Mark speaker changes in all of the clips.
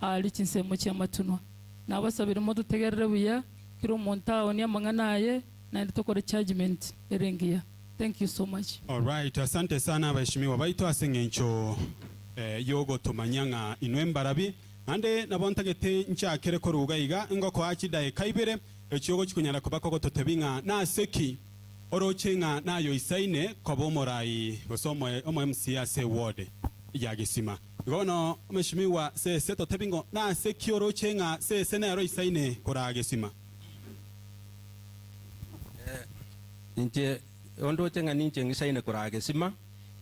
Speaker 1: Aaria chinsemo chi'amatunwa. Nabasabire mototegerere buya, kera omonto aonie amang'ana aye, naende tokore judgement ere engiya. Thank you so much.
Speaker 2: Alright, asante sana abaheshimiwa baito ase eng'encho yogotomanyia ng'a inwe mbarabi. Naende nabo ntagete nchakere korwa iga iga, ngokoa chidaeka ibere echio ogochi konyara koba kogototebi ng'a nase ki oroche ng'a nayoisaine koba omorai gose omo MCA ase eward ya Gesima. Igo bono Mheshimiwa Sese totebi ng'o nase ki oroche ng'a Sese nero oisaine koraa Gesima?
Speaker 3: Inche ondoche ng'a ninche ng'isaine koraa Gesima,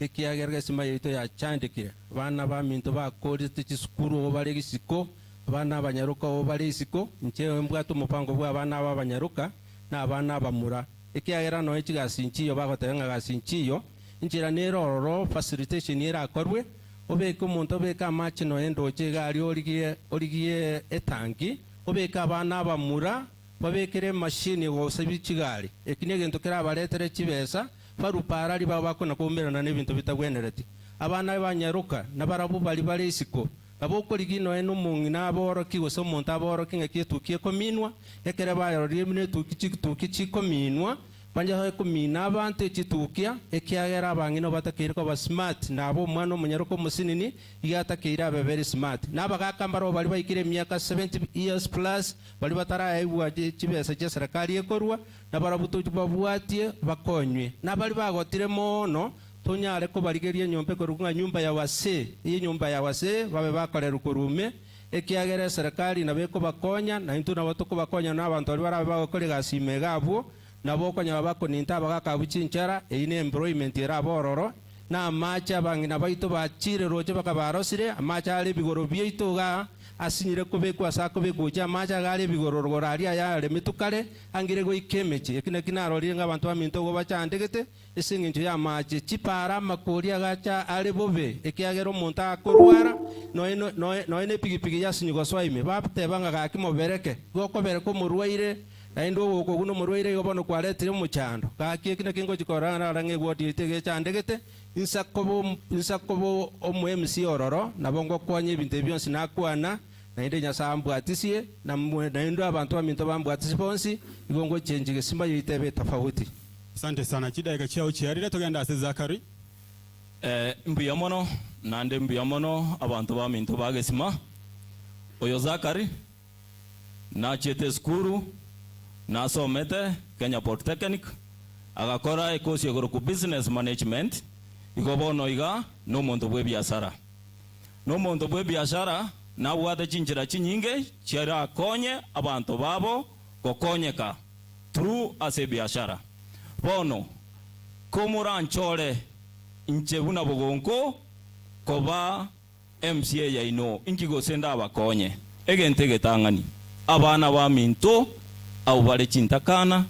Speaker 3: ekiagera Gesima yaito yachandekire. Abana baminto bakoorete chisukuru oo bare isiko, abana abanyaroka oo bare isiko. Inche mbwate omopango bw'abana aba abanyaroka na abana abamura, ekiagera nonya chigasi nchiyo bagoteba ng'a gasi nchiyo, Enchera nere ororo, facilitation erakorwe, obeke omonto obeke amache nonya endoche iga aria origie origie etangi, obeke abana abamura, babekere emachine gose chigari. Eki negento kerabaretere chibesa, barwe para aria babe bakona koumerana nebinto bitagwenereti. Abana banyaroka, nabarabwo baria bare isiko, nabo okorigia nonya nomong'ina aborokie gose omonto aborokie ng'aki etuki ekominwa, ekere bayarorire buna etuki chituki chikominwa, Banyasoe komina abanto echitukia, ekiagera abang'ina obatakeire koba smart, na abe omwana omonyaroka omosinini, iga atakeire abe very smart. Na abagaka mbarabwo baria baikire emiaka 70 years plus, baria bataraegwa chibesa chia serikali ekorwa, nabarabwo tobabwatie bakonywe. Na baria bagotire mono, tonyare kobarigeria enyomba ekorokwa ng'a nyumba ya wasee, enyomba ya wasee babe bakorerwa korwa ime, ekiagera eserekari nabo ekobakonya, na intwe nabo tokobakonya na abanto baria barabe bagokora egasi ime iga abwo, Nabo okonyora bakoninta abagaka abwo chinchera, eyio nemployment erabe ororo, na amache abang'ina baito bachiire roche bakabarosire, amache are ebigoro biaito igaa asinyire kobekwa ase akobekwa gochia amache iga are ebigoro rogoro aria ayaremetwe kare, angire goika emechie. Eki naki narorire ng'a abanto baminto igo bachandegete ase engencho y'amache. Chipara amakori agacha are bobe, ekiagera omonto akorwara, nonya nonya nepigipigi yasinywa gosoa ime, bateba ng'a gaki mobereke, igo okobereka omorwaire, Naende ogoka okwo nomorwaire igo bono kwaretire omochando. Gaki eki nakio ngochia korora narora ng'a egwoti yaito iga echandegete, insa koba insa koba omo MC ororo, nabo ngokonya ebinto ebi bionsi nakwana, naende Nyasae ambwatisie, na naende abanto baminto bambwatisie bonsi, igo ngochenchia egesima yaito ebe etofauti.
Speaker 2: Asante sana, chidaeka chiao chiarire, togende ase Zachary.
Speaker 4: Mbuya mono, naende mbuya mono abanto baminto ba Gesima. Oyo Zachary. Nachiete esukuru, nasomete Kenya Polytechnic, agakora ekosi ekorokwa Business Management, igo bono iga nomonto bw'ebiasara. Nomonto bw'ebiashara nabwate chinchera chinyinge chiarakonye abanto babo gokonyeka through ase ebiashara. Bono komoranchore inche buna bogonko koba MCA yaino, inki gose ndabakonye? Egento egetang'ani, abana baminto abwo bare chintakana,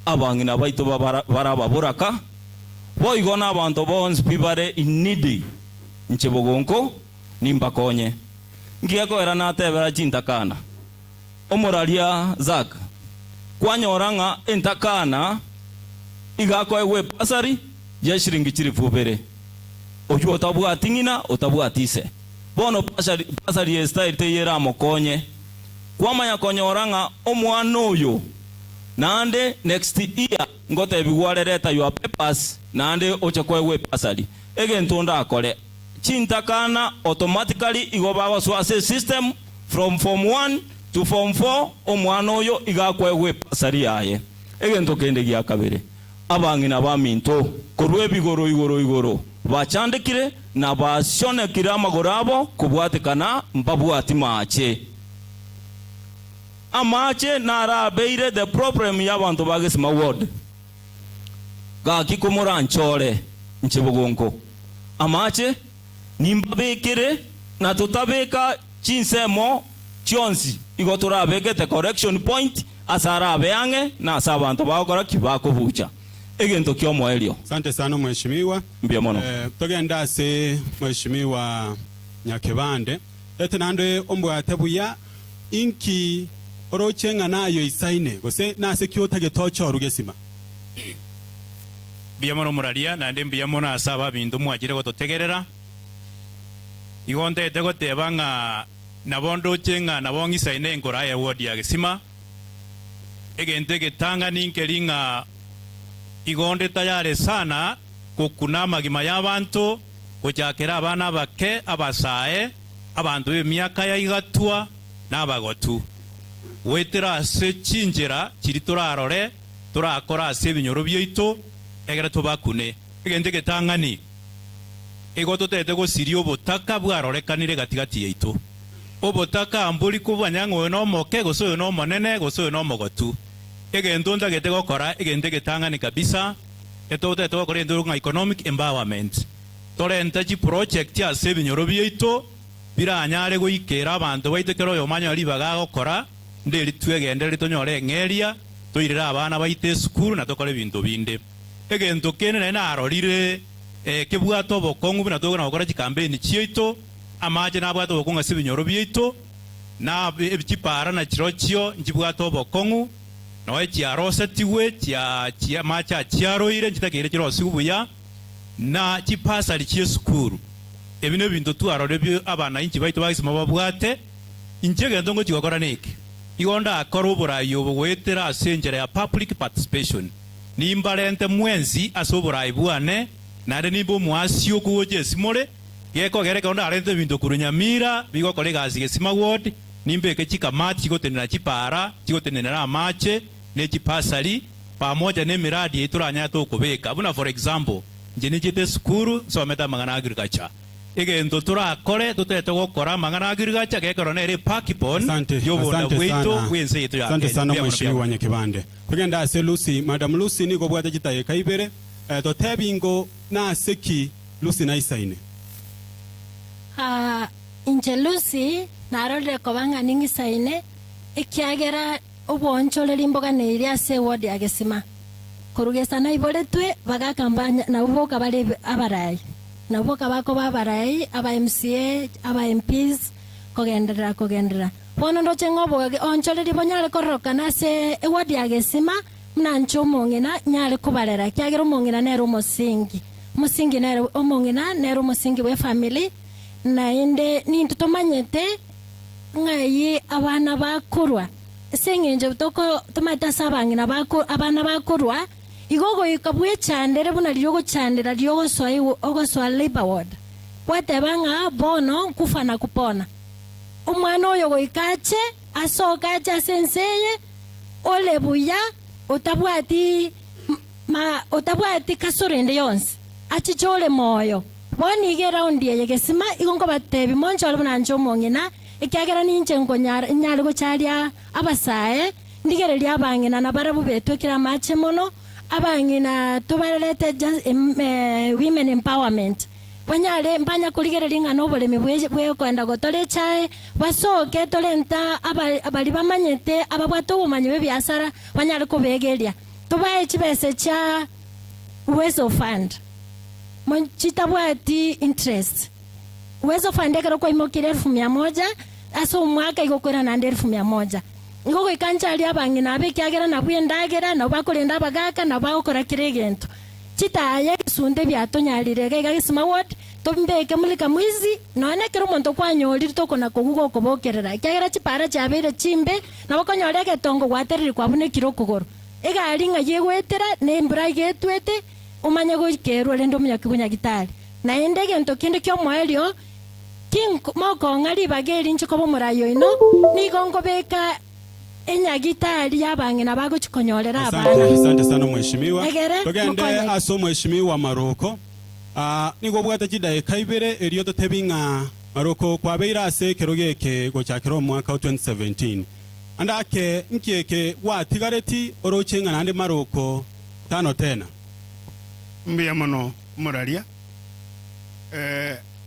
Speaker 4: abang'ina baito bare ababoraka, boigo nabanto bonsi pi bare in need, inche bogonko nimbakonye. Nki gekoera natebera chintakana? Omoraria Zack, kwanyora ng'a entakana iga akoegwa ebursary ya shilingi chilifu ibere. Oyio otabwati ng'ina, otabwati ise. Bono bursary ye style teiyo eramokonye. Kwamanya konyora ng'a omwana oyo naende next year ngotebigwa are leta your papers naende oche koegwa ebursary. Egento ndakore, chintakana automatically igo bagosoa ase esystem from form one to form four omwana oyo iga akoegwa ebursary yaye. Egento kende gia kabere. Abang'ina baminto korwa ebigoro igoro igoro bachandekire na basionekire amagoro abo kobwatekana mbabwati maache. Amache narabeire the problem y'abanto ba Gesima ward. Gaki komoranchore inche bogonko amache nimbabekere na totabeka chinsemo chionsi igo torabekete correction point ase arabe ang'e na ase abanto bagokora ki? Bakobucha. Egento ki'omoerio.
Speaker 2: Asante sana mheshimiwa.
Speaker 4: Mbuya mono.
Speaker 2: Togende ase mheshimiwa Nyakebande. Ete naende ombwate buya inki oroche ng'a nayoisaine gose nase ki otagete ochoru gesima?
Speaker 5: Mbuya mono moraria, naende mbuya mono ase ababinto mwachire gototegerera. Igo ntagete goteba ng'a. Nabo ndoche ng'a nabo ng'isaine enkoro aye ward ya Gesima, egento egetang'ani nkeri ng'a igo nde tayare sana gokuna amagima y'abanto, gochakera abana abake, abasae, abanto b'emiaka ya igatwa, na abagotu, goetera ase chinchera chiria torarore torakore ase ebinyoro biaito, egere tobakune. Egento egetang'ani, igo totete gosiria obotaka bwarorekanire gati-gati yaito. Obotaka mbori kobanya ng'a oyo nomoke, gose oyo nomonene, gose oyo nomogotu. Egento ntagete gokora, egento egetang'ani kabisa, etotagete gokora egento ng'a economic empowerment. Torente chiproject ase ebinyoro biaito, biranyare goikera abanto baito kera oyomo anyore ribaga agokora, nderi twegendereri tonyore eng'eria, toirere abana baito esukuru na tokore ebinto binde. Egento kende naende narorire kebwate obokong'u buna tokona gokora chikampeini chiaito, amache nabwate obokong'u ase ebinyoro biaito, na chipara na chirochio nchibwate obokong'u, nonya chiarosetigwe, amache achiaroire nchitakeire chirosigwe buya, na chibasari chi'esukuru. Ebi nebinto twarorire bi abanainchi baito ba Gesima babwate. Inche egento ngochia gokora neke, igo ndakore oborai obo goetera ase enchera ya public participation. Nimbarente mwensi ase oborai bwane, naende nimbe omoasioku gocha esimore, gekogera ekero ndarente ebinto korwa Nyamira bigokora egasi Gesima Ward, nimbeke chikamati chigotenena chipaara, chigotenenera amache, ne chibasari, pamoja nemiradi eyio toranyare tokobeka. Buna for example, inche ninchete esukuru, nsomete amang'ana a agriculture. Egento torakore, totete gokora amang'ana a agriculture, gekero nere ebackbone
Speaker 2: Asante,
Speaker 5: y'obonda
Speaker 2: asante
Speaker 5: bwaito
Speaker 2: sana.
Speaker 5: bw'ense yaito ya
Speaker 2: Asante
Speaker 5: Kenya.
Speaker 2: sana
Speaker 5: Mbuya mono
Speaker 2: mheshimiwa
Speaker 5: mbuya mono.
Speaker 2: Nyakibande. Togende ase Lucy. Madam Lucy nigo obwate chidakika ibere. Eh, totebi ngo nase ki Lucy naisaine?
Speaker 6: Ah, inche Lucy narorire koba ng'a ning'isaine, ekiagera Oboonchoreri mboganeirie ase ewodi ya Gesima. Korwa gesa naiboretwe, bagaka mbanya nabwo boka bare abarai. Nabwo boka bakoba abarai, aba MCA, aba MPs, kogenderera kogenderera. Bono ndoche ng'a oboonchoreri bonyare kororokana ase ewodi ya Gesima, buna inche omong'ina nyare kobarera, ekiagera omong'ina nere omosingi. Omosingi nere omong'ina nere omosingi bw'efamiri, naende nintwe tomanyete. Ng'ai abana bakorwa? Ase engencho toko tomaete ase abang'ina bako abana bakorwa, igo ogoika bwechandere buna riria ogochandera riria ogosoa igo ogosoa labour ward. Gwateba ng'a bono nkufa na kupona. Omwana oyo goika ache, asoke ache ase ense eye, ore buya, otabwati ma otabwati kasoro ende yonsi, achiche ore moyo. Bono iga eraundi eye gesima, igo nkobatebia, monchore buna inche omong'ina, ekiagera ninche nkonyara nyare gocharia abasae, ndigererie abang'ina na barabwo betwekire amache mono, abang'ina tobarerete just women empowerment, banyare mbanya korigereria ng'a noboremi bwe bwekoenda gotora echae, basoke torente aba baria bamanyete ababwate obomanyi bw'ebiasara banyare kobegeria. Tobae chibesa chia Uwezo Fund. Chitabwati interest. Uwezo Fund ekero kwaimokirie elfu mia moja, ase omwaka igo okoira naende elfu mia moja. Igo goika ncharie abang'ina aba ekiagera nabwo endagera, nabwo bakorenda abagaka, nabwo bagokora kera egento. Chitaya, egesunte ebiatonyarire iga iga Gesima ward, tombeke mulika mwizi, nonya na ekero omonto kwanyorire tokona kogwa gokobokerera, ekiagera chipara chiabeire chimbe, nabo okonyora egetongo gwaterire kwabunekire okogoro. Egari ng'ai egoetera, na embura iga etwete, omanye goikerwa rende omonyakigu nyagitari. Naende egento kende ki'omoerio, tink mokong'a ribaga eri inche koba omorai oino, nigo nkobeka enyagitari y'abang'ina bagochia konyorera
Speaker 2: Asante,
Speaker 6: abana.
Speaker 2: asante sana mheshimiwa.
Speaker 6: Egere
Speaker 2: Togende
Speaker 6: mokonyeke.
Speaker 2: ase omheshimiwa Maroko. Ah, nigo obwate chidaeka ibere erio totebi ng'a Maroko kwabeire ase ekerogo eke gochakera omwaka o 2017. Ande ake nki eke gwatigareti oroche ng'a naende Maroko tano tena?
Speaker 7: Mbuya mono omoraria.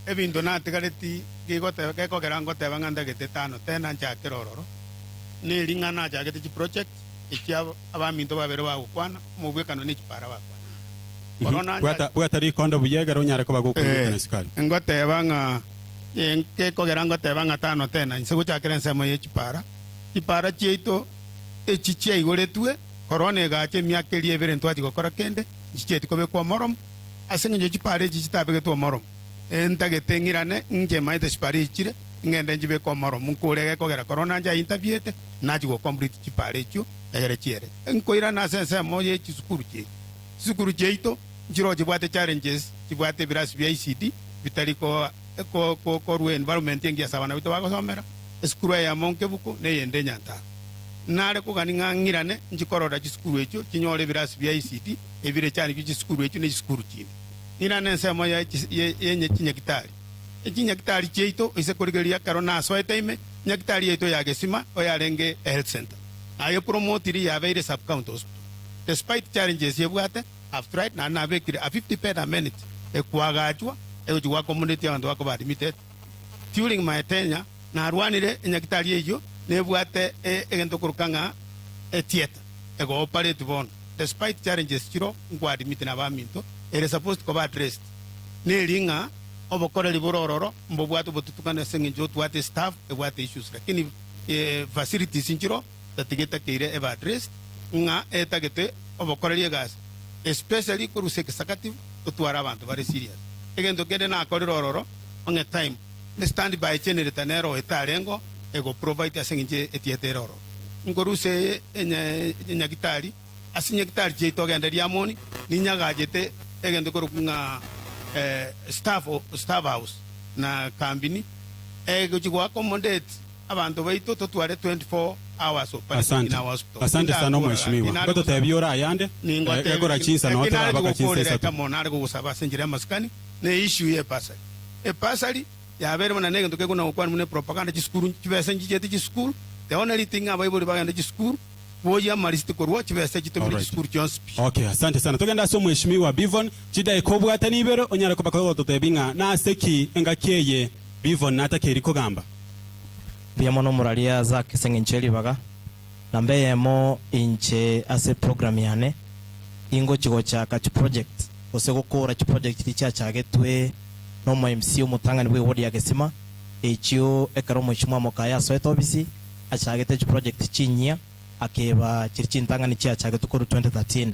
Speaker 7: Ebinto natigareti gigoteba gekogera ngoteba ng'a ntagete tano tena nchakere ororo, neri ng'a nachagete chiproject echi abaminto babere bagokwana, omobwekano ne chipara bakwana. Bono nancha
Speaker 2: Bwata, bwata rikondo buya ekero onyare koba gokoigwekana sukari.
Speaker 7: Ngoteba ng'a gekogera ngoteba ng'a tano tena inse gochakera ensemo ye chipara, chipara chiaito echi chiaigoretwe, Korona egacha emiaka eria ebere ntwachia gokora kende, nchichieti kobekwa omoromo, ase engencho chipara echi chitabegetwe omoromo. Ntagete ng'irane, inche maete chipara echi chire. Ing'ende nchibeke omoromo nkore egekogera korwa nanche aintabiete, nachie go complete chipara echio egere chiere. Nkoirana ase ensemo ye chisukuru chiaito. Chisukuru chiaito nchiroo chibwate challenges, chibwate ebirasi bia ECD bitari ko ko korwa environment engiya ase abana baito bagosomera. Esukuru eyemo nkebuku na eyende enyantaro. Nare kogania ng'a ng'irane nchie korora chisukuru echio chinyore ebirasi bia ECD ebire chani bie chisukuru echio ne chisukuru chinde. Ng'irane ensemo ya ye chinyagitari. Chinyagitari chiaito ase korigereria ekero nasoete ime, nyagitari yaito ya Gesima oyarenge ehealth centre, naye promotiri yabeire sub county hospital. Despite challenges ebwate, I've tried naende nabekire a 50 bed amenity ekwagachwa egochia go accommodate abanto bakoba admitted. During my tenure narwanire enyagitari eyio nebwate egento koroka ng'a etheatre ego operate bono despite challenges chiro nkwa admit na abaminto ere supposed koba addressed neri ng'a Obokoreri bore ororo mbobwate obotutukano ase engencho otwate staff ebwate issues lakini facilities nchiro tatigetakeire ebe addressed ng'a etagete obokoreri egasi especially korusia executive totware abanto bare serious. Egento kende nakorire ororo ong'e time ne stand by generator nero etarengo ego provide ase engencho etiete ere ororo. Nkorusia enyagitari Ase nyagitari chiaito ogende Riamoni, ninyagachete egento korokwa ng'a staff staff house na kambini egochia go accommodate abanto baito totware 24 hours operation in
Speaker 2: Asante.
Speaker 7: our hospital.
Speaker 2: Asante sana
Speaker 7: Tindakora
Speaker 2: omweshimiwa.
Speaker 7: gaki, nare
Speaker 2: Ngototebia ore ayande,
Speaker 7: Ningotebia
Speaker 2: gekora chinsa
Speaker 7: lakini
Speaker 2: noo
Speaker 7: nare
Speaker 2: torabaka chinsa
Speaker 7: gokorera
Speaker 2: isato.
Speaker 7: ekemo nare gogosaba ase enchera y'amasikani ne issue ye bursary. Ebursary yabeire buna negento kekona gokwana buna epropaganda chisukuru chibesa nchichete chisukuru the only thing abaibori bagende chisukuru Boyia amarisiti korwa chibesa chitomire
Speaker 2: Alright.
Speaker 7: chisukuru chionsi pi.
Speaker 2: Okay, asante sana. Togende ase omweshimiwa Bivon, chidaeka obwatani ibere onyare koba kogototebia ng'a nase ki engaki eye Bivon natakeiri kogamba.
Speaker 8: Mbuya mono omoraria Zack ase eng'encho ye ribaga. Namba eyemo inche ase eprogram yane ingochi gochaka chiproject gose gokora chiproject chiria chiachagetwe na omo MC omotang'ani bwe ward ya Gesima echio ekero omochie Mwamokaye asoete ofisi achagete chiproject chinyia akeba chiria chintang'ani chiachagetwe korwa 2013.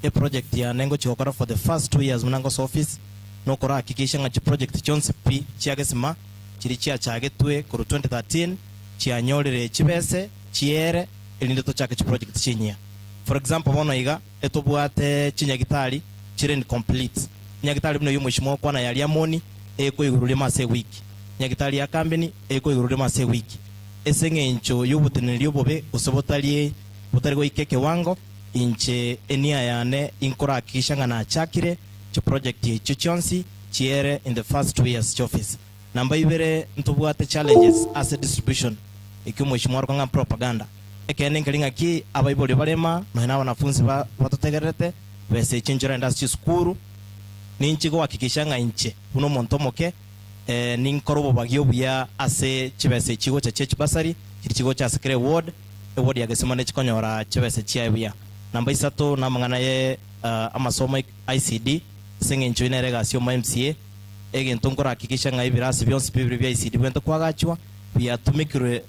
Speaker 8: Eproject yane ngochia gokora for the first 2 years buna ngosoa office nokorahakikisha ng'a chiproject chionsi pi chia Gesima chiria chiachagetwe korwa 2013 chianyorire chibese chiere erinde tochake chiproject chinyia. For example bono iga etobwate chinyagitari chire incomplete. Enyagitari buna eyio omweshimiwa okwana ya Riamoni ekoigurwa rimo ase ewiki, enyagitari ya Kambeni ekoigurwa rimo ase ewiki. Ase engencho y'oboteneneri obobe gose botari botari goika ekewango, inche enia yane inkorahakikisha ng'a nachakire chiproject echio chionsi chiere in the first 2 years chi'office. Namba ibere ntobwate challenges ase distribution ekio omweshimiwa aroka ng'a propaganda. Ekeene nkeri ng'aki abaibori barema nonya na abanafunsi ba batotegererete besa echi inche orende ase chisukuru ninche gohakikisha ng'a inche buna omonto omoke Ninkore obobagia obuya ase chibesa echi chigocha chie chibasari, chiria chigocha ase kera eward, eward ya Gesima nechikonyora chibesa chiaye buya. Namba isato namang'ana ye amasomo ICD, ase eng'encho eyio nere egasi y'omo MCA, egento nkorahakikisha ng'a ebirasi bionsi bibere bia ICD bwente kwagachwa, biatumekirwe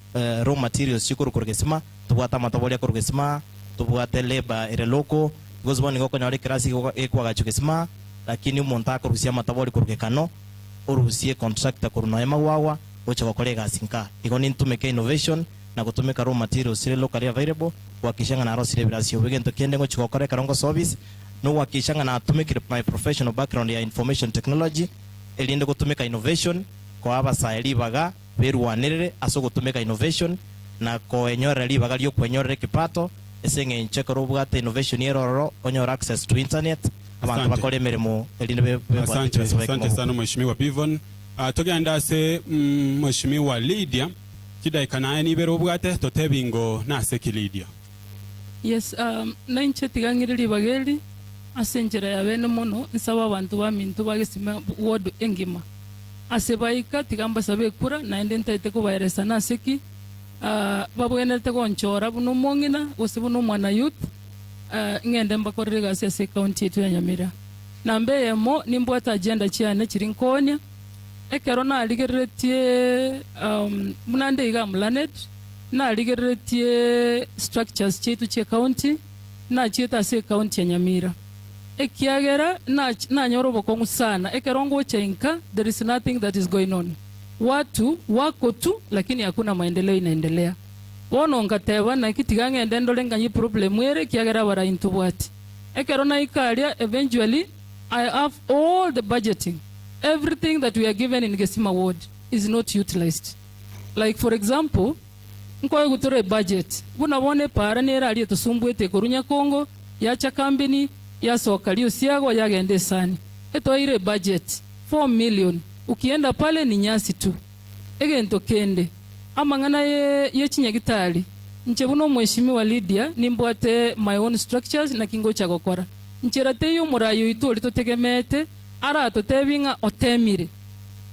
Speaker 8: raw materials chikorwa korwa Gesima, tobwate amatobori akorwa Gesima, tobwate labour ere local, because bono nigo okonyora ekerasi gekwagachwa Gesima, lakini omonto akorusia amatabori korwa Gekano, orusie contractor korwa nonya magwagwa gocha gokora egasi nka. Igo nintumeke innovation na gotumeka raw materials chire locally available gohakikisha ng'a narosire ebirasi obo. Egento kende ngochia gokora ekero ngosoa office nogohakikisha ng'a natumekire my professional background ya information technology erinde gotumeka innovation koa abasae ribaga berwanerere ase ogotumeka innovation na koenyorera ribaga riokwenyorera ekipato ase eng'encho ekero obwate innovation ere ororo onyore access to internet abanto
Speaker 2: Asante.
Speaker 8: bakore emeremo erinde be- bebwate
Speaker 2: Asante,
Speaker 8: chibesa baike
Speaker 2: asante
Speaker 8: mobuko.
Speaker 2: sana Mheshimiwa Bivon. Ah, togende ase mm, Mheshimiwa Lydia chidaika naye nibere obwate totebi ngo nase ki Lydia.
Speaker 1: Yes, um, nainche tiga ng'ire ribaga eri ase enchera ya bene mono nsabe abanto baminto ba Gesima ward engima. Ase baika tiga mbasabe ekura naende ntaete kobaeresa nase ki ah, babwenerete gonchora buna omong'ina gose buna omwana youth Ng'ende mbakorere egasi ase ecounty yaito ya Nyamira. Namba eyemo, nimbwate agenda chiane chiria nkoonia. Ekero narigereretie buna nde iga am learned, narigereretie structures chiaito chia ecounty, nachiete ase ecounty ya Nyamira. Ekiagera nanyora obokong'u sana, ekero ngocha inka there is nothing that is going on. Watu wako tu lakini hakuna maendeleo inaendelea. Bono ngateba naki tiga ng'ende ndore nganye problem ere ekiagera abarai ntobwati. Ekero naika aria eventually I have all the budgeting, everything that we are given in Gesima ward is not utilized. Like for example, nkoegwa tore ebudget, buna bono epaara nere aria etosumbuete ekorwa Nyakongo, yacha kambini, yasoka Riosiago yagenda esani. Etoeire ebudget, 4 million, ukienda pale ni nyasi tu. Egento kende, amang'ana ye chinyagitari, inche buna omweshimiwa Lydia nimbwate my own structures naki ngocha gokora. Nchera teiyo omorai oito oria totegemeete aratotebi ng'a otemire.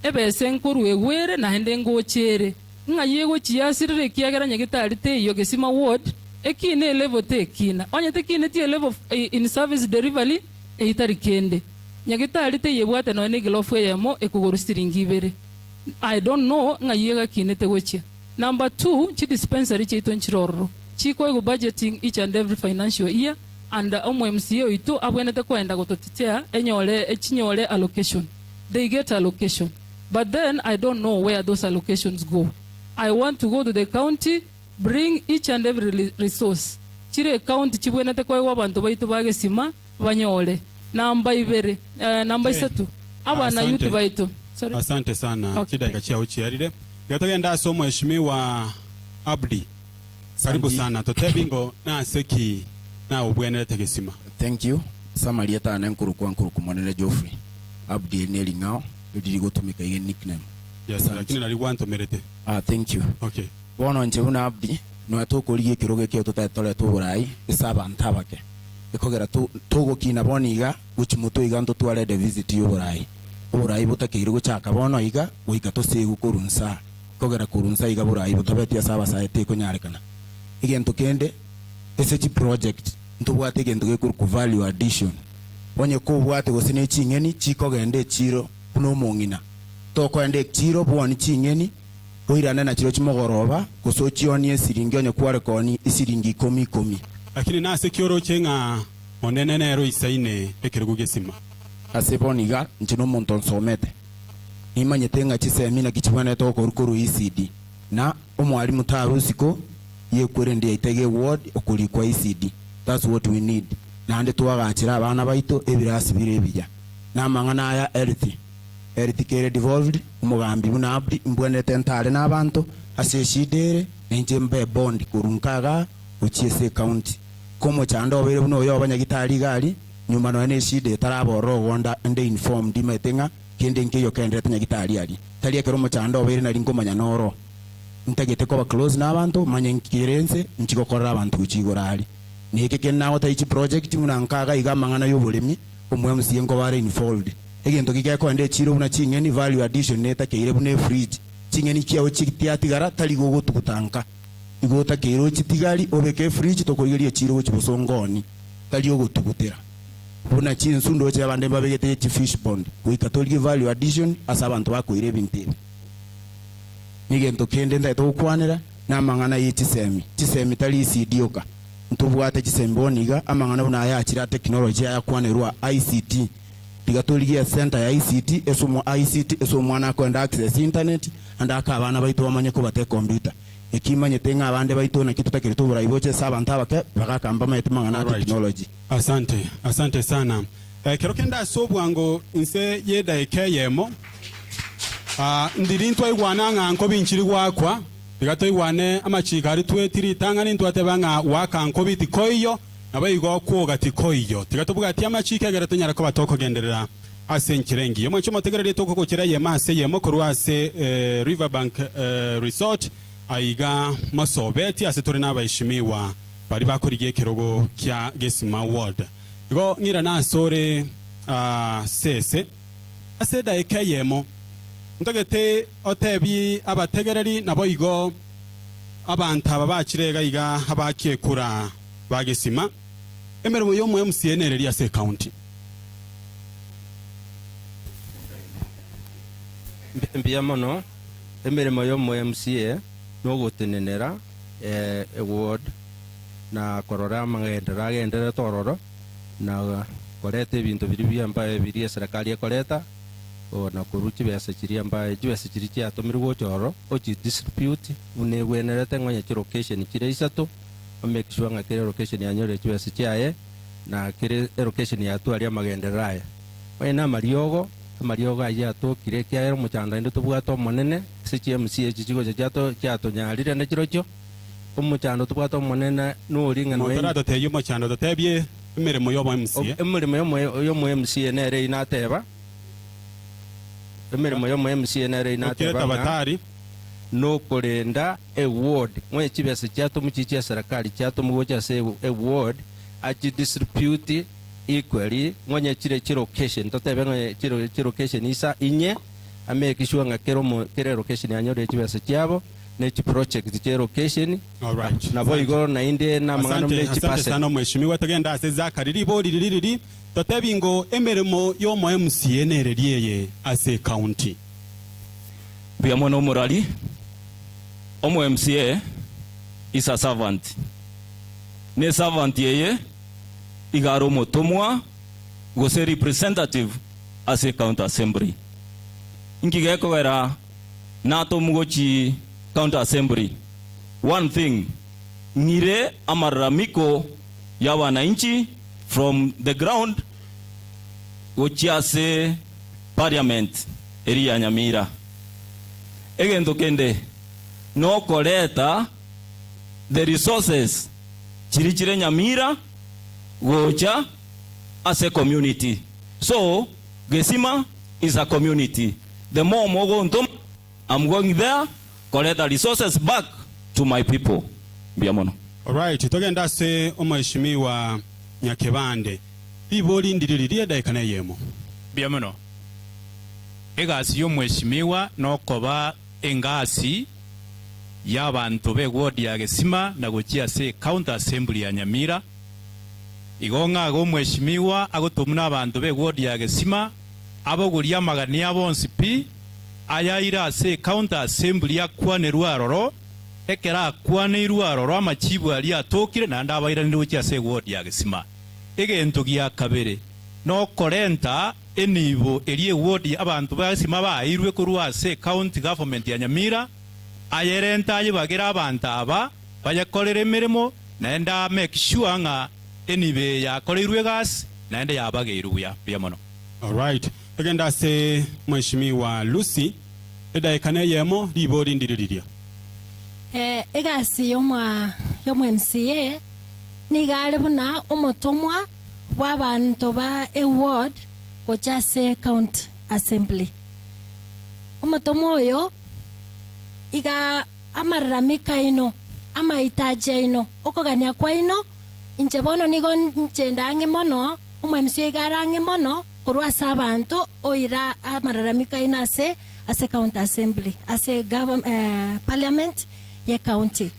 Speaker 1: Ebese nkorwa egwere naende ngocha ere. Ng'ai egochia asirire ekiagera nyagitari teiyo Gesima ward ekina elevel tekina. Onye tekineti elevel in service delivery eitari kende. Nyagitari teiyo ebwate nonya na egilofu eyemo ekogorwa siringi ibere. I don't know ng'ai egakinete gochia. Number two, chidispensary chiaito nchire ororo. Chikoigwa budgeting each and every financial year and omo MCA oito abwenerete koenda gototetea enyore chinyore allocation. They get allocation. But then I don't know where those allocations go. I want to go to the county, bring each and every resource. Chire county chibwenerete koegwa abanto baito ba Gesima banyore. Namba ibere, namba isato, abana youth baito. Sorry.
Speaker 2: Asante sana.
Speaker 1: Okay.
Speaker 2: Chidaika chiao chiarire. Iga togende ase omweshimiwa Abdi. Karibu sana. Totebi ngo nase ki naobwenerete Gesima.
Speaker 9: Thank you. Samarieta ane nkorokwa nkorokwa Monene Geoffrey. Abdi ne ring'ao riri gotumeka iga nickname.
Speaker 2: Yes, lakini nari gwantomerete.
Speaker 9: Ah, thank you.
Speaker 2: Okay.
Speaker 9: Bono inche buna Abdi, nonya tokorigia ekerogo ekio totari torete oborai ase abanto abake. Ekogera togokina bono iga gochia motwe iga ntotware deficit y'oborai. Oborai botakeire gochaka bono iga goika tosegwe korwa nsa. Ekogera korwa nsa iga borai botabeti ase abasae tekonyarekana. Egento kende ase chiproject ntobwate egento gekorokwa value addition. Onye kobwate gose ne ching'eni chikogenda echiro buna omong'ina, tokoenda echiro bwoni ching'eni oirane nachireo chimogoroba gose ochionie esiringi onye kware koonia esiringi ikomi ikomi.
Speaker 2: Lakini nase ki oroche ng'a Monene nere oisaine ekerogo gesima?
Speaker 9: Ase bono iga, inche nomonto nsomete, nimanyete ng'a chisemi naki chibwenerete gokorwa korwa ECD, na omwalimu tabe osiko yekwerende yaito iga eward okorikwa ECD. That's what we need. Naende twagachera abana baito ebirasi bire ebiya. Na amang'ana aya health, health kere devolved, omogambi buna Abdi mbwenerete ntare na abanto ase eshida ere, na inche mbe bond korwa nka igaa gochia ase ecounty. Ko omochando obeire buna oyo obanyagitari iga aria, nyuma nonya na eshida etaraba ororo ogonda nde informed imanyete ng'a kende nkeiyo kenderete nyagitari aria. Tari ekero omochando obeire nari nkomanya noro. Ntagete koba close na abanto, manye nkere ense, nchi gokorera abanto gochia igoro aria. Neke kende nagotebia chiproject buna nkaga iga amang'ana yoboremi, omo MCA nkoba are involved. Egento ki gekoenda echiro buna ching'eni, value addition netakeire buna efridge. Ching'eni chiao chitiatigara tari gogotuguta nka. Igo otakeire ochitigari obeke efridge tokorigeria echiro gochia bosongo-oni, tari ogotugutera. Buna chinsu ndoche abande mbabegete chifish pond, goika torigie value addition ase abanto bakoira ebinto ebi. Negento kende ntagete gokwanera, namang'ana ye chisemi. Chisemi tari ECD oka. Ntobwate chisemi bono iga, amang'ana buna aya achire a technology ayakwanerwa ICT. Tiga torigie ecenter ya ICT ase omwa ICT ase omwana akoenda access internet ande ake abana baito bamanye kobata ecomputer. Eki imanyete ng'a abande baito naki totakerete oborai boche ase abanto abake bagaka mbamaete mang'ana a technology.
Speaker 2: Asante, asante sana. Ekero kende ase obwango inse y'edaika eyemo, ah, ndiri ntwaigwana ng'a nkobi nchiri goakwa, tiga toigwane amachiko aria tweti ritang'ani ntwateba ng'a goaka nkobi tikoiyo, naboigo kwoga tikoiyo. Tiga tobwatie amachiko egere tonyare koba tokogenderera ase enchera engiya. Omwanchi omotegererie tokogochera eyemo ase eyemo korwa ase Riverbank Resort aiga Mosobeti ase tore nabaeshimiwa baria bakorigia ekerogo kia Gesima Ward. Igo ng'irane asore sese ase edaika eyemo, ntagete otebie abategereri naboigo abanto aba bachire iga iga abaaki ekura ba Gesima, emeremo y'omo MCA nereri ase ecounty.
Speaker 3: Mbuya mono, emeremo y'omo MCA nogotenenera eward na korora amagenderero agendererete ororo, na koreta ebinto biria biambae biria eserekari ekoreta. Na korwa chibesa chiria mbae chibesa chiria chiatomirwe gocha ororo, ochi distribute buna egwenerete ng'a onye chilocation chire isato, o make sure ng'a kera elocation yanyorire chibesa chiaye, na kera elocation yatwaria amagenderero aye. Onye na amariogo, amariogo ayio atokire ekiagera omochando naende tobwate omonene ase chi MC echi chigocha chiato chiatonyarire nachirochio, omochando tobwate omonene noria ng'a noe.
Speaker 2: Motoratotebie omochando, totebie emeremo y'obo MCA.
Speaker 3: Emeremo y'omo MCA nere eyio nateba. Emeremo y'omo MCA nere
Speaker 2: Okire
Speaker 3: inateba ng'a
Speaker 2: tabatari.
Speaker 3: nokorenda eward, ng'onye chibesa chiatomwa chiri chia serikali chiatomwa gocha ase eward, achi distribute equally, ng'onye chire chilocation, totebe ng'a chiro chilocation isa inye, a make sure ng'a kera omo kera elocation yanyorire chibesa chiabo, ne chiproject chia elocation,
Speaker 2: Alright.
Speaker 3: naboigo naende namang'ana
Speaker 2: Asante,
Speaker 3: buna
Speaker 2: asante
Speaker 3: echiparcel.
Speaker 2: sana mheshimiwa. Togende ase Zachary ribori riri riri Totebi ngo emeremo y'omo MCA nereri eye ase ecounty.
Speaker 4: Mbuya mono omorari. Omo MCA is a servant. Ne servant eye iga are omotomwa gose representative ase county assembly. Inki gekogera natomwa gochi county assembly? One thing, ng'ire amararamiko y'abananchi from the ground gochia ase parliament eria ya Nyamira. Egento kende nokoreta the resources chiria chire Nyamira gocha ase community. So Gesima is a community. The more mogontoma I'm going there koreta resources back to my people. Mbuya mono.
Speaker 2: Alright, togende ase omweshimiwa Nyakebande. Ribori ndiriri ri'edaika neyemo.
Speaker 5: Mbuya mono. Egasi y'omweshimiwa nokoba engasi y'abanto b'eward ya Gesima na gochia ase ecounty assembly ya Nyamira. Igo ng'aga omweshimiwa agotomwa n'abanto b'eward ya Gesima abogorie amagani abo onsi pi, ayaire ase ecounty assembly akwanerwe aroro, ekero akwaneirwe aroro amachibu aria atokire naende abairanire gochia ase eward ya Gesima. Egento gia kabere nokorenta enibo eria eward abanto ba Gesima baeirwe korwa ase ecounty government ya Nyamira, ayerente ayebagere abanto aba bayekorere emeremo naende a make sure ng'a enibo eye yakoreirwe egasi naende yabageirwe buya. Mbuya mono.
Speaker 2: Alright, togende ase Mheshimiwa Lucy, edaika neyemo, ribori ndiri riria.
Speaker 6: Egasi y'omwa MCA nigo are buna omotomwa bw'abanto ba eward gocha ase county assembly. Omotomwa oyo iga amararamiko aino, amahitaji aino, okogania kwaino, inche bono nigo nchende ang'e mono Omoemisi oiga are ang'e mono korwa ase abanto oira amararamiko aino ase ase county assembly ase parliament ye county.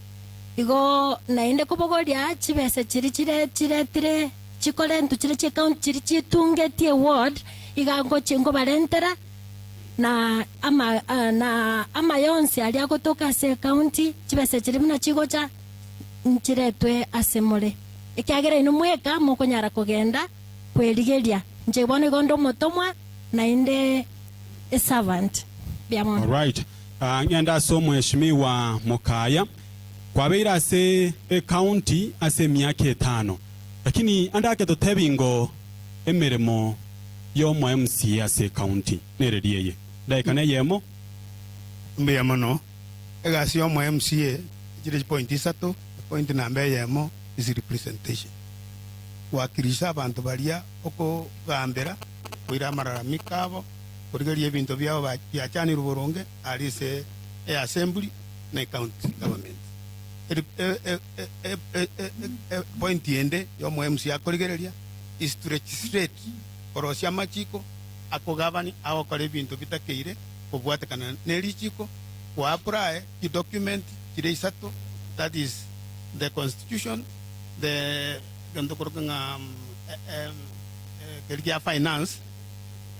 Speaker 6: Igo naende kobogoria chibesa chiria chire chiretire chikorentwa chire chie county chiria chitungetie eward iga ngochi nkobarentera na ama na amaya onsi aria agotoka ase ecounty chibesa chiria buna chigocha nchiretwe ase more. Ekiagera inwe mweka mokonyara kogenda kwerigeria. Inche bono igo nde omotomwa, naende eservant. Mbuya mono.
Speaker 2: Alright. Ah, ng'ende ase omweshimiwa Mokaya. Kwabeire ase ecounty ase emiaka etano. Lakini ande ake totebi ngo emeremo yomo MCA ase ecounty nereri eye. Dakika neyemo.
Speaker 7: Mbuya mono. Egasi yomo MCA chire chipoint isato, epoint namba eyemo is representation. Gwakirisha abanto baria okogambera, koira amararamiko abo, korigereria ebinto biabo biachanirwe boronge aria ase eassembly na ecounty government. Epoint ende yomo MCA akorigereria is to legislate, korosia amachiko akogavani agokora ebinto bitakeire kobwatekana ne richiko, koapply chidocument chire isato, that is the constitution, the egento tokoroka ng'a keria kia finance,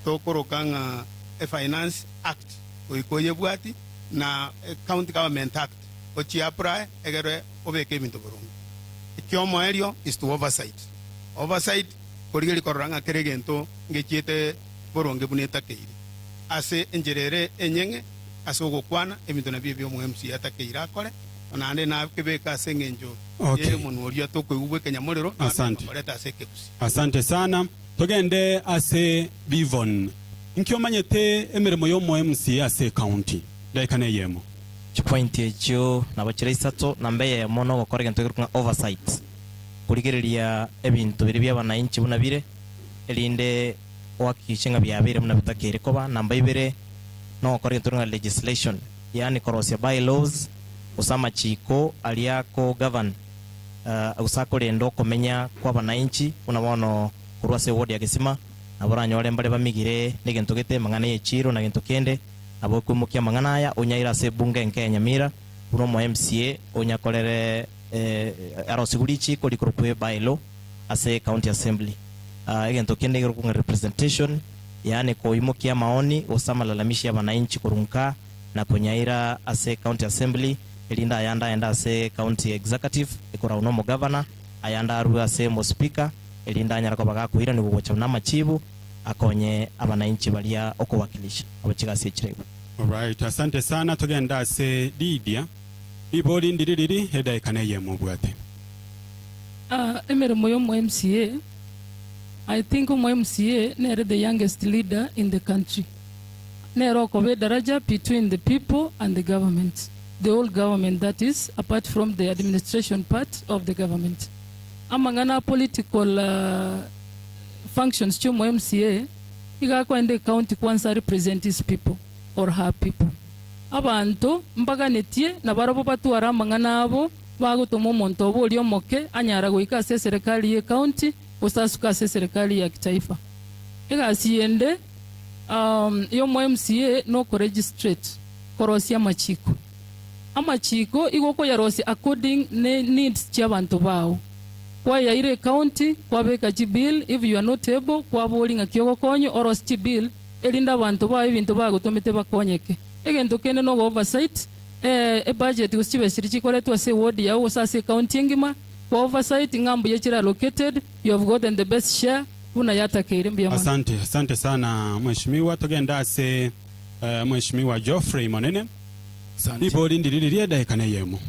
Speaker 7: tokoroka ng'a e finance act goika oyebwati na county government act ochi apply egere obeke ebinto boronge. Ekiomoerio is to oversight, oversight korigereria korora ng'a kera egento ngechiete boronge buna etakeire. Ase enchera ere enyeng'e ase ogokwana, ebinto nabio ebi omo-MC atakeire akore, naende nakebeke ase engencho
Speaker 2: Okay.
Speaker 7: y'omonwa oria tokoigwa bw'ekenyamorero, naende
Speaker 2: Asante.
Speaker 7: akorete ase ekegusii.
Speaker 2: Asante sana. Togende ase Livon. Inki omanyete emeremo y'omo MC ase ecounty? Dakika neyemo.
Speaker 8: Chipointi echio nabo chire isato, namba eyemo nogokora egento gekorokwa ng'a oversight, korigereria ebinto biria bia abananchi buna bire, erinde gohakikisha ng'a biabeire buna bitakeire koba. Namba ibere, nogokora egento ng'a legislation, yaani korosia by-laws gose amachiko aria ako govern gose akorenda okomenya kwa abananchi buna bono korwa ase eward ya Gesima, nabo oranyore mbare bamigire negento gete, amang'ana ye chiiro na gento kende, nabo okoimokia amang'ana aya onyaire ase ebunge enke ya Nyamira buna omo MCA onyakorere arosigwe richiko rikorokwa by-law ase county assembly. Egento kende ekerokwa ng'a representation, yaani koimokia amaoni gose amalalamishi y'abanainchi korwa nka na konyaira ase county assembly, erinde ayande aende ase county executive ekoragwa na omogavana, ayande arue ase omospeaker, erinde anyare koba gakoiranigwa gocha buna amachibu, akonye abanainchi baria okowakilisha abo chigasi echire igwe.
Speaker 2: Alright, asante sana togende ase Lydia. Ribori ndiri riri edaika neyemo obwate.
Speaker 1: Emeremo ya omo MCA, I think omo MCA nere the youngest leader in the country. Nere okoba edaraja between the people and the government, the whole government that is apart from the administration part of the government. Amang'ana a political functions chia omo MCA iga akoenda ecounty kwanza a represent his people or her people. Abanto mbaganetie nabarabwo batware amang'ana abo Bagotoma omonto obo oria omoke anyara goika ase eserekari y'ecounty gose asuke ase eserekari ya kitaifa. Egasi ende y'omo MCA nokoregistrate, korosia amachiko. Amachiko igo okoyarosia according ne needs chiabanto bao. Kwayaira ecounty, kwabeka chibill, if you are not able, kwaboria ng'aki ogokonywa orosie chibill erinde abanto bao ebinto bagotomete bakonyeke. Egento kende nogo oversight, Ebudget gose chibesa chiria chikoretwa ase eward yao gose ase ecounty engima, kwa oversight ng'a mbuya chire allocated, you have gotten the best share buna yatakeire. Mbuya mono.
Speaker 2: Asante, asante sana mheshimiwa. Togende ase mheshimiwa Geoffrey Monene.
Speaker 9: Asante.
Speaker 2: Ribori ndiri riria edageka neyemo.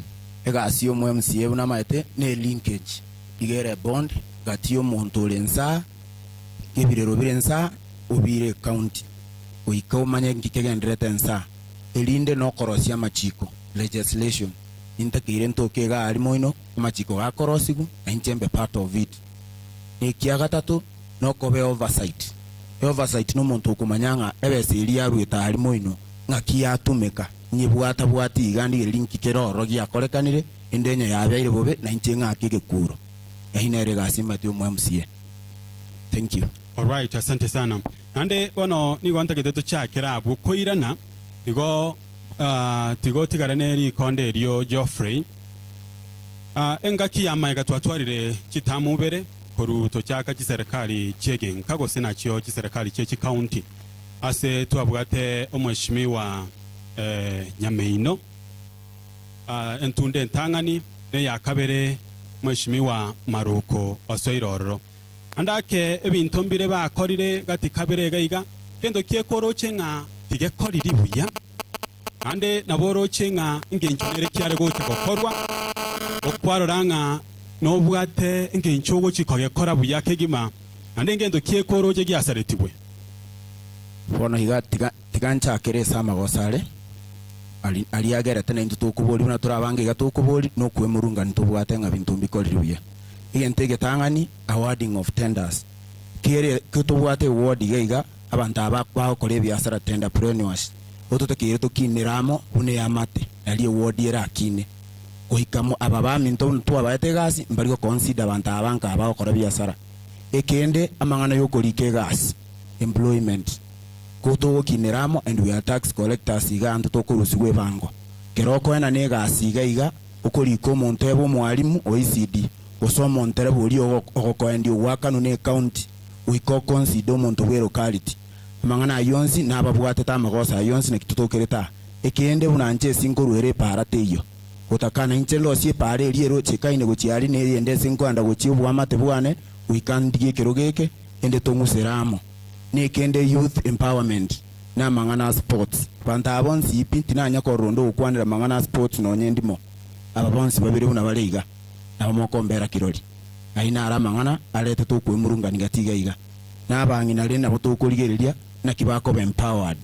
Speaker 9: Egasi ya omo MCA buna amaete ne linkage, iga ere bond gati ya omonto ore nsaa, ebirero bire nsaa, obiire ecounty goika omanye nki kegendererete nsaa. Erinde nokorosia amachiko, legislation, nintakeire ntoke iga aria moino amachiko gakorosigwa na inche mbe part of it. Na ekia gatato nokoba eoversight. Eoversight nomonto okomanya ng'a ebesa eria yaruete aria moino ng'aki yatumeka, nyebwata bwati iga ndigererie nki kere ororo giakorekanire, ende onye yabeire bobe na inche ng'ake egekuro. Eyio nere egasi emate yomo MCA. Thank you.
Speaker 2: Alright, asante sana. Naende bono nigo ntagete tochakere abwo koirana, igo tigotigara ne rikonde erio Geoffrey. Engaki y'amaega twatwarire chitamu ibere korwa tochaka chiserekari chi'egenka gose nachio chiserekari chie chikaunti ase twabwate omweshimiwa Nyameino, entunda entang'ani, na eya kabere mweshimiwa Maruko osoire ororo. Naende ake ebinto mbire bakorire gati kabere iga iga, gento ki ekoroche ng'a tigekoriri buya, naende nabo oroche ng'a engencho nere kiare gocha gokorwa, okwarora ng'a nobwate engencho ogochia kogekora buya kegima, naende ngento ki ekoroche giasaretigwe.
Speaker 9: Bono iga tiga tiga nchakere ase amagoso are ari aria agerete naintwe tokoboria buna tore abange iga tokoboria nokwemurungania tobwate ng'a binto mbikoriri buya. Egento egetang'ani, awarding of tenders. Kere tobwate eward iga iga, abanto aba bagokora ebiasara tenderpreneurs, ototakeire tokinere amo buna eamate nari eward erakine. Goika mo aba baminto buna twabaete egasi mbari goconsider abanto aba nka abagokora biasara. Ekende amang'ana yokorika egasi, employment, ko togokinera amo and we are tax collectors iga anto tokorusigwa ebango. Kero okoenana egasi iga iga, Okorika omonto ebe omwalimu o ECD, gose omontereba oria ogokoendia ogoakanwa ne ecounty, goika oconsider omonto bwe locality. Amang'ana ayio onsi nababwatete amagoso ayio onsi naki totokerete aa. Ekende buna nche ase nkoruera epaara teiyo. Gotakana inche ndosie epaara eria eroche ekaine gochia aria na eyende ase nkoenda gochia oboamate bwane goika ndigie ekerogo eke ende tong'usere amo. Nekende youth empowerment. Na amang'ana a sports. Banto aba bonsi pi tinanya korora onde ogokwanera amang'ana a sports nonye ndimo. Aba bonsi babere buna bare iga, nabo mokombera kirori. Ayio naro amang'ana aretete okwemurungania gati iga iga. Na abang'ina rende nabo tokorigereria naki bakoba empowered.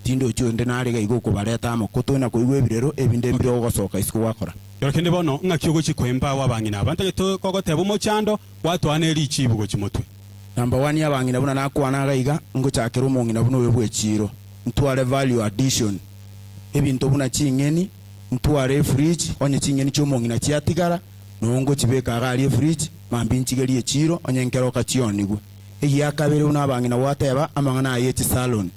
Speaker 9: Tindochi onde nare iga iga okobareta amo, ko tona koigwa ebirero ebinde mbire ogosoka isiko gwakora.
Speaker 2: Kero kende bono ng'aki ogochia koempower abang'ina aba? Ntagete kogoteba omochando gwatoa ne richibu gochia motwe.
Speaker 9: Number one abang'ina buna nakwana iga iga, ngochakera omong'ina buna oyo bw'echiiro, ntware value addition, ebinto buna ching'eni, ntware efridge, onye ching'eni chi'omong'ina chiatigara, noo ngochibeka iga aria efridge, mambia nchigerie echiiro, onye nkeroka chionigwe. Egiakabere buna abang'ina gwateba, amang'ana aya echisalon,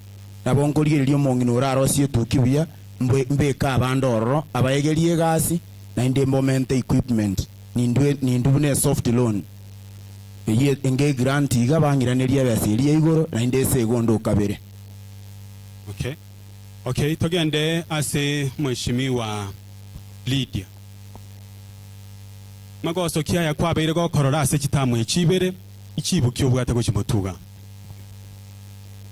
Speaker 9: nabo nkorigereria omong'ina orarosie etuki buya, mbwe mbeke abande ororo, abaegerie egasi, naende mbomente equipment, nindwe nindwe buna esoft loan. Eyio enge egrant iga bang'iranerie ebesa eria igoro naende ase egondo okabere.
Speaker 2: Okay. Okay, togende ase Mheshimiwa Lydia. Magoso ki aya kwabeire gokorora ase chitamu echi ibere, ichibu ki obwate gochia motuga?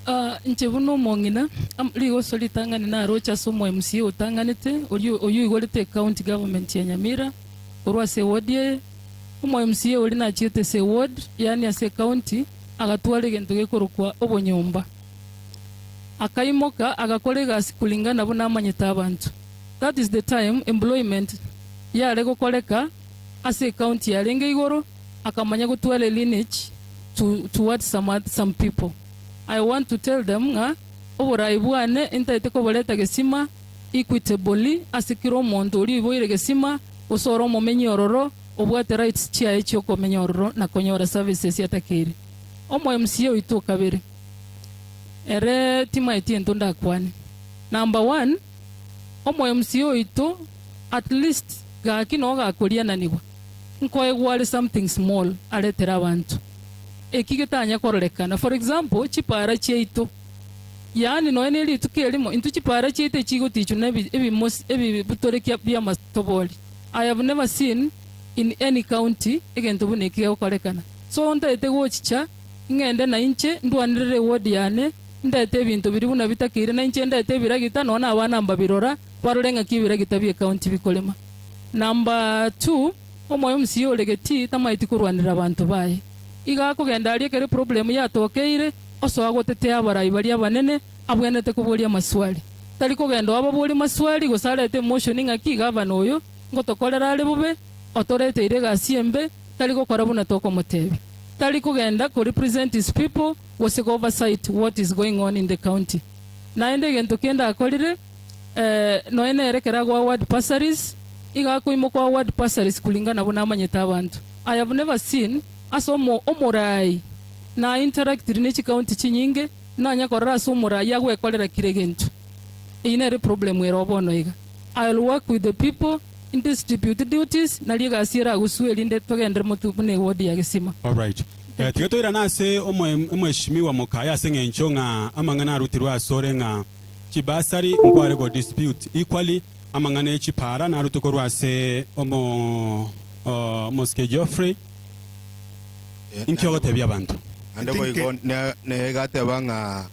Speaker 1: Ah, inche buna omong'ina, am- rigoso ritang'ani naroche ase omo MCA otang'anete, oria oyio oigorete ecounty government ya Nyamira, korwa ase eward eye, Omo MCA oria nachiete ase eward, yaani ase ecounty, agatwara egento gekorokwa obonyomba. Akaimoka agakora egasi kulingana buna amanyete abanto. That is the time employment yare gokoreka ase ecounty yarenge igoro, akamanya gotwara elineage to towards some some people. I want to tell them ng'a oborai bwane ntaete koboreta gesima equitably ase kera omonto oria oiboire gesima gose ore omomenyi ororo obwate rights chiaye chiokomenya ororo na konyora services atakeire. Omo MCA oito okabere ere timaeti ento ndakwane. Number one, omo MCA oito at least gaki noo gakoriananigwa nkoegwa are something small aretere abanto. Eki getanya kororekana for example chipara chiaito yaani nonya ne rituko erimo intwe chipara chiaito echigotichwa na ebimosi ebibutorekia biamatobori. I have never seen in any county egento buna eki gegokorekana. So ntaete gochicha ng'ende nainche ndwanerere eward yane ndete ebinto biria buna bitakeire nainche ndete ebiragita nonya na abana mbabirora barore ng'aki ebiragita bie county bikorema. Number two, omo MCA ore getii tamaeti korwanerera abanto baye. Iga akogenda aria ekero eproblem yatokeire osoa gotetea abarai baria abanene abwenerete koboria amaswali. Tari kogenda oo ababorie maswali gose arete emotion ng'aki gavana oyo ngotokorera are bobe, otoreteire egasi embe, tari gokora buna tokomotebia. Tari kogenda ko represent his people gose go oversight what is going on in the county. Naende egento kende akorire, nonya nere ekero ago award bursaries, iga akoimoka award bursaries kulingana buna amanyete abanto. I have never seen ase omo omorai na interactiri ne chicounty chinyinge, nanya korora ase omorai agwekorera kira egento. Eyio nere problem ere oo bono iga. I will work with the people, indistribute duties, nario egasi eragusue erinde togenderere motwe buna eward ya Gesima.
Speaker 2: Alright. Eh, tiga toirane ase omo- omweshimiwa Mokaya ase eng'encho ng'a amang'ana arutirwe asore ng'a chibasari nkware go dispute equally amang'ana e chipara narutwe korwa ase omo omosike Geoffrey. Inki ogotebia abanto?
Speaker 10: Naende boigo negateba ng'a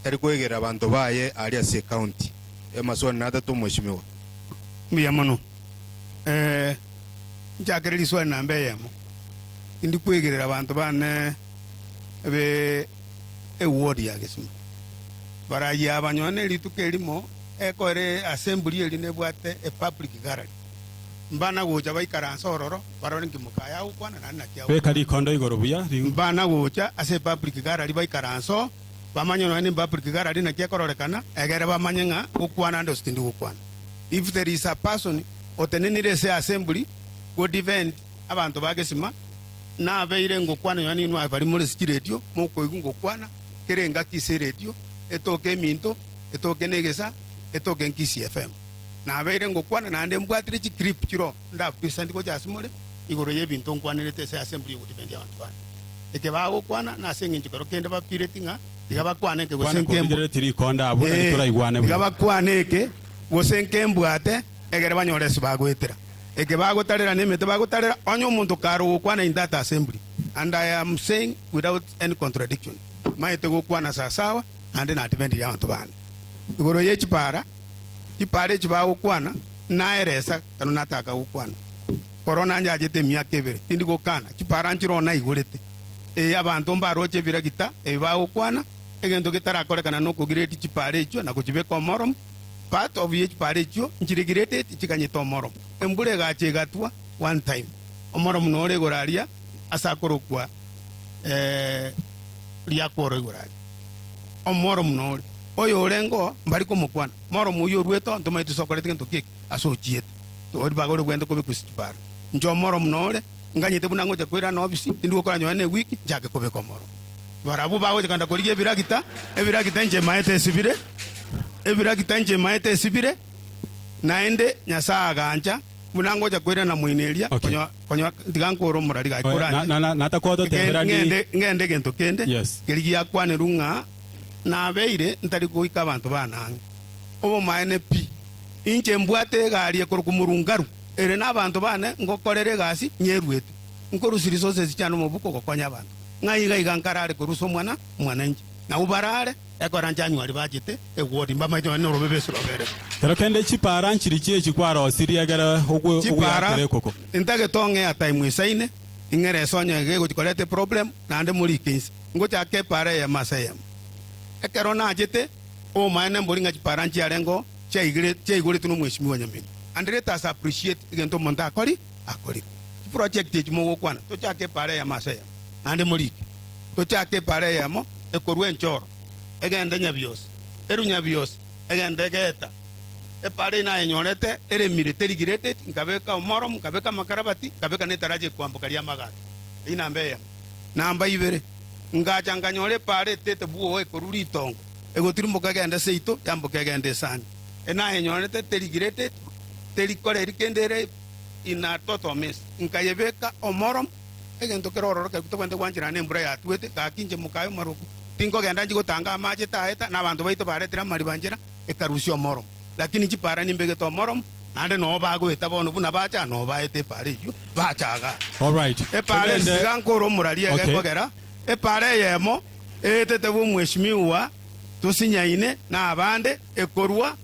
Speaker 10: tari kwegera abanto baye aria ase ecounty. Amaswali natato omweshimiwa.
Speaker 7: Mbuya mono. Eh, nchakere riswali namba eyemo. Tindi kwegerera abanto bane be eward ya Gesima. Barayia aba nyowe ne rituko erimo ekoere assembly eria nebwate e public gallery. Mbana gocha baikaranse ororo barore nki Mokaya agokwana naende naki
Speaker 2: Beka agokwana. rikondo igoro buya.
Speaker 7: Mbana gocha ase epublic gallery baikaranse oo, bamanye nonya ne public gallery naki ekororekana, egere bamanye ng'a gokwana ande gose tindi gokwana. If there is a person otenenire ase assembly go defend abanto ba Gesima, nabeire ngokwana nonya ninwe aba baria more ase chiredio, mokoigwa ngokwana kera engaki ase eredio, etoke eminto, etoke na egesa, etoke Nkisii FM. Nabeire ngokwana naende mbwatire chiclip chiroo ndapresent gocha ase more igoro y'ebinto nkwanerete ase assembly y'ogodefend abanto bane. Eke bagokwana nase engencho kero kende bapireti ng'a tiga bakwane eke gose
Speaker 2: Kwana
Speaker 7: nkembwa
Speaker 2: korigereretie rikonda abwo nari
Speaker 7: Ee,
Speaker 2: toraigwane
Speaker 7: tiga
Speaker 2: buya.
Speaker 7: bakwane eke gose nkembwate egere banyore ase bagoetera. Eke bagotarera nemete bagotarera onye omonto kare ogokwana in that assembly and I am saying without any contradiction maete gokwana sasawa naende nadefendirie abanto bane. Igoro ye chipara, chipara echi bagokwana, naeresa ekero nataka gokwana. Korona njachete emiaka ebere, tindi gokana, chipara nchire oo naigorete. Ee, abanto mbaroche ebiragita ebi bagokwana, egento getarakorekana nokogireti chipara echio na gochibeka omoromo. Part of ye chipara echio nchire graded chiganyete omoromo. Embura egacha egatwa one time. Omoromo nore igoro aria ase akorokwa eh, riakworo igoro aria. Omoromo nore. Oyo orenge oo mbari komokwana. Moromo oyio oruete oo ntomaete ase okorete gento ki eke ase ochiete. Tori baga ore bwente kobekwa ase chipara. Inche omoromo nore, nganyete buna ngocha koirana ofisi, tindi gokora nonye na ewiki, nchake kobeka omoromo. Barabwo bagocha kogenda korigia ebiragita, ebiragita inche maete esibire, ebiragita inche maete esibire, naende Nyasae agancha buna ngocha koirana moino eria,
Speaker 2: Okay.
Speaker 7: konya konya tiga nkore omorari gaki
Speaker 2: Oye, na-
Speaker 7: koranche.
Speaker 2: na- na- natakogototebera ndi
Speaker 7: Ngende ngende egento kende,
Speaker 2: Yes.
Speaker 7: keria giakwanerwe ng'a nabeire ntari goika abanto bane ang'e. Obomaene pi, inche mbwate egari ekorokwa Murungaru, ere nabanto bane ngokorera egasi nyeruete. Nkorusia resources chiane omobuko gokonya abanto. Ng'a iga iga nkarare korusia omwana omwananchi. Nabwo barare, ekero inche anywa aria bachete egwori, mbamaete nonya norobebe ase robere.
Speaker 2: Kero kende chipara nchiri chi'echi kwarosirie ekere ogwe
Speaker 7: Chipara,
Speaker 2: ogweakera ekoko.
Speaker 7: ntagete ong'e atime esaine, ing'ere ase onye iga egochi koreta eproblem, naende morike inse. Ngochaka epara eyemo ase eyemo. Ekero nachete, obomaene mbori ng'a chipara nchiarengeo chiaigire chiaigoretwe nomweshimiwa Nyamira. And let us appreciate egento omonto akori akorire. Chiproject echi mogokwana, tochake epara eyemo ase eyemo, naende morike. Tochake epara eyemo ekorwa enchoro, egende Nyabiosi, erwe Nyabiosi, egende Geeta. Epara eyio nayenyorete eremire teri graded, nkabeka omoromu, nkabeka amakarabati, nkabeka na etaraja ekwamboka ri'amagacho. Eyio namba eyemo. Namba ibere, ngacha nkanyora epara etete bwoo ekorwa ritongo, egotirimboka egende seito, yamboka egende esani. Enayenyorete teri graded, teri koreri kende ere in a total mess. Nkayebeka omoromu. Egento kere ororo keria tobwenerete gwancherana nembura yatwete, gaki inche mokaye omoruku, tinkogenda nchie gotanga amache taeta, na abanto baito baretire amariba nchera, ekarusia omoromo. Lakini chipara nimbegete omoromo, naende noo bagoeta bono buna bacha, noo baete epara eyio, bacha igaa.
Speaker 2: Alright.
Speaker 7: Epara
Speaker 2: Togende.
Speaker 7: tiga nkore omoraria
Speaker 2: Okay.
Speaker 7: egekogera, epara eyemo eetete bw'omweshimiwa tosinyaine na abande, ekorwa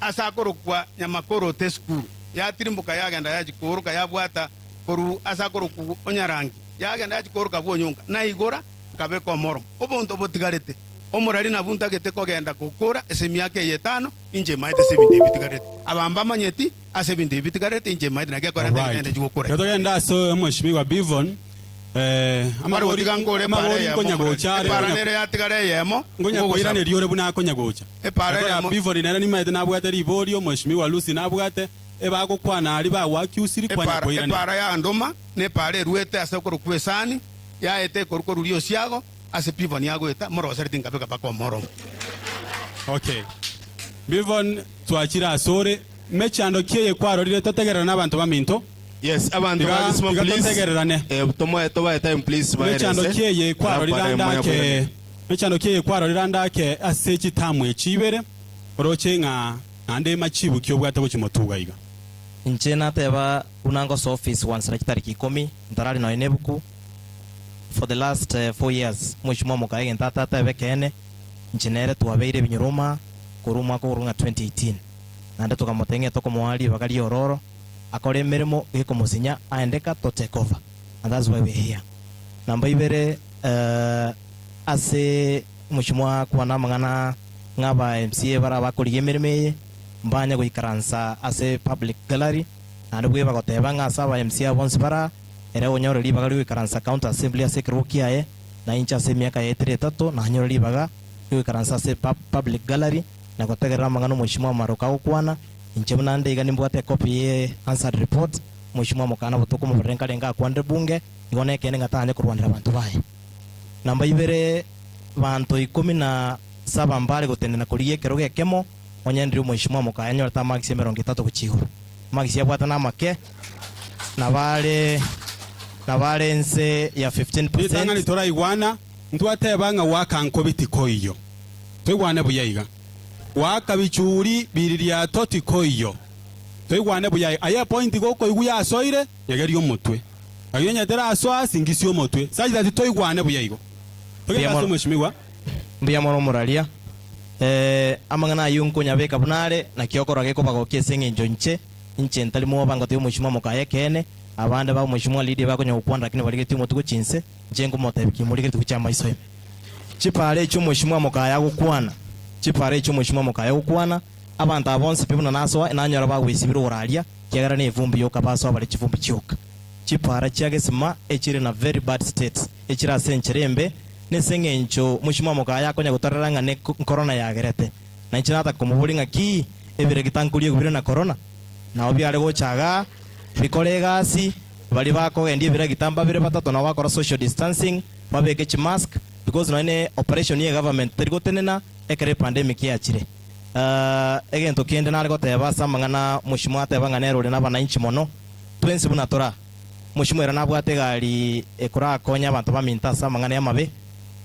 Speaker 7: ase akorokwa Nyamakoroto esukuru, yatirimboka yagenda yachia kooroka yabwata korwa ase akorokwa onyarangi, yagenda yachia kooroka bw'onyonka, naigora, nkabeka omoro. Obonto botigarete, omorari nabwo ntagete kogenda gokora ase emiaka eye etano, inche maete ase ebinto ebi bitigarete. Aba mbamanyeti ase ebinto ebi bitigarete, inche maete naki ekero
Speaker 2: Alright.
Speaker 7: ntagete ngende gokora.
Speaker 2: Ekero togende ase omweshimiwa Bivon, eh,
Speaker 7: Bare
Speaker 2: amabori
Speaker 7: gotiga nkore epara
Speaker 2: amabori
Speaker 7: eyemo
Speaker 2: nkonya
Speaker 7: omorari.
Speaker 2: gocha are
Speaker 7: Epara
Speaker 2: konya
Speaker 7: nere yatigara eyemo,
Speaker 2: nkonya
Speaker 7: ngogosaba.
Speaker 2: koiraneria ore buna akonya gocha.
Speaker 7: Epara
Speaker 2: Ekero ya
Speaker 7: eyemo.
Speaker 2: Bivon nere nimaete nabwate riborio, omweshimiwa Lucy nabwate, Ebagokwana aria bagwakiusiri kwanya
Speaker 7: Epara,
Speaker 2: koiranera.
Speaker 7: epara ya nduma nepara eruete ase okorokwa esani, yaete ekorwa korwa riosiago ase Pivoni agoeta, morosereti nkabeka mpaka omoromo.
Speaker 2: Okay. Bivon twachire asore, mechando ki eye kwarorire totegererane abanto baminto?
Speaker 10: Yes, abanto
Speaker 2: Tiga,
Speaker 10: ba Gisima
Speaker 2: tiga
Speaker 10: please.
Speaker 2: totegererane.
Speaker 10: Eh, tomoe tobae time please
Speaker 2: Mechando
Speaker 10: baerese.
Speaker 2: ki eye
Speaker 10: Alafu
Speaker 2: kwarorire
Speaker 10: baadaye
Speaker 2: ande
Speaker 10: moya
Speaker 2: ake,
Speaker 10: koirana.
Speaker 2: mechando ki eye kwarorire ande ake ase chitamu echi ibere, oroche ng'a Naende machibu ki obwate gochia motuga iga?
Speaker 8: Inche nateba buna ngosoa office gwansera chitariki ikomi ntarari nonya nebuku for the last four years mweshimiwa mokaye egento atatebe ekeene inche nere twabeire ebinyoro korwa omwaka okorwa ng'a 2018 naende tokamotebia ng'a tokomoa ribaga riororo akore emeremo gekomosinya aende ka to take over and that's why we're here. Namba ibere ase mweshimiwa akwana amang'ana ng'a aba MCA baria abakorigia emeremo eye mbanye goikaransa ase public gallery, naende bweba goteba ng'a ase aba MCA bonsi bara ere onyore ribaga riogoikaransa county assembly ase ekerogo kiaye, na inche ase emiaka yaetire etato nanyore ribaga riogoikaransa ase public gallery na gotegerera amang'ana omweshimiwa Maroka agokwana. Inche buna nde iga nimbwate ecopy ye Hansard report, omweshimiwa Mokana botuko omoborere nkarenge akwanire bunge, igo nekeene ng'a tanye korwanera abanto baye. Namba ibere, banto ikomi na saba mbare gotenena korigia ekerogo ekemo, onye ndire omoishimwa mokaye anyorete amagisi emerongo etato gochia igoro. Amagisi abwate namake, nabare nabare inse ya 15
Speaker 2: Ritang'ani
Speaker 8: percent.
Speaker 2: toraigwana, ntwateba ng'a goaka nkobi tikoiyo. Toigwane buya iga. Goaka bichuri biririato tikoiyo. Toigwane buya iga. Aye epointi gokoigwa yasoire, nyegeria omotwe. Lakini onye terasoa ase, ingisia omotwe. Such that toigwane buya igo. Togende
Speaker 8: Mbuya
Speaker 2: ase
Speaker 8: mono.
Speaker 2: omweshimiwa.
Speaker 8: Mbuya mono omoraria. Eh, amang'ana ayio nkonyabeka buna are, naki okorora gekobagokia ase engencho inche, inche ntari mwoba ngotebia omochumwa mokaye ekeene, abande ba omochumwa Lidia bakonya gokwana lakini barigetie omotwe gochia inse, inche nkomotebia ki morigeretie gochia amaiso ime. Chipara echio omochumwa mokaye agokwana, chipara echio omochumwa mokaye agokwana, abanto aba bonsi pi buna nasoa, nanyora bagwesibire ogoraria, ekiagera nevumbi yoka basoa bare chivumbi chioka. Chipara chia gesima echire na very bad state, echire ase enchera embe, Nese engencho mochie mwamoka aya akonya gotorera ng'a ne korona yagerete. Na inche nataka komoboria ng'a ki ebiregita nkoria bire na korona? Nao biare gocha igaa, bikore egasi, baria bakogendia ebiregita mbabere batato nabo bakora social distancing, babeke chimask, because nonya ne operation ye government teri gotenena ekero epandemic yachire. Egento kende nare goteba ase amang'ana mochie mwateba ng'a nere ore nabananchi mono, twensi buna tora. Omochie ere nabwate egari ekorakonye abanto baminto ase amang'ana y'amabe,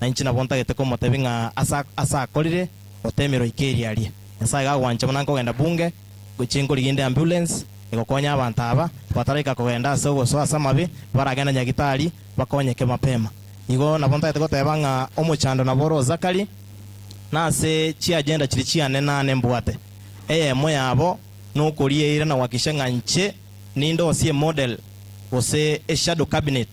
Speaker 8: na inche nabo ntagete komotebia ng'a ase ase akorire, otemirwe oike eria aria. Nyasae gagwancha buna nkogenda bunge, gochia nkorigia inde ambulance egokonya abanto aba, bataraika kogenda ase ogosoa ase amabe, baragende nyagitari, bakonyeke mapema. Igo nabo ntagete goteba ng'a omochando nabo ore o Zakari, nase chiagenda chiria chiane nane mbwate. Eyemo yabo nokoria eira na gohakikisha ng'a inche Nindosie emodel gose eshadow cabinet,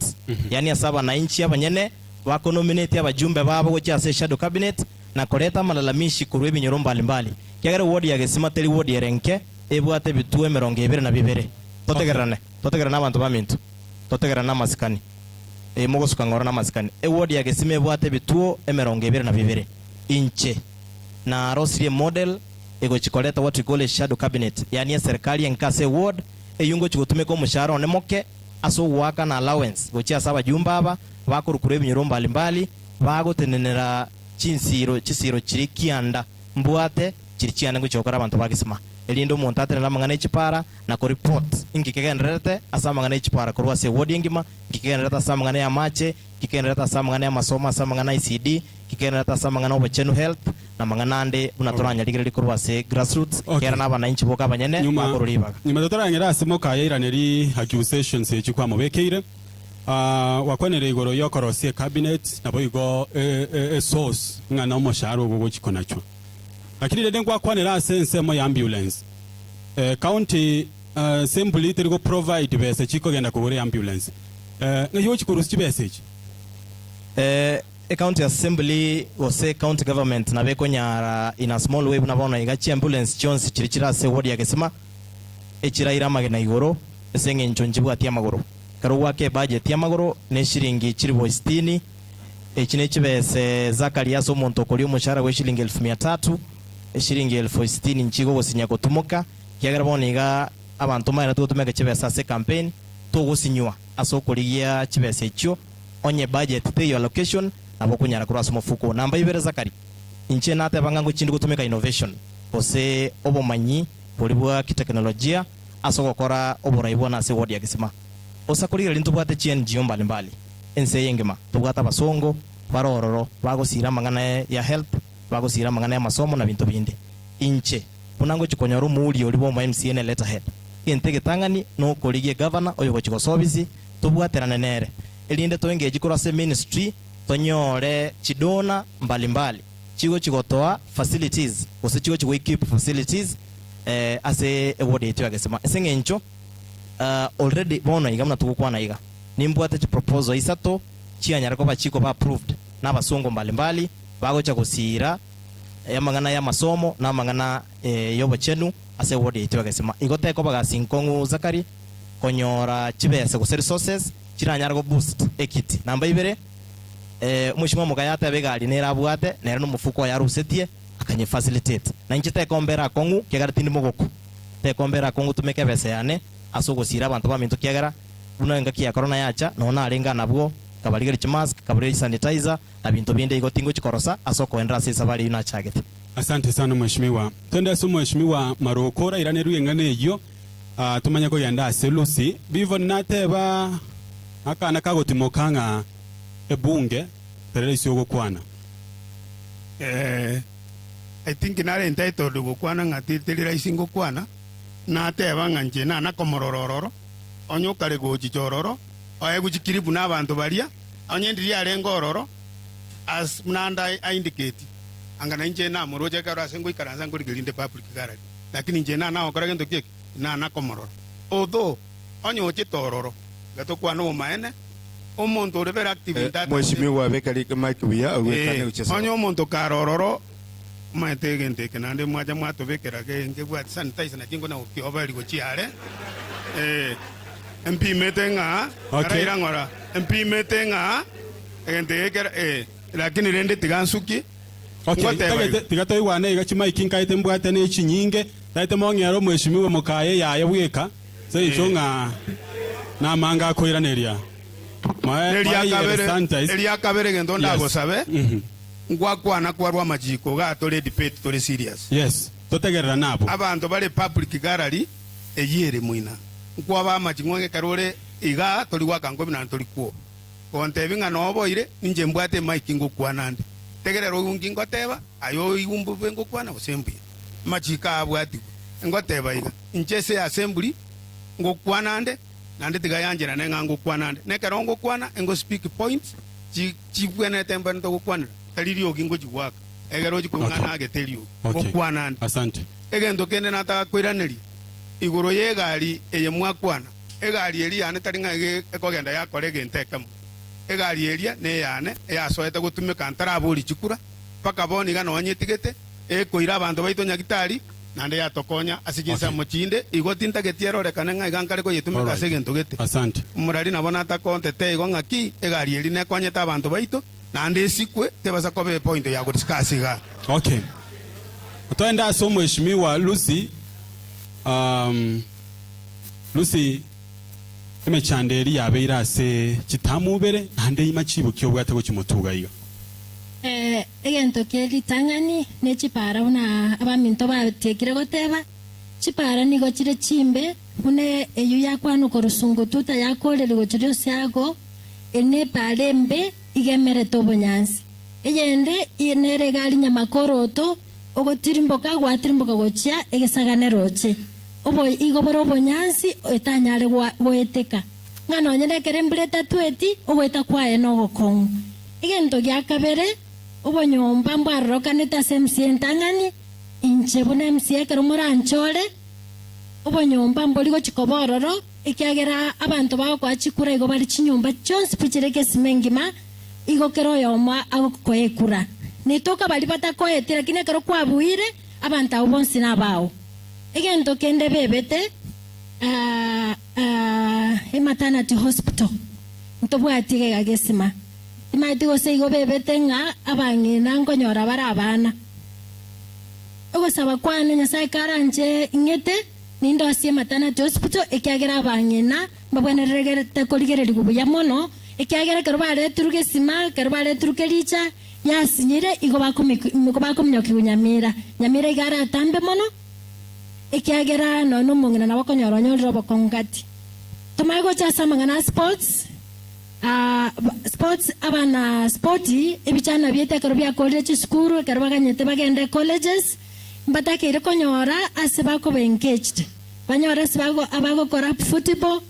Speaker 8: yaani ase abanainchi abanyene bakonominate abajumbe babo gochia ase eshadow cabinet na koreta amalalamishi korwa ebinyoro mbali mbali. Ekiagera eward ya Gesima teri ward ere nke, ebwate ebituo emerongo ebere na bibere. Totegererane, totegererane abanto baminto, totegererane namasikani. Ee, mogosuka ng'ora namasikani. Eward ya Gesima ebwate ebituo emerongo ebere na bibere. Inche narosirie emodel egochi koreta what we call a shadow cabinet, yaani eserikari enke ase eward, eyio ngochi gotumeka omoshahara one moke ase ogoakana allowance gochia ase abajumbe aba bakorukurwa ebinyoro mbali mbali bagotenenera chinsiro chisiro chiri kianda mbwate chiri chiane ngochia gokora abanto ba gesima erinde omonto atenene amang'ana echipara na ko report inki kegendererete ase amang'ana echipara korwa ase eward engima inki kegendererete ase amang'ana ya amache inki kegendererete ase amang'ana ya amasomo ase amang'ana ICD inki kegendererete ase amang'ana obochenu health na amang'ana ande buna toranyarigererie korwa ase grassroots
Speaker 2: Okay.
Speaker 8: ekiagera nabananchi boka abanyene
Speaker 2: Nyuma,
Speaker 8: bakorwa ribaga.
Speaker 2: nyuma totarang'era ase mokayairanerie accusations echi kwamobekeire, ah, gwakwanire igoro y'okorosia ecabinet naboigo e, e, esource ng'a na omoshahara ogo ogochi konachwa. Lakini rende ngwakwanera ase ensemo ya ambulance. Eh, county eh, simply teri go provide besa chikogenda kogora eambulance. Eh, ng'ai ogochi korusia chibesa echi?
Speaker 8: Eh, Ecounty assembly gose county government nabo ekonyara in a small way buna bono iga chiambulance chionsi chiria chire ase eward ya Gesima echiraire amagena igoro ase eng'encho nchibwati amagoro. Ekero ogwaka ebudget ya amagoro ne eshiringi chilifu sitini, echi ne chibese Zachary ase omonto okoria omoshahara bwe eshilingi elfu mia tatu, eshilingi elfu sitini nchigogosinya gotumoka ekiagera bono iga abanto mbagenderete gotumeka chibesa ase ecampaign togosinywa ase okorigia chibesa echio. Onye budget teiyo allocation nabo okonyara korwa ase omofuko. Namba ibere Zachary, inche nateba ng'a ngochindi gotumeka innovation gose obomanyi boria bwa kiteknolojia ase ogokora oborai bwane ase eward ya Kisima. Osa korigereria ntobwate chi NGO mbali mbali ense eye engima, tobwate abasongo bare ororo bagosira amang'ana ya health, bagosira amang'ana ya amasomo na binto binde. Inche buna ngochi konyora omouria oria bwa omo MCA ne letterhead, egento egetang'ani nokorigia egavana oyogochi gosoa obisi, Tobwaterane nere, erinde toengage korwa ase ministry tonyore chidonor mbali mbali chigochi gotoa facilities gose chigochi go equip facilities ase eward yaito ya Gesima. Ase eng'encho already bono iga buna togokwana iga nimbwate chiproposal isato chianyare koba chikoba approved na abasongo mbali mbali bagocha gosiira amang'ana ya amasomo na amang'ana yobochenu ase eward yaito ya Gesima. Igo tekoba gasi nkong'u Zachary. konyora chibesa gose resources chiranyare go boost ekiti. Namba ibere, omweshimiwa Mokaya ateba egari nere abwate, nere nomofuko oye arusetie, akanye facilitate. Na inche tekombera akong'u ekiagera tindi mogoko. Tekombera akong'u tumeka ebesa yane ase ogosira abanto baminto ekiagera buna engaki ya corona yacha nonya narenge anabwo, nkabarigeria chimask, nkabarigeria chisanitizer na binto binde igo tingochi korosa ase okoenderera ase esabari eyio nachagete.
Speaker 2: Asante sana mweshimiwa. Twende ase omweshimiwa Maroko orairanerwe eng'ana eyio. Tomanye kogenda ase Lucy. Bivon nateba akana kagotimoka ng'a ebunge terera ase ogokwana.
Speaker 7: Eh, I think nare entitled gokwana ng'a teri rahisi ngokwana, nateba ng'a inche nana komorora ororo, onye okare gochicha ororo, oegwe chikiribu na abanto baria, onye ndiri arenge ororo, as buna ande a indicate. Anga nainche namoroche ekero ase ngoikaransa nkorigereria inde public gallery, lakini inche nana gokora gento ki eki? Nana komorora. Although onye ochete ororo, iga tokwane obomaene, omonto ore very active in that
Speaker 10: Mheshimiwa beka mic buya ogwekane
Speaker 7: Eh,
Speaker 10: gochia
Speaker 7: onye omonto kare ororo omanyete egento eke naende mwacha mwatobekera genge bwati sanitizer naki nkona gokioba gochia are eh, empimete ng'a
Speaker 2: Okay.
Speaker 7: araira ng'ora empimete ng'a egento eke kera eh, lakini rende tiga nsuki
Speaker 2: Okay,
Speaker 7: ngoteba
Speaker 2: tagete
Speaker 7: iga.
Speaker 2: tiga toigwane iga chimaiki nkaete mbwate ne chinyinge taete mong'ere omweshimiwa mokaye yaye bweka ase eng'encho
Speaker 7: Eh.
Speaker 2: ng'a namanga akoiraneria moe
Speaker 7: Eria
Speaker 2: moe
Speaker 7: kabere
Speaker 2: sanitize
Speaker 7: eria kabere egento
Speaker 2: yes
Speaker 7: ndagosabe
Speaker 2: mhm
Speaker 7: ngwakwana kwarwa amachiko iga tore debate tore serious.
Speaker 2: yes totegerera nabo
Speaker 7: Abanto bare public gallery eyio ere moina nkwaba amaching'u ekero ore igaa tori goaka nkobi naende tori kwoba. Gontebi ng'a noboire ninche mbwate emic ngokwana ande. Tegerera oigwe nki ngoteba, aye oigwe mbobe ngokwana gose mbuya. Amachiko aya abwatigwe. Ngoteba iga, inche ase assembly ngokwana ande, naende tiga yancherane ng'a ngokwana ande. Na ekero ngokwana, engo speak points chi chibwenerete mbwenerete gokwanera, tari riogi ngochi goaka, egere ochi koigwa ng'a
Speaker 2: okay
Speaker 7: nagete eriogi.
Speaker 2: okay
Speaker 7: Ngokwana ande.
Speaker 2: asante
Speaker 7: Egento kende nataka koiraneria, igoro y'egari eye mwakwana, Egari eria yane tari ng'a iga ekogenda yakora egento ekemo. Egari eria neyane, eyasoete gotumeka ntaraboria chikura, mpaka bono iga nonya nyetigete, ekoira abanto baito nyagitari, naende yatokonya ase
Speaker 2: okay
Speaker 7: chinsemo chinde, igo tintageti erorekane ng'a iga nkare koyetumeka ase
Speaker 2: alright
Speaker 7: egento gete.
Speaker 2: asante
Speaker 7: Omorari nabo natakontete igo ng'aki egari eria nekonyete abanto baito, naende esikwe, tebasa koba epoint ya godiscuss igaa.
Speaker 2: Okay. Toende ase omweshimiwa Lucy um, Lucy, emechando eria yabeire ase chitamu ibere, naende ima chibuki obwate gochimotuga iga.
Speaker 6: Eh, egento kie ritang'ani ne chipara buna abaminto batiekire goteba, chipara nigo chire chimbe, buna eyio yakwanwa korwa Sungututa yakoreri gochia Osiago, eri nepara embe iga emerete obonyansi. Eyende nere egari nyamakoroto, ogotirimboka gwatirimboka gochia egesagane roche. Obo igo bore obonyansi etanyare goeteka, ng'a nonye nekero embura etatweti, ogoeta kwaye nogokong'u. Egento gia kabere, obonyomba mbwarorokanete ase emsia entang'ani, inche buna emsia ekero moranchore, obonyomba mbori gochia koba ororo, ekiagera abanto bagokoa chikura igo bare chinyomba chionsi pi chire egesima engima, igo kera oyomo agokoa ekura. Netoka baria batakoeti, lakini ekero kwabuire, abanto abwo bonsi nabao. Egento kende bebete ematernity hospital ntobwati egega gesima. Timanyeti gose igo bebete ng'a abang'ina nkonyora bare abana. Ogosaba kwane Nyasae karanche ing'ete nindosie ematernity hospital ekiagera abang'ina mbabwenererete korigererigwa buya mono ekiagera ekero baretirwe gesima ekero baretirwe kericha Yasinyire igo bakominyokigwa Nyamira. Nyamira iga aratambe mono, ekiagera nonya nomong'ina nabo okonyora onyorire obokong'u gati. Tomanye gocha ase amang'ana a sports, sports abana spoti ebichana biaito ekero biakorire chisukuru ekero baganyete bagende colleges, mbatakeire konyora ase bakoba engaged. Banyore ase abagokora football,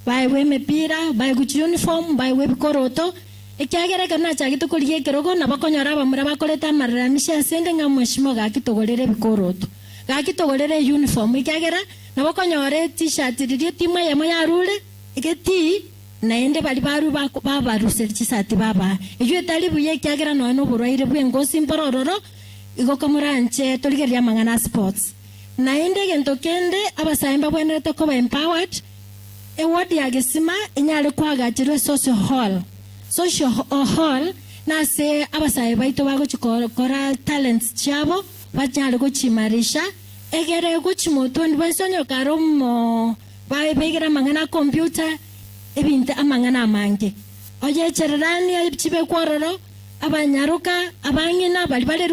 Speaker 6: baegwe emepira, baegwe chiuniform, baegwe ebikoroto. Ekiagera ekero nachagete korigia ekerogo, nabo konyora abamura bakorete amareramisio asende ng'a mweshimiwa gaki togorere ebikoroto, gaki togorere eyuniform, ekiagera nabo konyora etishati riria etimu eyemo yarure egetii, naende baria barue babaruseria chisati babaa. Eyio etari buya ekiagera nonya noborwaire bw'engosi mboro ororo, igo komoranche torigererie amang'ana a sports. Naende egento kende abasae mbabwenerete koba empowered, Eward ya Gesima enyare koagacherwa esocial hall. Social hall nase abasae baito bagochi kora talents chiabo banyare gochiimarisha egere gochi motwe onde bwensi onye kare omo begere amang'ana a computer ebinto amang'ana amange. Oye echererani chibekwe ororo abanyaroka abang'ina baria bare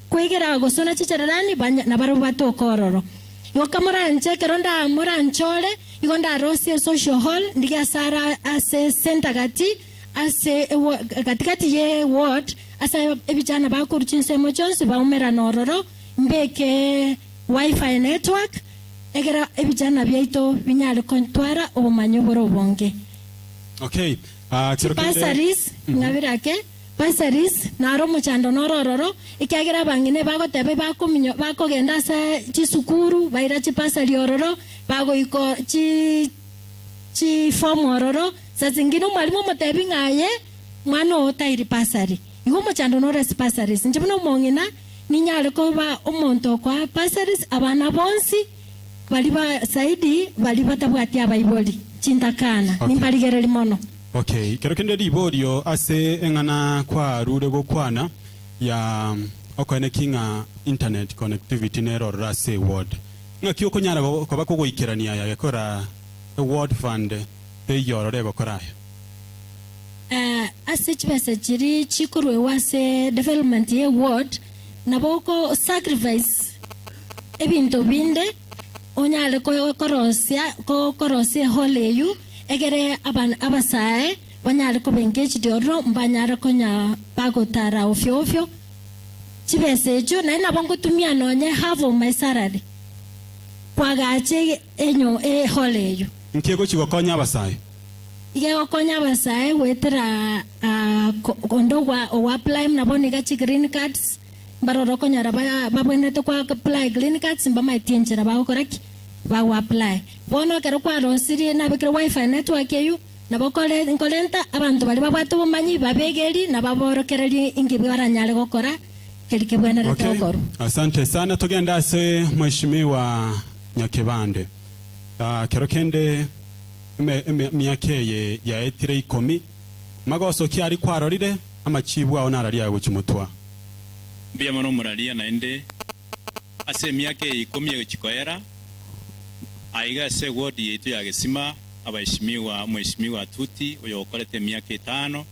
Speaker 6: kwegera gosona chichererani nabarabwo batoke ororo. Igo kamoranche ekero ndamoranchore, igo ndarosie esocial hall, ndigie ase ara ase center gati, ase ewa gati gati ye ward, ase ebichana bakorwa chinsemo chionsi baumerane ororo, mbeke wifi network, egere ebichana biaito binyare kontwara obomanyi obore obonge.
Speaker 2: Okay, ah, kero kende
Speaker 6: Chibursaries, ng'abere ake. Bursaries, naro omochando noro ororo, ekiagera abang'ina ebagoteba ebakominyo bakogenda ase chisukuru baira chibursary ororo, bagoika chi chiform ororo, saa zingine omwalimu omotebi ng'a aye mwana oo tairi bursary. Igo omochando noro ase bursaries. Inche buna omong'ina, ninyare koba omonto okoa bursaries abana bonsi baria ba zaidi baria batabwati abaibori, chintakana,
Speaker 2: Okay.
Speaker 6: nimbarigereria mono.
Speaker 2: Okay, kero kende riborio ase eng'ana kwarure gokwana ya okoeneki ng'a internet connectivity nere ororo ase eward. Ng'aki okonyara koba kogoikerania aya gekora eward fund teiyo ororo egokora aya?
Speaker 6: Ase chibesa chiria chikoruegwa ase development ye ward, nabo oko sacrifice ebinto binde onyare korosia korosia ehall eywo egere abasae banyare koba engaged ororo mbanyare konya bagotara ofio ofio chibesa echio naende nabo ngotumia nonye half of my salary koagacha ehall eywo.
Speaker 2: Nki egochi gokonya abasae?
Speaker 6: Iga egokonya abasae goetera onde ogo apply buna bono iga chi green cards, mbarore okonyora babwenerete ko apply green cards mbamaeti enchera bagokora ki? Bago apply. Bono ekero kwarosirie nabekire wifi network eywo, nabo nkorenta abanto baria babwate obomanyi babegeri na baborokererie inki baranyare gokora keri kebwenerete
Speaker 2: Okay.
Speaker 6: gokorwa.
Speaker 2: Asante sana togende ase Mheshimiwa Nyakebande. Kero kende Emiaka eye yaetire ikomi, magoso ki aria kwarorire, amachibu ao nararia agochia motwa.
Speaker 5: Mbuya mono omoraria naende ase emiaka eye ikomi egochia koera, aiga ase eward yaito ya Gesima, abaeshimiwa, Omweshimiwa Atuti oyogokorete emiaka etano,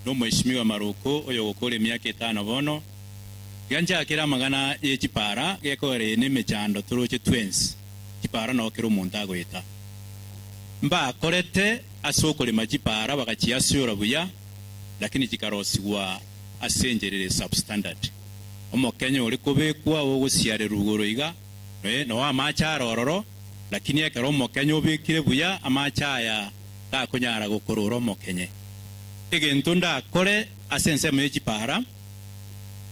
Speaker 5: na Omweshimiwa Maruko oyogokora emiaka etano bono. Iga nchakere amang'ana ye chipara gekogera eye nemechando toroche twensi, chipara noo kera omonto agoeta. Mbakorete ase okorema chipaara bagachiasiora buya, lakini chikarosigwa ase enchera ere substandard. Omokenya ore kobekwa ogosiarerwa igoro iga, noo amache are ororo, lakini ekero omokenya obekire buya amache aya takonyara gokorora omokenye. Egento ndakore ase ensemo ye chipaara,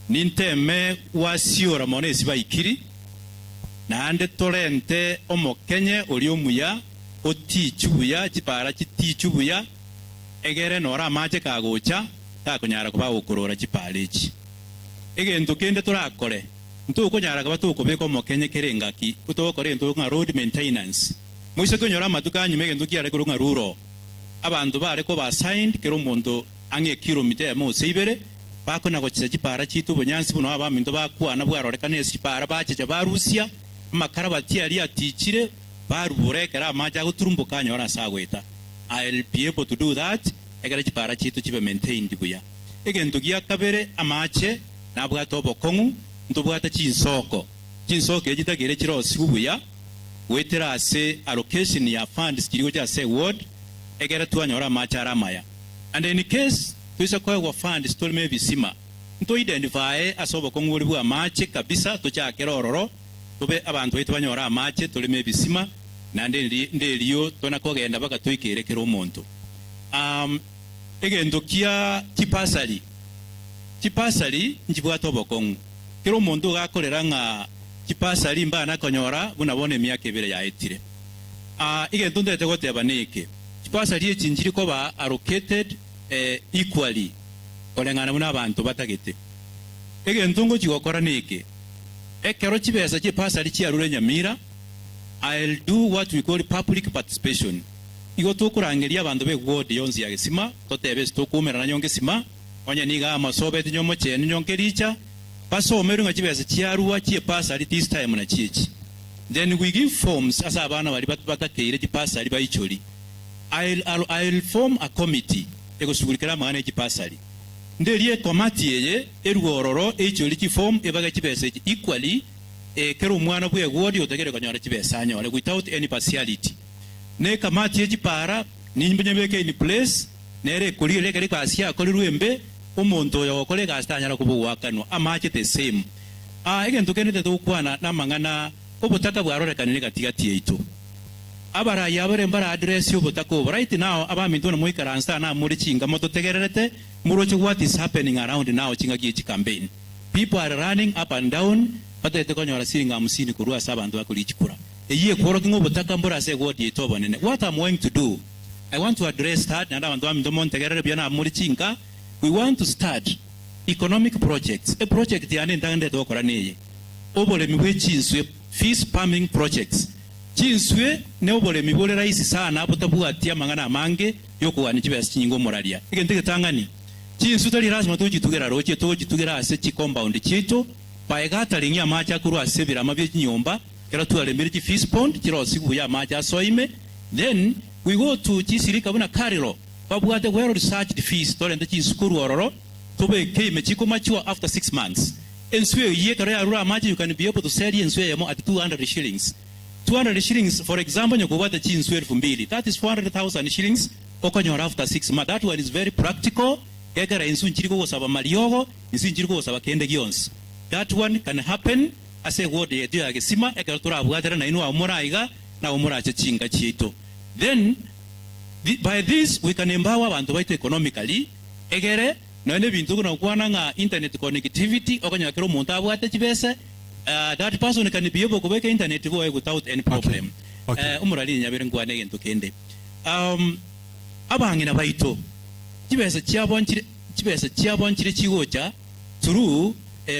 Speaker 5: ninteme gwasiora mono esi baikiri, Naende torente omokenye oria omuya otichwe buya, chipaara chitichwe buya, egere noro amache kagocha takonyara koba agokorora chipaara echi. Egento kende torakore, ntokonyara koba tokobeka omokenye kera engaki, togokora egento ng'a road maintenance. Moise konyora amatuko anyuma egento kiare korwa ng'a rural, abanto bare koba assigned kera omonto ang'e ekilomita eyemo gose ibere, Bakona gochisa chipaara chiaito obonyansi buna abaminto bakwana bwarorekana ase chipaara, bachecha barusia amakara batia aria atichire, barubora ekero amache agoturumboka anyore ase agoeta. I'll be able to do that ekero chipaara chiaito chibe maintained buya. Egento gia kabere amache nabwate obokong'u, ntobwate chinsoko, chinsoko echi chitagere chirosigwe buya goetera ase allocation ya funds chiria gocha ase eward ekere twanyora amache are amaya. And in case Toise koegwa funds toreme ebisima, nto identifye ase obokong'u boria bwa amache kabisa tochakere ororo tobe abanto baito banyore amache toreme ebisima naende nderio tona kogenda baka toikere kera omonto. Um egento kia chibasari, chibasari nchibwate obokong'u. Kera omonto iga akorera ng'a chibasari mbana konyora buna bono emiaka ebere yaetire. Ah egento ntagete goteba neke, chibasari echi nchiri koba allocated equally, koreng'ana buna abanto batagete. Egento ngochia gokora neke, ekero chibesa chi'ebasari chiarure Nyamira, I'll do what we call public participation. Igo tokorangeria abanto b'eward yonsi ya Gesima, totebe ase tokoumerana nyonga Gesima, onye nigo amasobeti nyomochenu nyonka ericha, basomerwe ng'a chibesa chiarua chi'ebasari this time nachi echi. Then we give forms ase abana baria batakeire chibasari baichori. I'll, I'll form a committee egosugurikera amang'ana e chibasari. Nderie ekomati eye erue ororo eichori chiform ebage chibesa echi equally eh, kera omwana bw'eward otageire konyora chibesa anyore without any partiality. Ne ekamati ye chipara nimbe nyebeke in place nere ekorigereria ekero egasi yakorirwe embe omonto oyo ogokora egasi tanyara koba ogoakanwa. Amache the same. Ah, egento kende ntagete gokwana namang'ana obotaka bwarorekanire gati gati yaito. Abarai abare mbara address obotaka obo. Right now abaminto buna moikaranse aa namore chinga mototegererete. Moroche what is happening around now chingaki echi campaign. People are running up and down batagete konyora siringi hamsini korwa ase abanto bakoria chikura. Eyio ekworokia ng'a obotaka mbore ase eward yaito obonene. What am going to do, I want to address that naende abanto baminto montegerere buya nabo more chinka, we want to start economic projects. Eproject yane entang'ani ndete gokora neye, oboremi bwe chinswe, fish farming projects. Chinswe ne oboremi bore rahisi sana botabwati amang'ana amange yokogania chibesa chinyinge omoraria. Egento egetang'ani, chinswe tari lasima tochitugere aroche, togochitugera ase chicompound chiaito, by gathering amache akorwa ase ebirama bie chinyomba, ekero twaremire chi fish pond chirosigwe buya amache asoe ime, then we go to chisirika buna Kariro babwate well researched fish torente chinswe korwa ororo tobeke ime chikomature after 6 months. Enswe eyio ekero yarure amache you can be able to sell enswe eyemo at 200 shillings. 200 shillings for example onye kobwate chinswe elfu mbili that is 400,000 shillings okonyora after 6 months. That one is very practical gekera enswe nchiri kogosaba mariogo, enswe nchiri kogosaba kende gionsi. That one can happen ase eward yaito ya Gesima ekero torabwatera nainwe abwo more aiga nabo morache chinka chiaito. Then by this we can empower abanto baito economically egere Nonya nebinto buna gokwana ng'a internet connectivity, okonyora kera omonto abwate chibese, that person can be able kobeka internet boye without any problem.
Speaker 2: Okay.
Speaker 5: Omorari nyabere nkwane egento kende. Abang'ina baito, chibesa chiabo nchire chibesa chiabo nchire chigocha through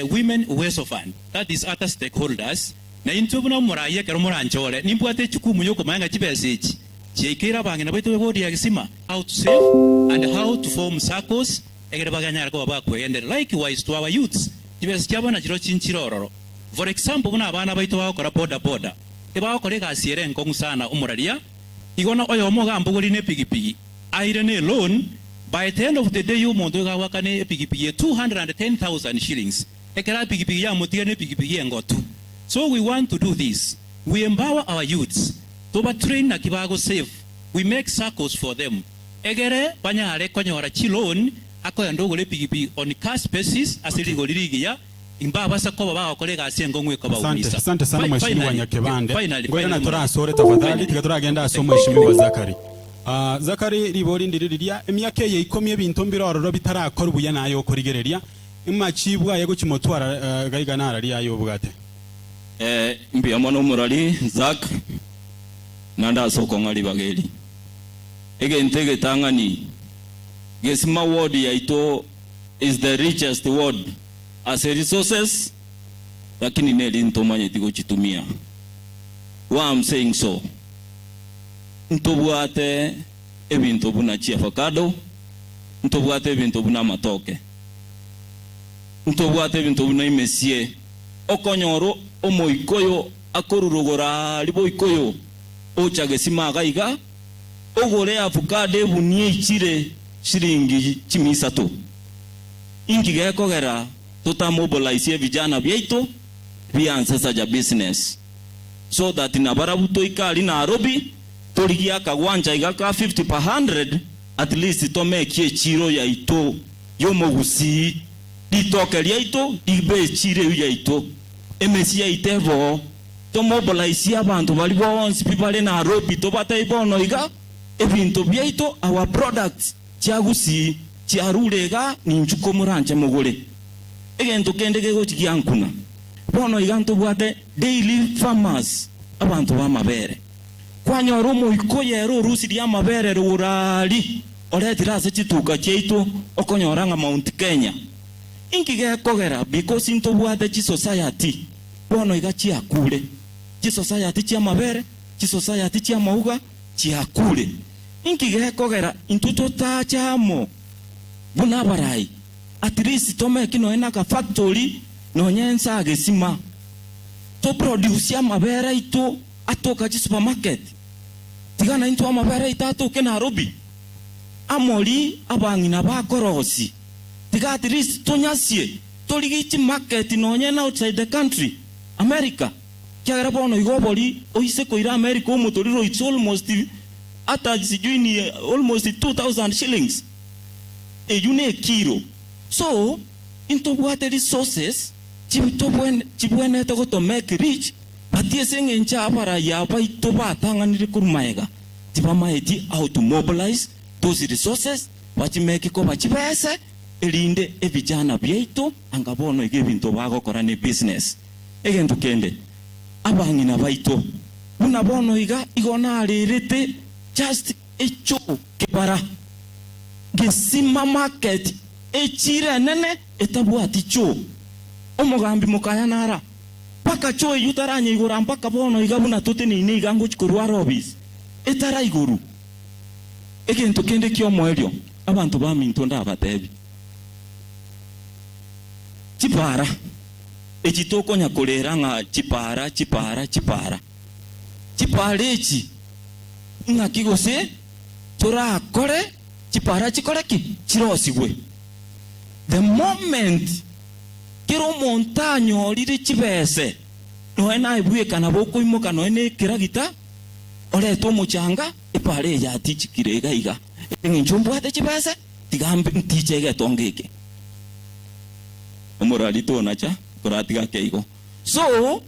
Speaker 5: Women Uwezo Fund, that is other stakeholders, na intwe buna omorai ekero moranchore, nimbwate echukumu yokomanya ng'a chibesa echi Chiaikeire abang'ina baito b'ewodi ya Gesima how to save and how to form SACCOs egere baganyare koba bakwegendereria. Likewise to our youths, chibesa chiabo nachireo chinchire ororo. For example buna abana baito bagokora boda boda, ebagokora egasi ere enkong'u sana omoraria, igo na oyomo iga ambogori ne epigipigi aire ne loan, by the end of the day omonto iga agoakana epigipigi ye 210,000 shillings ekero epigipigi yamotiga ne epigipigi engotu. So we want to do this, we empower our youths. Toba train naki bago save, we make saccos for them egere banyare konyora chi loan akoenda ogore epigipigi on cash basis ase rigori rigiya imbabasa koba bagokora egasi enkong'u
Speaker 2: Asante,
Speaker 5: ekobaumisa.
Speaker 2: asante sana
Speaker 5: Fi-
Speaker 2: mheshimiwa
Speaker 5: finally,
Speaker 2: Nyakebande.
Speaker 5: finally,
Speaker 2: Ngoja na
Speaker 5: finally,
Speaker 2: torasore tafadhali
Speaker 5: finally.
Speaker 2: tiga toragenda ase omheshimiwa Zachary. Ah, Zachary ribori ndiri riria emiaka eye ikomi ebinto mbire ororo bitarakorwa buya naye okorigereria machibu aye gochimotwara uh, gaiga nararia aye obwate.
Speaker 4: Ee, mbuya mono omorari Zack, naende ase okong'a ribaga eri. Egento egetang'ani, Gesima ward yaito is the richest ward ase resources, lakini neri ntomanyeti gochitumia. Why am saying so? Ntobwate ebinto buna chiavocado, ntobwate ebinto buna amatoke, ntobwate ebinto buna emesie, Okonyora omoikoyo akorurogora aria boikoyo, ocha gesima iga iga, ogore avocado ebunia eichire shilingi chimia isato. Inki gekogera totamobilisie ebijana biaito bianse such business so that nabarabwo toike aria Nairobi torigie akagwancha iga ka 50 per hundred at least tomekie echiro yaito yomogusii. Ritoke riaito ribe echiro eyio yaito, emesi yaito eboo, tomobilaisie abanto baria bonsi pi bare Nairobi tobatebie bono iga, ebinto biaito, our products, chia Gusii chiarure igaa ninchu komoranche mogore. Egento kende kegochi giankuna. Bono iga ntobwate daily farmers, abanto b'amabere. Kwanyora omoikoyo ere orusirie amabere rorari oretire ase chituka chiaito okonyora ng'a Mount Kenya. Inki gekogera because ntobwate chisociety bono iga chiakure. Chisociety chiamabere, chisociety chiamauga chiakure. Inki gekogera intwe totache amo buna abarai at least tomeki nonye na akafactory nonye ense agesima toproduce amabere aito atoka chisupermarket, tiga naintwe amabere aito atoke Nairobi, amori abang'ina bakorosi, tiga at least tonyasie torigie chimarket nonye na outside the country, America, kiagera bono iga obori oise koira America omotoriro it's almost ata sijui ni almost 2000 shillings, eywo ne ekiro. So intobwate resources chibwenerete goto make rich. But ase engencho abarayia baito batang'anire korwa magega, tibamaeti how to mobilize those resources, bachimeke koba chibese. Erinde ebijana biaito anga bono iga ebinto bagokora ne business. Egento kende, abang'ina baito buna bono iga igo narerete just echoo kebara, gesima market echiro enene etabwati choo. Omogambi mokaya nara mpaka choo eyio taranyeigora mpaka bono iga buna toteneine iga ngochi korwara obisi etaraigorwa. Egento kende ki'omoerio, abanto baminto ndabateebie, Chipaara echi tokonya korera ng'a chipaara, chipaara, chipaara, chipaara echi ng'aki gose torakore chipaara chikore ki? Chirosigwe. The moment kera omonto anyorire chibese, nonya naye bweka nabo okoimoka nonya na ekeragita, orete omochanga, Epaara eye yatichikire iga iga, engencho mbwate chibese, tiga mbe ntiche egetonga eke. Omorari tonacha koratiga ake igo. So,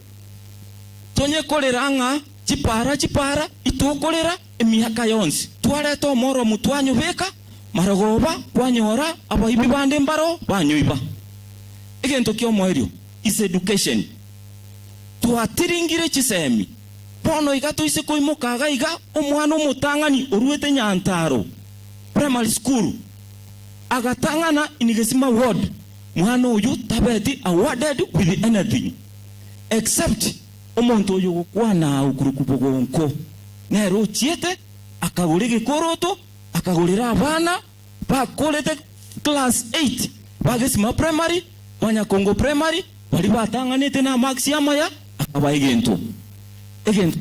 Speaker 4: tonye korera ng'a chipaara chipaara, itokorera emiaka yonsi. Twareta omoromu twanyobeka, marogoba kwanyora abaibi bande mbaro banyoiba. Egento ki'omoerio is education. Twatiringire chisemi. Bono iga toise koimoka iga iga, omwana omotang'ani oruete Nyantaro Primary School agatang'ana in Gesima Ward, mwana oyio tabeti awarded with anything except omonto oyo ogokwana okorokwa Bogonko nere ochiete akagora egekoroto akagorera abana bakorete class eight ba Gesima Primary, ba Nyakongo Primary, baria batang'anete namarks amaya, akaba egento. Egento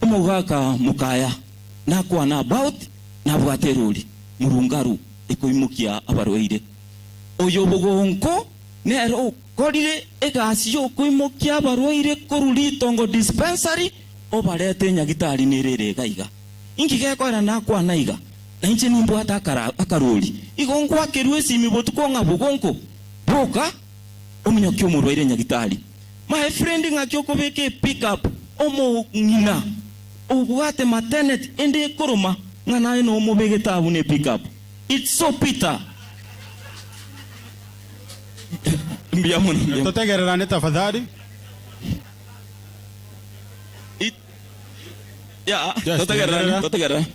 Speaker 4: omogaka mokaya nakwana about nabwate erori murungaru ekoimokia abarwaire. Oyo bogonko nere okorire egasi yokoimokia abarwaire korwa ritongo dispensary obarete nyagitari nere ere iga iga. Inki gekoera nakwana iga? Na inche nimbwate akarori. Igo ngwakerwe esimi botuko ng'a bogonko, boka, ominyokie omorwaire nyagitari. My friend ng'aki okobeka e pick up omong'ina obwate maternity ende ekoroma ng'a naye nomobegete abwo ne pick up. It's so bitter. Mbuya mono, mbuya mono.
Speaker 2: Totegererane tafadhali.
Speaker 4: It, yeah,
Speaker 2: Yes,
Speaker 4: totegererane,
Speaker 2: tegerera.
Speaker 4: totegererane.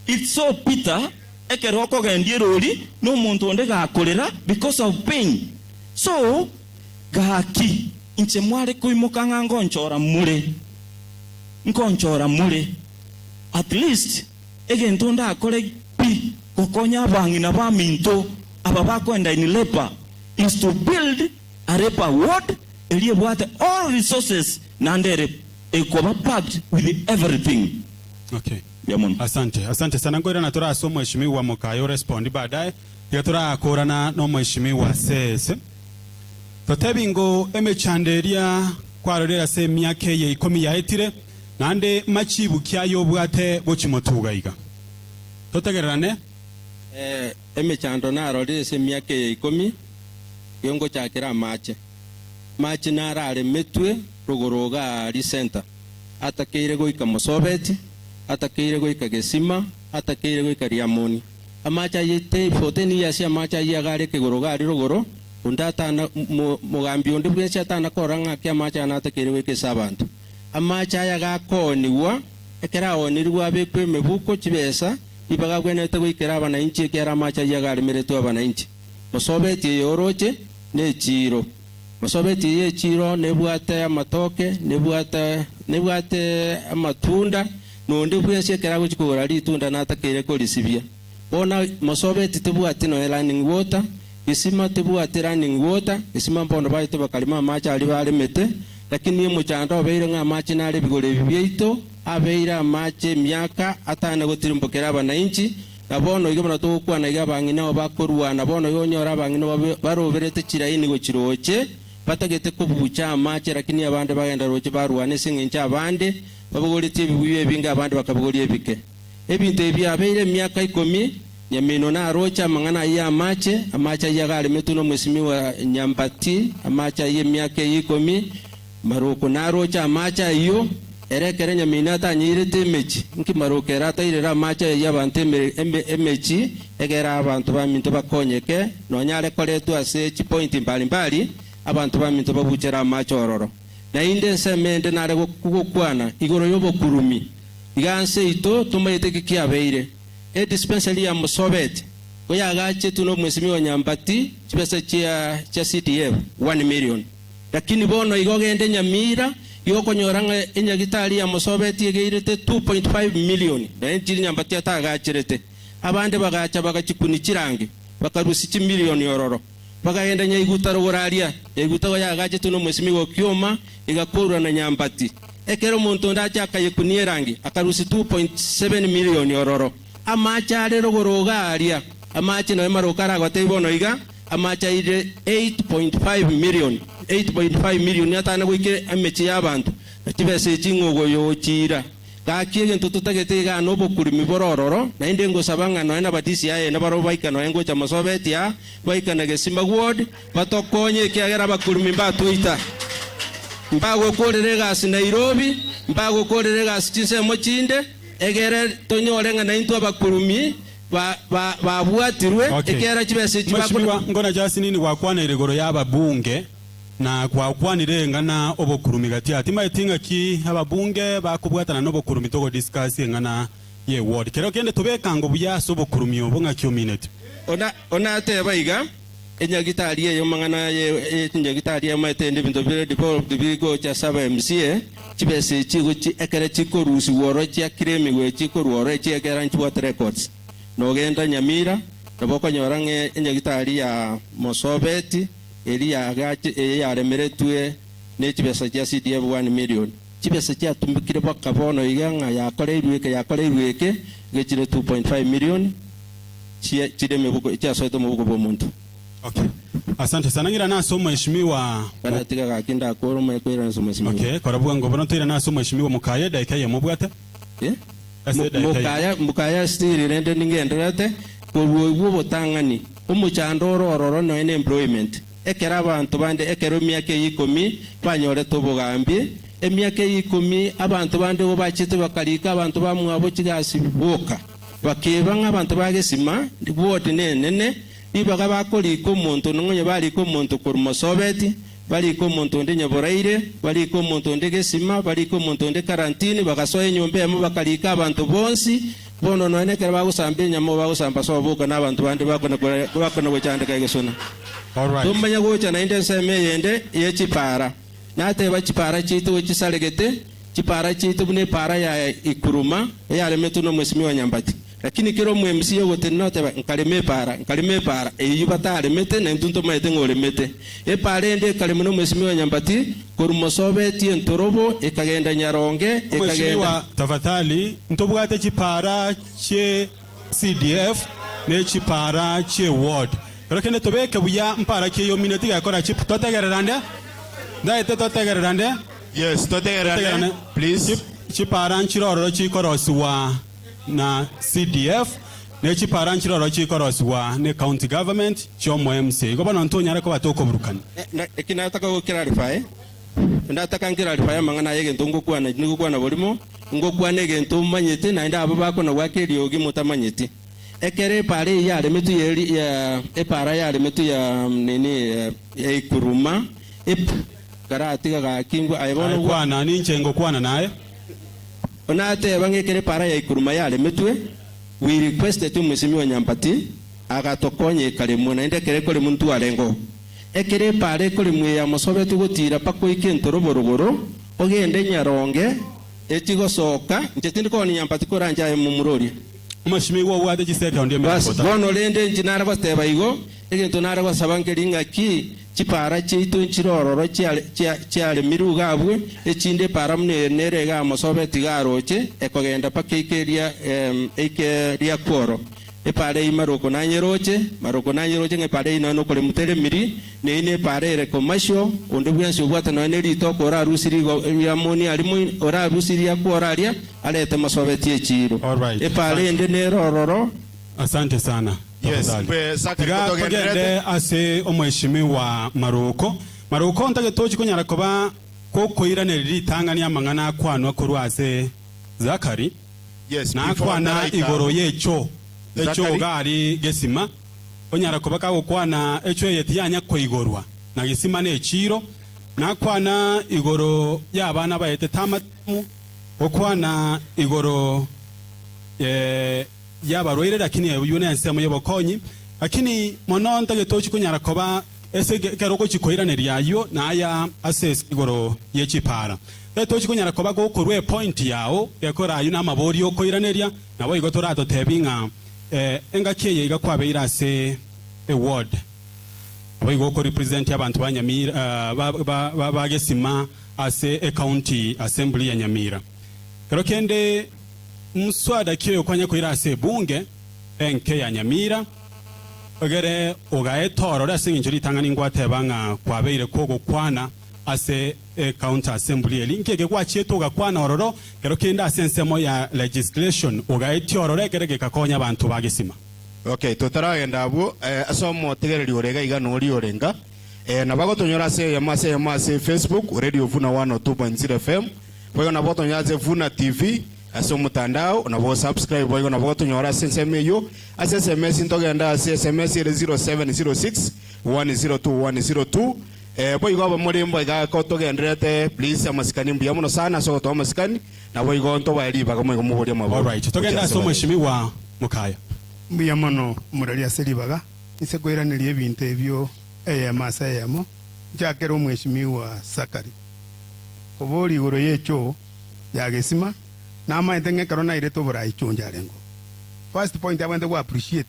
Speaker 4: It's so bitter ekero okogendia erori na omonto onde gakorera because of pain. So, gaki, inche mware koimoka ng'a ngonchora more, nkonchora more, at least egento ndakore pi gokonya abang'ina baminto aba bakoenda in labour is to build a labour ward eria ebwate all resources naende ere ekoba packed with everything.
Speaker 2: Okay.
Speaker 4: Mbuya mono.
Speaker 2: Asante, asante sana. Nkoirana tore ase omweshimiwa Mukaye orespondi baadaye. Tiga torakorana nomweshimiwa Sese. Totebi ngo emechando eria kwarorire ase emiaka eye ikomi yaetire, naende machibu ki aye obwate gochimotuga iga? Totegererane.
Speaker 3: Ee, emechando narorire ase emiaka eye ikomi, gengochakera amache. Amache nararemetwe rogoro iga aria center, atakeire goika Mosobeti, atakeire goika Gesima, atakeire goika Riamoni. Amache ayio te 14 years amache ayio iga are ekegoro iga aria rogoro, onde atana mo mogambi onde bwensi atana korora ng'aki amache aya natakeire goika ase abanto. Amache aya gakoonigwa, ekero aoonirigwe abekwe emebuko chibesa, ribaga agwenerete goikera abanainchi ekiagera amache ayio iga aremeretwe abanainchi. Mosobeti eye oroche nechiiro. Mosobeti eye echiiro nebwate amatoke, nebwate nebwate amatunda, na onde bwensi ekero agochia kogora ritunda natakeire korisibia. Bono Mosobeti tebwati nonya running water, gesima tebwati running water, gesima mbono baete bakarema amache aria baremete, lakini omochando obeire ng'a amache nare ebigoro ebi biaito, abeire amache emiaka atana gotirimbokera abanainchi, Na bono iga buna togokwana iga abang'ina abo bakorwana, bono iga onyore abang'ina babe baroberete chiraini gochia roche, batagete kobucha amache, lakini abande bagenda roche barwana ase engencho abande babogoretie ebibuyu ebinge abande bakabogoria ebike. Ebinto ebi biabeire emiaka ikomi, nyamino naroche amang'ana ayio y'amache, amache ayio agaremetwe nomosimiwa Nyambati, amache ayio emiaka eyio ikomi, Maroko naroche amache ayio. Ere ekero enyamina atanyeirete emechi, nki maroka ere atairere amache ayio abanto emechi, egere abanto baminto bakonyeke, nonya are koretwa ase chipointi mbari mbari, abanto baminto babuchere amache ororo. Naende ensemo ende nare gokwana igoro y'obokurumi, iga nse yaito tomaete ki kiabeire. Edispensary ya Mosobeti koyagachetwe nomwesimi o Nyambati chibesa chia CDF 1 million. Lakini bono igo ogende Nyamira, igo okonyora ng'a enyagitari ya Mosobeti egeirete 2.5 million, naende chiri Nyambati atagacherete. Abande bagacha bagachikuni chirangi, bakarusia chimilioni ororo. Bakagenda Nyaiguta rogoro aria, Nyaiguta igo yagachetwe nomwesimiwa o Kioma, egakorwa na Nyambati. Ekero omonto onde acha akayekunia erangi, akarusia 2.7 million ororo. Amache are rogoro iga aria, amache nonya maroka aragotebie bono iga, Amache aire 8.5 million, 8.5 million atana goika emechie y'abanto, na chibesa echi ng'a ogoyochiira. Gaki egento totagete igaa nobokurumi bore ororo, naende ngosaba ng'a nonya naba DCI nabarabwo baika nonya ngocha Mosobeti aa, baika na Gesima ward, batokonye ekiagera abakurumi mbatoita. Mbagokorera egasi Nairobi, mbagokorera egasi chinsemo chinde, egere tonyore ng'a naintwe abakurumi babwatirwe,
Speaker 2: Okay.
Speaker 3: ekiagera chibesa echi
Speaker 2: Mheshimiwa Ngona Justin gwakwaneire igoro y'ababunge na gwakwanire eng'ana obokurumi gati aa. Timaeti ng'aki ababunge bakobwatana na obokurumi togodiscuss eng'ana ye ward. Kero kende tobekango buya ase obokurumi obo ng'aki omineti.
Speaker 3: Ona onateba iga, Enyagitari eye amang'ana aye enyagitari emaete ende ebinto bire devolved bigocha ase aba MCA, chibesa echi igo chi ekere chikorusigwa ororo chiakire emegwe echi korwa ororo echiekera nchibwate records. Nogenda Nyamira, nabo okonyora ng'a enyagitari ya Mosobeti eria yagache eye yaremeretwe ne chibesa chia CDF 1 million. Chibesa chiatumekire mpaka bono iga ng'a yakoreirwe eke yakoreirwe eke, gechire 2.5 million chire emebuko chiasoete omobuko bwa omonto.
Speaker 2: Okay. Asante sana ng'irane ase omheshimiwa.
Speaker 3: Bana tiga gaki ndakore omanye koirana mheshimiwa.
Speaker 2: Okay, kora bwango bono toirane ase omheshimiwa Mukaya edaika eyemo obwate.
Speaker 3: Eh?
Speaker 2: Ase edaika eyemo.
Speaker 3: Mukaya Mukaya still rende ningendererete korwa oigwe obotang'ani omochando ore ororo nonya na employment ekero abanto bande ekero emiaka eye ikomi banyorete obogambi emiaka eye ikomi abanto bande igo bachete bakarika abanto bamwabo chigasi boka bakeba ng'a abanto bagesima ward nenene Ribaga bakorika omonto nong'onye barika omonto korwa Mosobeti, barika omonto onde Nyaboraire, barika omonto onde Gesima, barika omonto onde Karantini, bagasoa enyomba eyemo bakarika abanto bonsi. Bono nonya nekero bagosamba enyama bagosamba ase oboka na abanto bande bakona gochandeka egesona. Tomanya gocha naende ensemo eyende ye chipara. Nateba chipara chiaito gochisaregete, chipara chiaito buna epara ya Ikuruma eyaremetwe nomwesimiwa Nyambati. Lakini kera omoMCA ogotenena oteba, Nkarema epaara, nkarema epaara, eyio bataremete, na intwe ntomaete ng'a oremete. Epaara ende ekaremwa nomwesimigwa Nyambati, korwa Mosobeti entorobo, ekagenda Nyaronge, ekagenda.
Speaker 2: Omwesimigwa tafadhali, ntobwate chipaara chie CDF ne chipaara chie ward. Ero kende tobeke buya mpaara ki eyio omine tigekora chip totegerera nde? Ntaete totegerera nde?
Speaker 10: Yes, totegererane, please.
Speaker 2: Chipaara nchire ororo chikorosiwa na CDF, ne chipaara nchiroro chikorosigwa ne county government chiomo MCA. Igo bono ntonyare koba tokoburukania.
Speaker 3: Eki nataka go clarify, nataka nclarify amang'ana aya egento ngokwana, nigokwana borimo, ngokwana egento omanyete naende aba bakona goaka eriogi motamanyeti. Ekero epara eyio yaremetwe ya eri ya epara yaremetwe ya nini ya Ikuruma ep karatiga gakingwa aye bono
Speaker 2: Aye kwana, ninche ngokwana naye.
Speaker 3: Onateba ng'a ekero epara ya Ikuruma yaremetwe, we requested omwesimigwa Nyampati agatokonya ekaremwa naende ekero ekoremwa ntwarengeo. Ekero epara ekoremwa eye yamosobetwe gotiira mpaka oike entorobo rogoro, ogende Nyaronge echigosoka, inche tindi koonia Nyampati koranche aye momura oria.
Speaker 2: Omwesimigwa obwate chisekondi emerongo
Speaker 3: Bas,
Speaker 2: etato.
Speaker 3: bono rende inche nare goteba igo, egento nare gosaba nkeri ng'aki, Chipara chiaito nchire ororo chiaremirwe iga abwo, echinde epara buna eye nere iga amosobeti iga aroche, ekogenda mpaka eike eria eike riakworo. Epara eyio maroko nanyeroche, maroko nanyeroche ng'a epara eyio nonya nokoremwa teremiri, na eyio nepara ere commercial, onde bwensi obwate nonya ne ritoko orarusie rigo riamoni aria moino orarusie riakworo aria, arete mosobeti echiiro.
Speaker 2: Alright,
Speaker 3: Epara
Speaker 2: asante.
Speaker 3: ende nere ororo.
Speaker 2: Asante sana.
Speaker 10: Yes,
Speaker 2: Tafadhali.
Speaker 10: mbe Zachary
Speaker 2: Tiga
Speaker 10: kotogendererete.
Speaker 2: togende ase omweshimiwa Maroko. Maroko ntagete tochi konyara koba. Gokoiraneria ritang'ani amang'ana akwanwa korwa ase Zakari,
Speaker 10: Yes, before
Speaker 2: nakwana
Speaker 10: ntaraika
Speaker 2: igoro
Speaker 10: abwo.
Speaker 2: y'echo echo
Speaker 10: Zakari.
Speaker 2: gari gesima, onyara koba kagokwana echo eye tiyanya koigorwa, na gesima nechiiro, nakwana igoro y'abana baetete amatemu, gokwana igoro eh, y'abarwaire, lakini eyio nensemo y'obokonyi, lakini mono ntagete ochie konyara koba ase ekero ogochia koiraneria ayio naya ase ase igoro ye chipara. Ntagete ochie konyara koba gokorwa epoint yao gekora ayio namaborio okoiraneria, naboigo toratotebi ng'a engaki eye iga kwabeire ase eward, naboigo okorepresent abanto ba Nyamira ba ba Gesima ase ecounty assembly ya Nyamira. Kero kende Mswada ki oyo kwanya koira ase ebunge enke ya Nyamira, egere ogaete orore ase engencho ritang'ani ngwateba ng'a kwabeire kogokwana ase ecounty assembly eri? Nki eke gwachiete ogakwana ororo kero kende ase ensemo ya legislation ogaetie ororo ekere gekakonya abanto ba Gesima?
Speaker 10: Okay, totaragenda abwo, ase omotegereri ore iga iga noria ore nka, nabo agotonyora ase eyemo ase eyemo ase Facebook, Radio Vuna 102.0 FM, Boigo nabo gotonyora ase Vuna TV ase omotandao, nabo osubscribe boigo nabo gotonyora ase ensemo eyio. Ase SMS ntogende ase SMS ere 0706 102 102. Eh, boigo abamore mboiga kotogendererete please amasikani mbuya mono sana ase ogotoa amasikani, naboigo ntobae ribaga moigo moborie amabori
Speaker 2: Alright,
Speaker 10: gochia
Speaker 2: togende
Speaker 10: ase
Speaker 2: ase
Speaker 10: bare.
Speaker 2: omweshimiwa Mokaya.
Speaker 7: Mbuya mono omoreri ase ribaga, inse koiraneria ebinto ebio eyemo ase eyemo, nchakere omweshimiwa Sakari. Koboria igoro y'echoo ya gesima, namaete ng'a ekero nairete oborai chonche arengeo. First point abwenerete go appreciate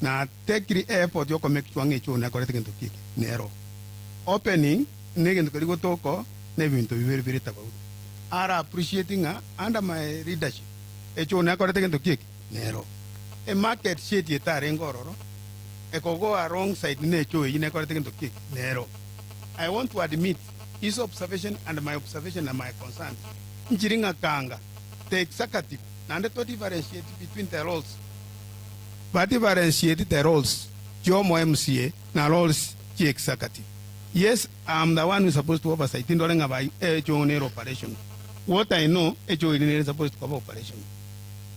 Speaker 7: na tekiri effort yo komake sure ng'a echoo nekorete gento ki eke, nero. Opening ne egento keria gotoka na ebinto bibere bire tofauti. Ara appreciate ng'a under my leadership echoo nekorete gento ki eke, nero. E market shade etarenge ororo, eko go alongside ne echoo eyio nekorete gento ki eke, nero. I want to admit His observation and my observation and my concerns nchiri ng'a kanga the executive naende to differentiate between the roles ba differentiate the roles chiomo MCA na roles chie executive. Yes I am the one who is supposed to oversight ndore ng'a bai echo nere operational. What I know echo eri nere supposed koba operational.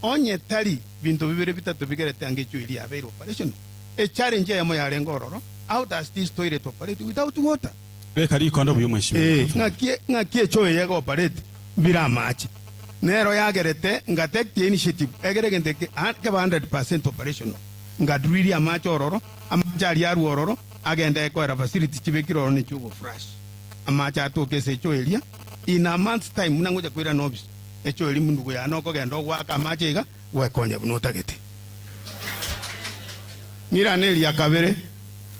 Speaker 7: Onye tari binto bibere bitato bigerete ange echo eri yabeire operational. E challenge eyemo yarenge ororo, how does this toilet operate without water?
Speaker 2: Beka rikondo buya omweshimiwa.
Speaker 7: Ee, ng'aki ng'aki echo eye egopareti mbire amache. Nero yagerete nga take the initiative egere egento eke a kebe 100% operational. Ngadrilia amache ororo, amache aria arwe ororo, agende ekoera facility chibekire ororo ne chiogo flush. Amache atoke ase echo eria, in a month's time buna ngocha koirana office, echo eria mundugu yane okogenda ogoaka amache iga, gwekonya buna otagete. Ng'irane eria kabere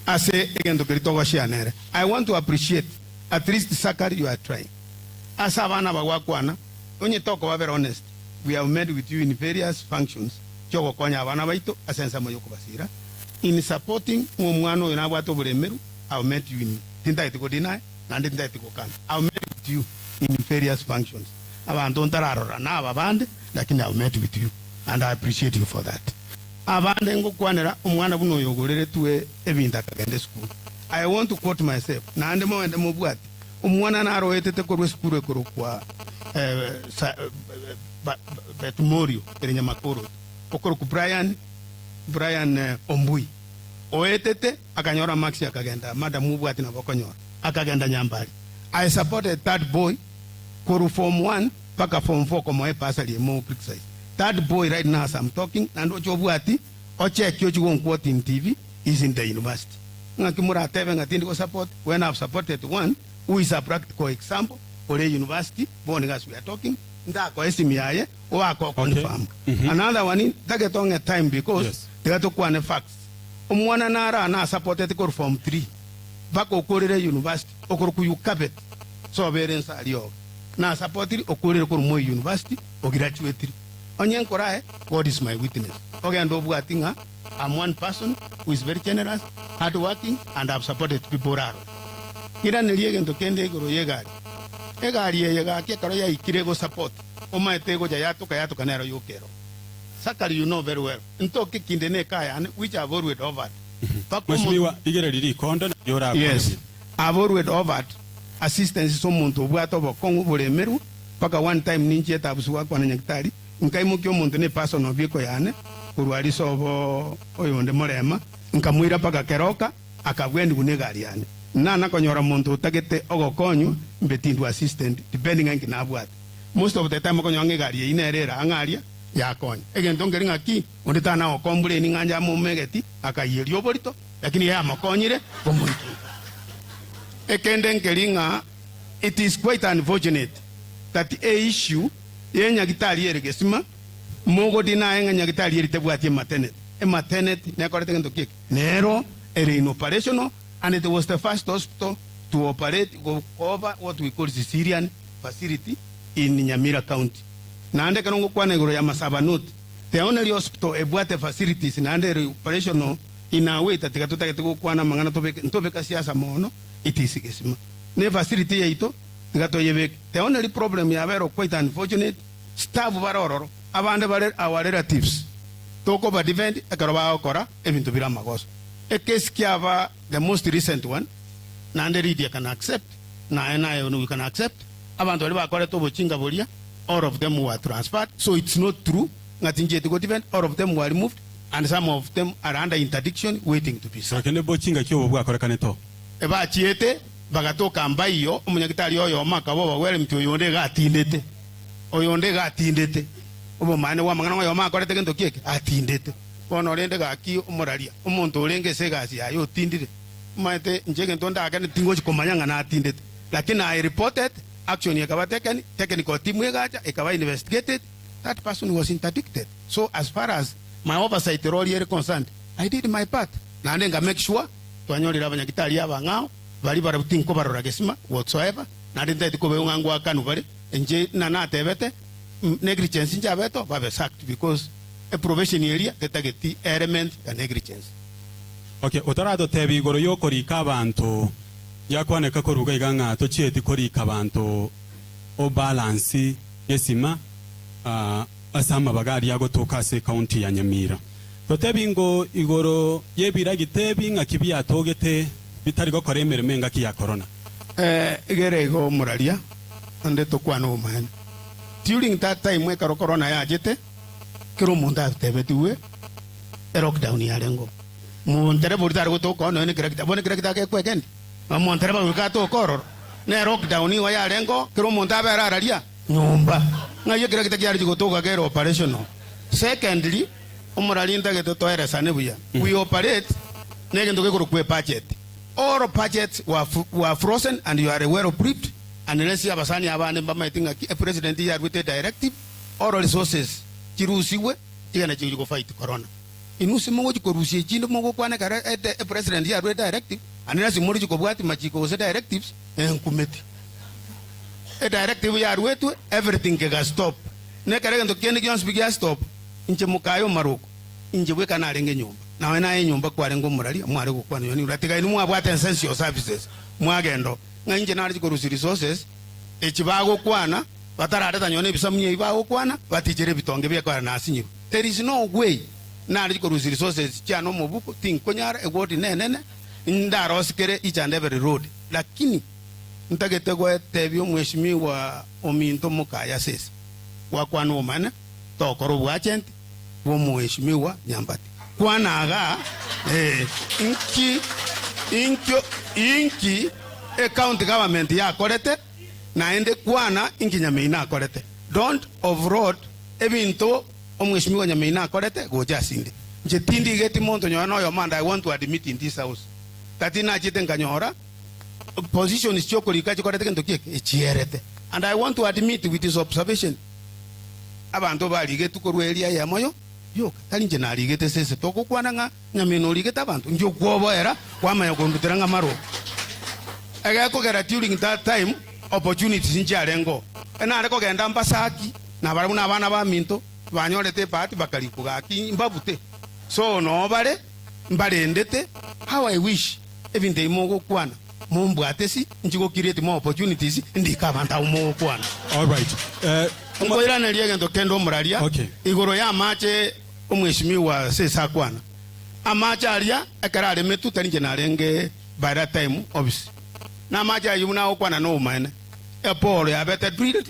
Speaker 7: ase egento keria togoshare nere. I want to appreciate at least Sakari you are trying. Ase abana aba gwakwana, onye tokoba very honest, we have met with you in various functions chiogokonya abana baito ase ensemo yokobasira in supporting ng'a omwana oyo nabwate oboremeru, I have met you in, tintageti ko deny naende tintageti gokana, I have met with you in various functions. Abanto ntararora naba bande lakini I have met with you and I appreciate you for that. Abande ngokwanera omwana buna oyo ogoreretwe ebinto akagenda esukuru. I want to quote myself, naende mogende mobwate, omwana naroetete korwa esukuru ekorokwa Betmorio ere Nyamakoroto, okorokwa Brian, Brian Ombui, oetete akanyora marks akagenda, madam obwati nabo okonyora, akagenda Nyambari. I supported that boy korwa form one mpaka form four komoa ebasari emo criticize that boy right now as I'm talking naende oche obwati ocheki ochi gonquote in TV is in the university ng'aki moratebe ng'a tindi go support when I've supported one who is a practical example ore university bono iga as we are talking ntakoa esimi yaye oake o confirm another one ntagete ong'e time because
Speaker 2: Yes.
Speaker 7: tiga tokwane facts omwana naro aa nasupportete korwa form three mpaka okorire university okorokwa Yukabet soba ere inse aria obe. Nasapotiri okorire korwa Moi University ogirachuetiri. Onye nkorae, God is my witness. Ogende obwati ng'a I'm one person who is very generous, hard working and have supported people orarore. Ng'iranerie egento kende igoro y'egari. Egari eye gaki ekero yaikire egosupport, omaete egocha yatoka yatoka nero yoka ero. Sakari you know very well ntoke kinde ne car yane which I've already offered. Mpaka omo.
Speaker 2: Mweshimiwa, rigereria rikondo nario orakore
Speaker 7: Yes,
Speaker 2: buya.
Speaker 7: I've already offered. assistance ase omonto obwate obokong'u oboremerwe, mpaka one time ninchiete abwo gakwana nyagitari, nkaimokia omonto ne personal vehicle yane korwa aria sobo oyonde morema, nkamoira mpaka Keroka, akabwenigwa negari yane. Nana konyora monto otagete ogokonywa, mbe tindwa assistant depending ng'a inki nabwate. Most of the time okonyora ng'a egari eyio nere ere ang'e aria yakonya. Egento nkeri ng'a ki, onde tana gokomplain ng'a inche amomegeti akaiyeria oborito, lakini yeye amokonyire komoikia. Ekende nkeri ng'a it is quite unfortunate that e issue ye nyagitari ere gesima, mogodeny ng'a nyagitari eri tebwati ematernity. Ematernity nekorete gento ki eke? Nero ere in operational and it was the first hospital to operate go cover what we call Caesarean facility in Nyamira County. Naende ekero ngokwana igoro ya Masaba North, the only hospital ebwate facilities naende ere operational in a way tatiga totagete gokwana amang'ana tobeke ntobeka siasa mono, it is Gesima. Ne facility yaito tiga toyebeke. The only problem yabere quite unfortunate, staff bare ororo, abande bare our relatives, tokoba defend ekero bagokora ebinto bire amagoso. Ekesi kiaba the most recent one, naende Lydia can accept, naye naye we can accept, abanto baria bakorete obochinga boria, all of them were transferred, so it's not true ng'a tinchieti go defend, all of them were removed and some of them are under interdiction waiting to be served.
Speaker 2: Lakini bochinga ki obo bwakorekanete oo?
Speaker 7: Ebachiete bagatoka mbaiyo, omonyagitari oyomo akaba obagwera emiti oyonde iga atindete, oyonde iga atindete. Obomaene bw'amang'ana ng'a oyomo akorete gento ki eke? Atindete. Bono rende gaki omoraria, omonto orenge ase egasi yaye otindire, omanyete inche egento ndakene tingochi komanya ng'a natindete. Lakini I reported, action ekaba taken, technical team egacha ekaba investigated, that person was interdicted. So as far as my oversight role ere concerned, I did my part. Naende nka make sure twanyorire abanyagitari abang'ao, baria barabwo tinkobarora gesima whatsoever, naende ntagete kobewa ng'a ngoakanwa bare, inche na natebete negligence inche abeto babe sacked because eprofession eria tetageti element ya negligence.
Speaker 2: Okay, otaratotebia igoro yokorika abanto, yakwaneka koruga iga ng'a tochieti korika abanto o balance gesima ase amabaga aria agotoka ase ecounty ya Nyamira. Totebi ngo igoro yebiragita ebi ng'aki biatogete bitari gokora emeremo engaki ya corona.
Speaker 7: Egere igo omoraria onde tokwane obomaene. During that time ekero corona yachete, kera omonto atebetigwe elockdown yarengeo. Montereba oria tare gotoka oo nonya nekerakita, bono ekerakita agekwegenda, omontereba goika atoke ororo. Ne elockdown igo yarengeo, kera omonto abere araria nyomba. Ng'ai ekerakita kiarochia gotoka kere operational. Secondly, omorari ntagete toeresane buya, we operate negento gekorokwa ebudget. All budgets were were frozen and you are well briefed unless abasani abande mbamaeti ng'aki epresident yaruete edirective all resources chirusigwe chigende chigochi go fight corona. Inwe ase mogochi korusia echinde mogokwana ekero epresident yarure edirective unless morichi kobwati machiko gose directives enkumeti. Edirective yaruetwe everything kega stop. Nekero egento kende gionsi pi gia stop inche mokaye omaroko inche bweka narenge nyomba. Naye naye nyomba kwarenge omoraria mware gokwana oyio nigo tiga inwe mwabwate essential services mwagenda oo. Ng'a inche narechi korusia resources echi bagokwana batarareta nonye na ebisamunye ebi bagokwana batichere ebitonge biekora nasinyirwe. There is no way narechi korusia resources chiane omobuko tinkonyara eward nenene ndarosikere each and every road lakini ntagete goetebia omweshimiwa ominto mokaya sese gwakwana omane tokora oboagent bw'omoeshimiwa Nyambati. Kwana igaa, ee, inki, inkio, inki ecounty government yakorete, naende kwana inki Nyameina akorete. Don't overload ebinto omweshimiwa Nyameina akorete gocha asinde. Inche tindigeti monto nonye noyomo and I want to admit in this house that nachete nkanyora positions chiokorika chikorete gento ki eke? Echierete. And I want to admit with this observation. Abanto barigetwe korwa eria eyemo yo yoka, tari inche narigete sese. Togokwana ng'a nyamino origete abanto, inche okwoboera kwamanya kondutera ng'a maroko. Egekogera during that time opportunities nchiarengeo. Enare kogenda mbasaki nabarabwo na abana baminto banyorete ebahati bakarikwa gaki mbabute. So noo bare mbarendete, how I wish ebinto ebi mogokwana mombwate si inche go create more opportunities ndike abanto abwo mogokwana.
Speaker 2: Alright. Eh,
Speaker 7: Nkoiraneria egento kende omoraria
Speaker 2: Okay.
Speaker 7: igoro y'amache omweshimiwa Sese akwana. Amache aria ekero aremetwe tari inche narenge by that time office. Na amache ayio buna agokwana nobomaene, eborehole yabete drilled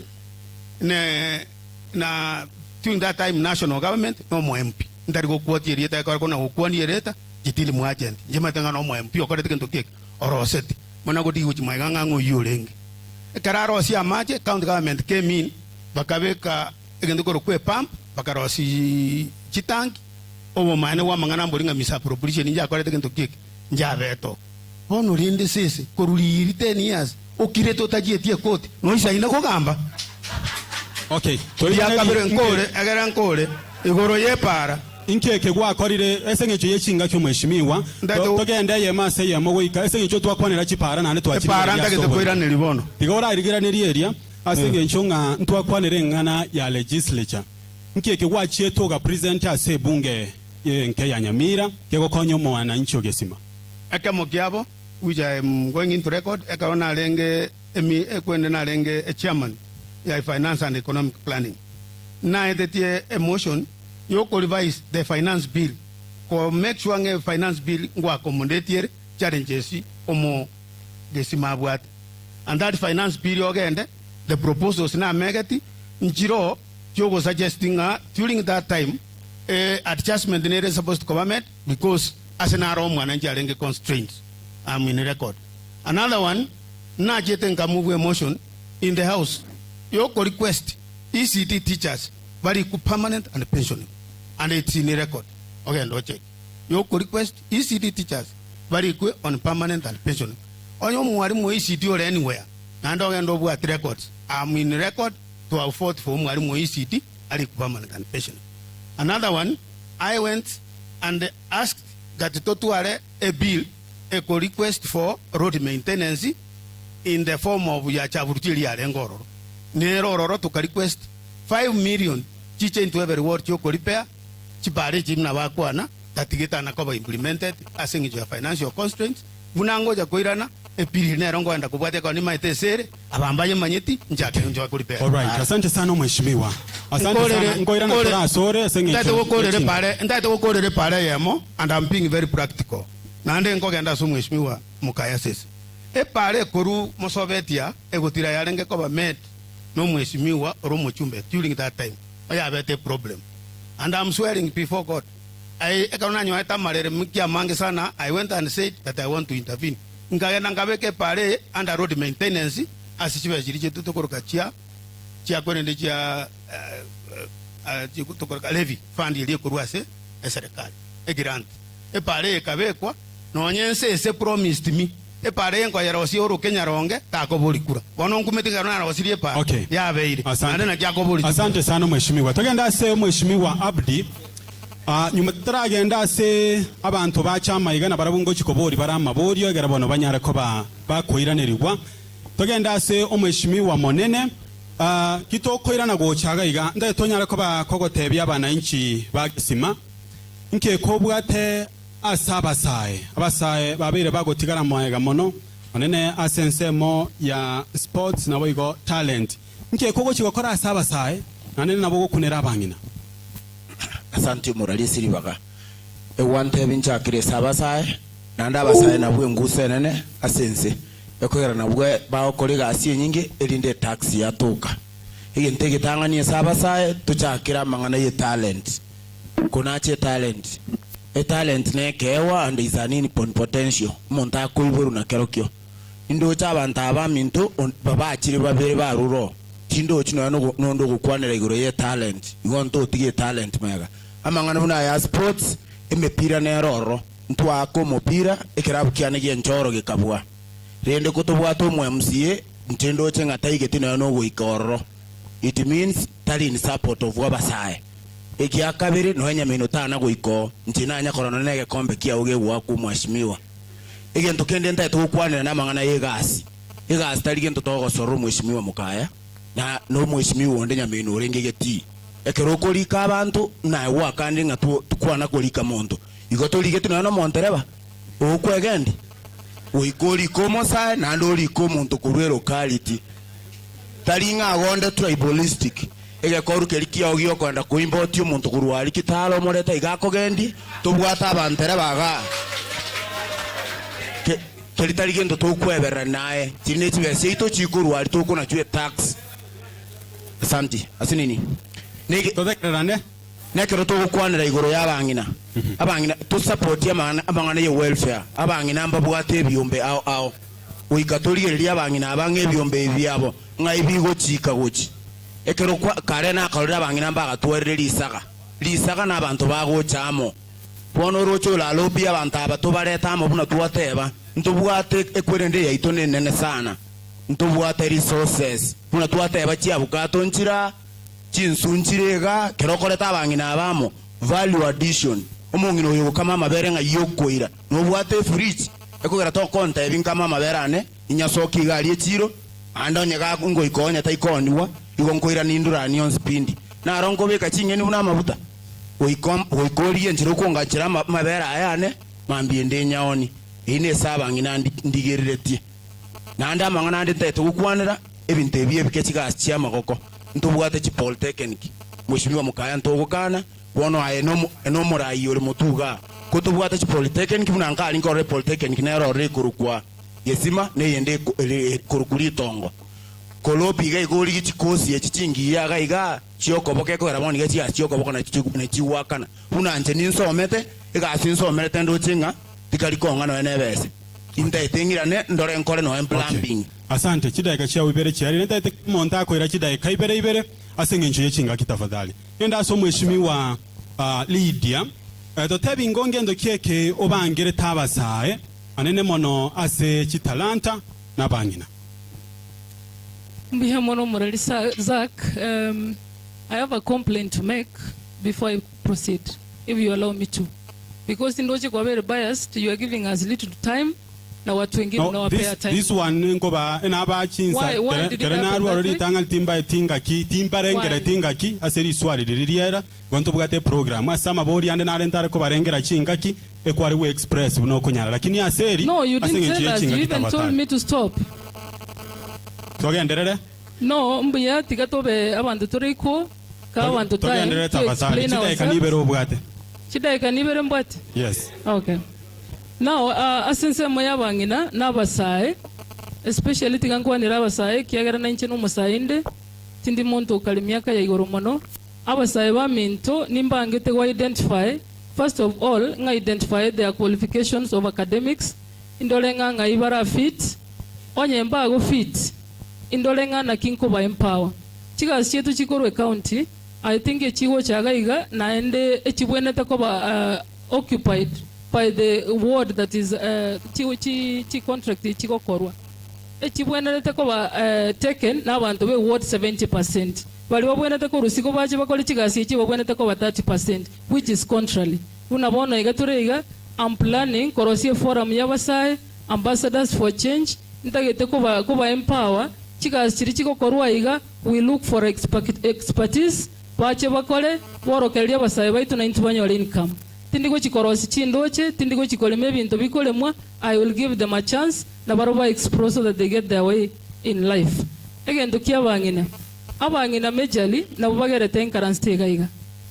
Speaker 7: ne na during that time national government na omo MP. Ntari goquotia erieta ekero kona gokwania erieta, inche tindi mo agent, inche maete ng'a nomo MP okorete gento ki eke, oroseti. Bono nagotiga gochia magega ng'a ng'a oyio orenge. Ekero arosia amache, county government came in, bakabeka egento korokwa epump, bakarosia chitanki, obomaene bwa amang'ana mbori ng'a misappropriation inche akorete gento ki eke, inche abete oo. Bono rende sese, korwa riiri ten years, okirete otachietie ekoti, noisaine kogamba?
Speaker 2: Okay,
Speaker 7: Eria kabere
Speaker 2: toiraneri
Speaker 7: nkore,
Speaker 2: inke.
Speaker 7: egere nkore, igoro y'epaara.
Speaker 2: Inki eke gwakorire ase eng'encho ye chingaki omweshimiwa?
Speaker 7: Ntagete
Speaker 2: To-
Speaker 7: go-
Speaker 2: Togende eyemo ase eyemo goika ase eng'encho twakwanera chipaara naende
Speaker 7: Epaara
Speaker 2: twachirigereria ase
Speaker 7: ntagete
Speaker 2: oborimo.
Speaker 7: koiraneria bono.
Speaker 2: Tiga orarigererie eria ase eng'encho ng'a ntwakwanera eng'ana ya legislature. Nki eke gwachiete ogapresent ase ebunge enke ya Nyamira kegokonya omowananchi o Gesima?
Speaker 7: Ekemo kiabo, which I am going into record, ekero narenge emi ekwende narenge echairman ya finance and economic planning, naetetie emotion yoko revise the finance bill ko make sure ng'a finance bill ngo accommodate ere challenges omo gesima abwate. And that finance bill ogende the proposals namegeti nchiroo chiogo suggest ng'a during that time eh, adjustment nere supposed koba made because Ase naro omwananchi arenge constraints am in record. Another one nachete nka move a motion in the house yoko request ECD teachers barikwe permanent and pensionable and it's in record ogende ocheke yoko request ECD teachers barikwe on permanent and pensionable. Onye omwalimu o ECD ore anywhere naende ogende obwati records am in record to have fought for omwalimu o ECD arikwe permanent and pensionable. Another one I went and asked that totware a bill eko request for road maintenance in the form of ya Chaburuti eria yarenge ororo. Nere ororo toka request 5 million chiche into every ward chioko repair chibare echi buna bakwana that getana koba implemented ase eng'encho ya financial constraints buna ngocha koirana ebill nero nkoenda kobwatia ekero nimaete esere aba mbayemanyeti nchake nchoe ko repair.
Speaker 2: Alright, asante sana mheshimiwa. Asante sana.
Speaker 7: Nkorere,
Speaker 2: Nkoirana
Speaker 7: nkore,
Speaker 2: kora asore ase
Speaker 7: ntaete
Speaker 2: eng'encho
Speaker 7: gokorera
Speaker 2: ye chinga.
Speaker 7: epare, ntaete gokorera epare eyemo and I'm being very practical. Naende nkogenda ase omweshimiwa Mokaya Sese. Epare ekorwa Mosobetia egotira yarenge koba made na omweshimiwa ore omochumbe during that time oyabete eproblem. And I'm swearing before God, I, ekero nanyorete amarere mki amange sana, I went and said that I want to intervene. Nkagenda nkabeka epare eye under road maintenance ase chibesa chiria chiaito tokoroka chia chia kwerende chia tokoroka levy fund eria ekorwa ase eserekari egrant. Epara eye ekabekwa nonye ense ese promised me epara eye nkoyerosia oroke nyaronge takobori kura. Bono nkumeti ng'a narosirie epara
Speaker 2: Okay.
Speaker 7: yabeire
Speaker 2: Asante.
Speaker 7: naende naki akobori chikura.
Speaker 2: Asante sana mheshimiwa. Togende ase mheshimiwa Abdi. Ah, nyuma totaragenda ase abanto bache amaiga nabarabwo ngochia koboria bare amaborio egere bono banyare koba bakoiranerigwa. Togende ase omweshimiwa monene, ah, ki tokoirana gocha iga iga, ntae tonyare koba kogotebia abanainchi ba gesima, nki ekobwate ase abasae. Abasae babeire bagotigara moega mono, monene ase ensemo ya sports naboigo talent. Nki ekogochia gokora ase abasae, naende nabo ogokunera abang'ina.
Speaker 9: Asante omorari ase ribaga. Egwantebia nchakire ase abasae, naende abasae nabwo enguso enene ase ense. Ekogera nabwo bagokora egasi enyinge, erinde etax yatoka. Egento egetang'ani ase abasae, tochakere amang'ana y'etalent. Konache etalent. Etalent nekeegwa and is an inborn potential, omonto akoiborwa nakerokio. Nindoche abanto aba aminto babachire babere barure oo, tindochi nonya nonde ogokwanera igoro y'etalent, igo ntotige etalent magega. Amang'ana buna aya sports, emepira nere ororo. Ntwaaka omopira, ekerabu kiane gi'enchoro gekabua. Rende kotobwate omo MCA, inche ndoche ng'a taigeti nonya nogoika ororo. It means tari in support of abasae. Egia kabere, nonya nyamino tana goika oo, inche nanya korora nonya negekombe kiao gegoakwa omwashimiwa. Egento kende ntaete gokwanera namang'ana y'egasi. Egasi tari gento togosorora omweshimiwa Mokaya, na nomweshimiwa onde nyamino orenge getii. Ekero okorika abanto, naye gwakandire ng'a tukwana korika monto. Igo torigeti nonya nomontereba ogokwegendi, goika orike omosae naende orike omonto korwa elocality. Tari ng'a agonde tribalistic, egekoru keria kiao giokogenda koimbotia omonto korwa aria Kitale omorete iga akogendie, tobwate abantereba igaa. Keri tari gento tokweberera naye, chiri ne chibesa chiaito chikorwa aria tokonachwa etax. Asanti. Ase nini? Nege.
Speaker 2: Totegererane.
Speaker 9: Nekero togokwanera igoro y'abang'ina, abang'ina, tosapotie amang'ana amang'ana ye welfare, abang'ina mbabwate ebiombe ao ao. Goika torigererie abang'ina aba ng'a ebiombe ebi biabo ng'ai bigochika gochi. Ekero kwa kare nakarorire abang'ina mbagatwarire risaga, risaga na abanto bagocha amo. Bono oroche oralobie abanto aba tobarete amo buna twateba, ntobwate ekwerende yaito nenene sana, ntobwate resources buna twateba chiabukato nchira, chinsu nchire iga, kero okoreta abang'ina aba amo, value addition, omong'ina oyo ogokama amabere ng'ai okoira, nobwate efridge ekogera tokontebia nkame amabere ane, inyasokie iga aria echiro, naende onye ngoika onye taikoonigwa, igo nkoira ninduranie onsi pindi. Naro nkobeka ching'eni buna amabuta. Goika goika origie enchera okongachera amabere aya ane, mambia ende inyaoni. Eyio nese abang'ina ndigereretie. Naende amang'ana ande ntaete gokwanera, ebinto ebi ebike chigasi chi'amagoko, ntobwate chipolytechnic. Mweshimiwa Mokaya ntogokana, bono aye nomorai ore motwe igaa. Ko tobwate chipolytechnic buna nkari nkorora epolytechnic nero ororo ekorokwa Gesima na eyende ekorokwa Ritongo. Koropi iga igo origie chikosi echi chingiya iga igaa. Chi'okoboko ekogera bono nigo chigasi chi'okoboko na chigoakana. Buna inche ninsomete, egasi nsomerete ndoche ng'a tikari kong'a nonya nebese. Intaete ng'irane ndore nkore nonya plumbing.
Speaker 2: Asante. Chidaeka chiao ibere chiarire. Ntaete kera omonto akoira chidaeka ibere ibere ase eng'encho ye chingaki tafadhali. Genda ase omweshimiwa Lydia. Totebi ingo ngento ki eke obangerete abasae anene mono ase chitalanta na abang'ina.
Speaker 1: Mbuya mono omoreri Zack. I have a complaint to make before I proceed if you allow me to because ndoche kwabere biased you are giving us little time na watu wengine
Speaker 2: No,
Speaker 1: unawapea
Speaker 2: this,
Speaker 1: time.
Speaker 2: this one nkoba naba chinsa
Speaker 1: Why, why
Speaker 2: kere
Speaker 1: did it
Speaker 2: kere
Speaker 1: happen
Speaker 2: narwa
Speaker 1: that way?
Speaker 2: ritang'ani timbaeti ngaki timbarengereti
Speaker 1: Why?
Speaker 2: ngaki ase riswali riri riera igo ntobwate eprogram ase amabori ande nare ntare kobarengera chingaki ekware gwe express buna okonyara lakini ase eri
Speaker 1: No, you
Speaker 2: ase
Speaker 1: didn't
Speaker 2: eng'encho
Speaker 1: tell
Speaker 2: ye
Speaker 1: us. You
Speaker 2: chingaki
Speaker 1: even told
Speaker 2: tafadhali
Speaker 1: me to stop.
Speaker 2: Togenderere.
Speaker 1: No, mbuya tiga tobe abanto tore equal, kae abanto time
Speaker 2: Togenderere
Speaker 1: to
Speaker 2: tafadhali.
Speaker 1: explain
Speaker 2: Chidaeka
Speaker 1: ourselves.
Speaker 2: nibere obwate.
Speaker 1: Chidaeka nibere mbwate?
Speaker 2: Yes.
Speaker 1: Okay. Now, uh, ase ensemo y'abang'ina na abasae, especially tiga nkwanere abasae ekiagera nainche nomosae inde, tindi monto okare miaka ya igoro mono. Abasae baminto nimbangete go identify, first of all, ng'a identify their qualifications of academics, Indore ng'a ng'ai bara fit, onye mbago fit, indore ng'a naki nkoba empower. Chigasi chiaito chikorwa ecounty, I think echigocha iga iga naende echibwenerete koba occupied by the ward that is chi chi chi contract chigokorwa. Echibwenerete koba taken na abanto be ward 70%. Baria babwenerete korwa isiko bache bakore chigasi echi babwenerete koba 30% which is contrary. Buna bono iga tore iga, I'm planning korosia eforum y'abasae, ambassadors for change, ntagete koba koba empower, chigasi chiria chigokorwa aiga, we look for expertise, bache bakore, borokererie abasae baito naintwe banyore income. Tindi gochi korosia chindoche, tindi gochi korema ebinto bikoremwa, I will give them a chance, nabarobwo ba explore so that they get their way in life. Egento kia abang'ina, abang'ina majorly nabwo bagerete enkaranste iga iga.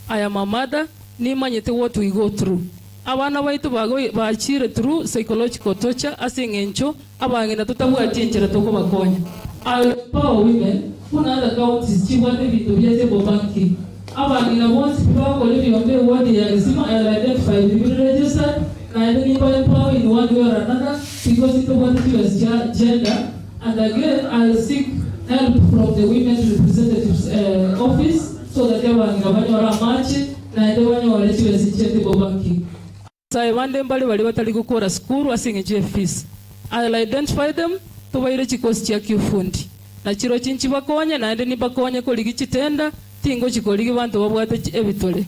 Speaker 1: I am a mother, Nimanyete what we go through. Abana baito bachire through psychological torture ase eng'encho abang'ina totabwati enchera tokobakonya. I will empower women buna other counties chibwate ebinto bia table banking. Abang'ina bonsi pi bagokora ebiombe eward ya Gesima I will identify biria bire registered naende nimba empower in one way or another because ntobwate chibesa chia gender and again I will seek help from the women representatives office so that abang'ina banyore amache Naende banyore chibesa chia table banking. Abasae bande mbare baria batari gokora sukuru ase engencho y'efees. I'll identify them, tobaire chikosi chia kiufundi. Na chirochio nchibakonye naende nimbakonye korigia chitenda, tingochi korigia banto babwate ebitore.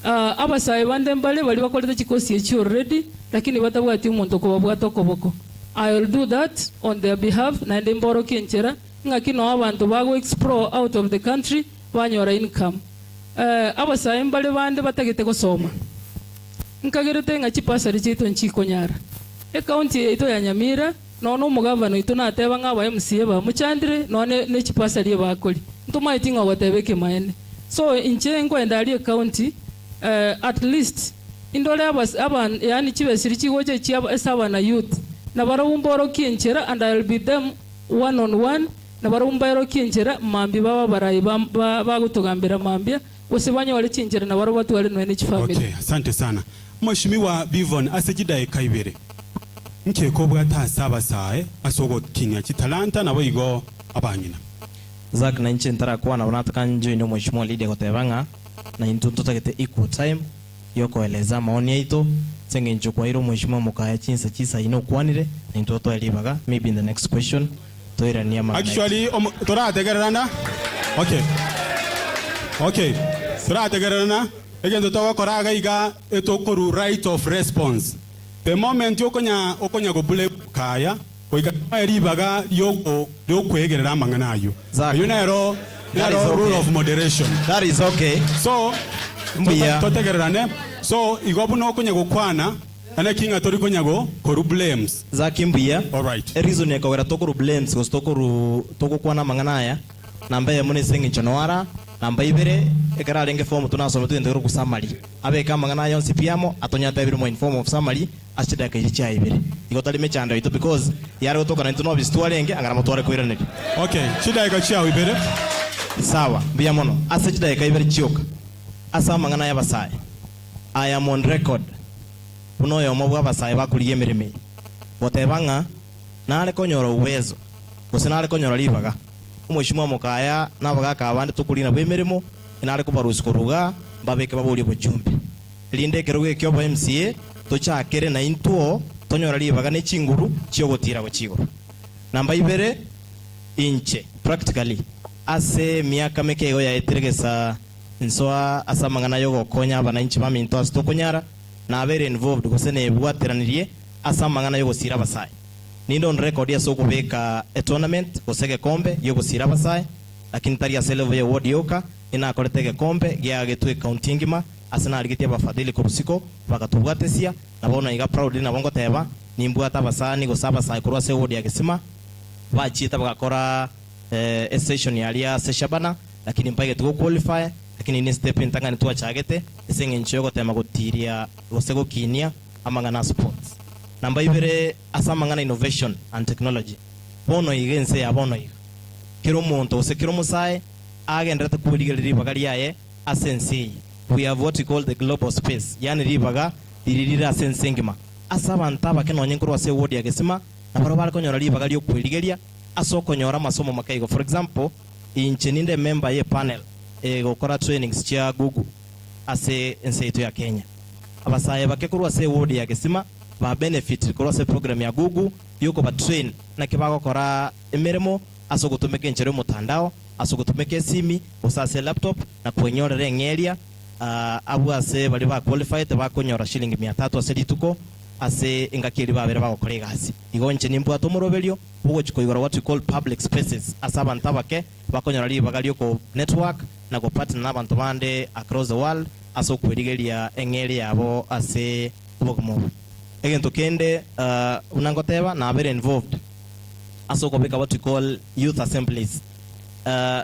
Speaker 1: Abasae bande mbare baria bakorete chikosi echio already lakini batabwati omonto okobabwata okoboko. I'll do that on their behalf naende mborokie enchera ng'aki noo abanto bago explore out of the country banyora income. Abasae mbare bande batagete gosoma. Nkagerete ng'a chipasari chiaito nchikonyara. Ecounty yaito ya Nyamira nonya na omogavana oito nateba ng'a aba MCA bamochandire nonya ne chipasari ebakori. Ntomaeti ng'a ogoteba ekemaene. So inche nkoenda aria ecounty at least indore aba yaani chibesa chiria chigocha echia ase abana youth. Nabarabwo mborokie enchera, and I'll be them one on one, nabarabwo mbaerokie enchera, mambia babe abarai ba ba bagotogambera mambia, gose banyore chinchera nabarabwo batware nonya ne chifamiri.
Speaker 2: Okay, asante sana. Mweshimiwa Bivon ase chidaeka ibere, nki ekobwata ase abasae ase ogokinia chitalanta naboigo abang'ina?
Speaker 8: Zack na inche ntarakwana buna nataka njoine omweshimiwa Lydia goteba ng'a naintwe ntotagete equal time yokoeleza amaoni aito ase engencho kwaire omweshimiwa Mokaya chinsa chisaine okwanire naintwe otoe ribaga maybe in the next question toiranie amang'ana aito.
Speaker 2: Actually omo torategererana okay okay torategererana egento togokora iga iga etokoru right of response the moment okonya okonya gobula Mokaya Goika tobae ribaga ri'okwegerera amang'ana ayio.
Speaker 8: Zack,
Speaker 2: Eyio nero
Speaker 8: That is
Speaker 2: nero rule
Speaker 8: okay.
Speaker 2: of moderation.
Speaker 8: That is okay.
Speaker 2: So
Speaker 8: Mbuya.
Speaker 2: totegererane. So igo buna okonya gokwana, naki ng'a tori konya go koru blames.
Speaker 8: Zack mbuya.
Speaker 2: Alright.
Speaker 8: Ereason ekogera tokoru blames gose tokoru togokwana amang'ana aya, namba eyemo nase eng'encho noara, namba ibere, ekero arenge form two nasomete egento kerokwa summary. Abeke amang'ana aya onsi pi amo, atonye atebire mo in form of summary, Ase chidakika echi chia ibere igo tari mechando yaito because yare gotoka naintwe nobisi twarenge ang'ana motware koiraneria.
Speaker 2: Okay, chidakika chiao ibere.
Speaker 8: Sawa, mbuya mono. Ase chidakika ibere chioka, ase amang'ana y'abasae, I am on record buna oyomo bw'abasae bakorigia emeremo eye, goteba ng'a nare konyora uwezo gose nare konyora ribaga, omweshimiwa Mokaya na abagaka abande tokoria nabwo emeremo, inare kobarusia korwa igaa mbabeke baborie obochumbe. Erinde ekerogo ekio obo MCA tochakere naintwo tonyore ribaga ne chinguru chiogotiira gochia igoro. Namba ibere, inche practically ase emiaka meke igo yaetire gesa nsoa ase amang'ana yogokonya abananchi baminto ase tokonyara, nabeire involved gose nebwateranirie ase amang'ana yogosiira abasae. Ninde on record ase okobeka etournament gose egekombe giogosiira abasae, lakini tari ase elevel ye ward yoka, ninakorete egekombe giagetwe ecounty engima, Ase narigetie abafadhili korwa isiko, bagatobwatesia, na bono iga proudly nabo ngoteba, nimbwate abasani gose abasae korwa ase eward ya Gesima, bachiete bagakora esession aria ase Shabana, lakini mbaigeti go qualify, lakini ne step entang'ani twachagete, ase eng'encho yogotema gotiria gose gokinia amang'ana a sports. Namba ibere, ase amang'ana innovation and technology, bono iga ense ya bono iga, kera omonto gose kera omosae agenderete kwerigereria ribaga riaye, Ase ense eye, we have what we call the global space, yaani ribaga riria rire ase ense engima. Ase abanto abake nonye nkorwa ase eward ya Gesima, nabarabwo bare konyora ribaga riokwerigeria ase okonyora amasomo makeigo. For example, inche ninde emember ye panel egokora trainings chia Google ase ense yaito ya Kenya. Abasae bake korwa ase eward ya Gesima ba benefitire korwa ase program ya Google yokoba train naki bagokora emeremo ase ogotumeka enchera yomotandao, Ase ogotumeka esimi, gose ase elaptop, na kwenyorera eng'eria, abwo ase baria ba qualified bakonyora shilingi mia tatu ase rituko ase engaki eria babere bagokora egasi. Igo inche nimbwate omoroberio bwogochia koigora what we call public spaces ase abanto abake bakonyora ribaga rioko network na go partner nabanto bande across the world ase okwerigeria eng'eria yabo ase obogima obo. Egento kende buna ngoteba nabere involved ase okobeka what we call youth assemblies.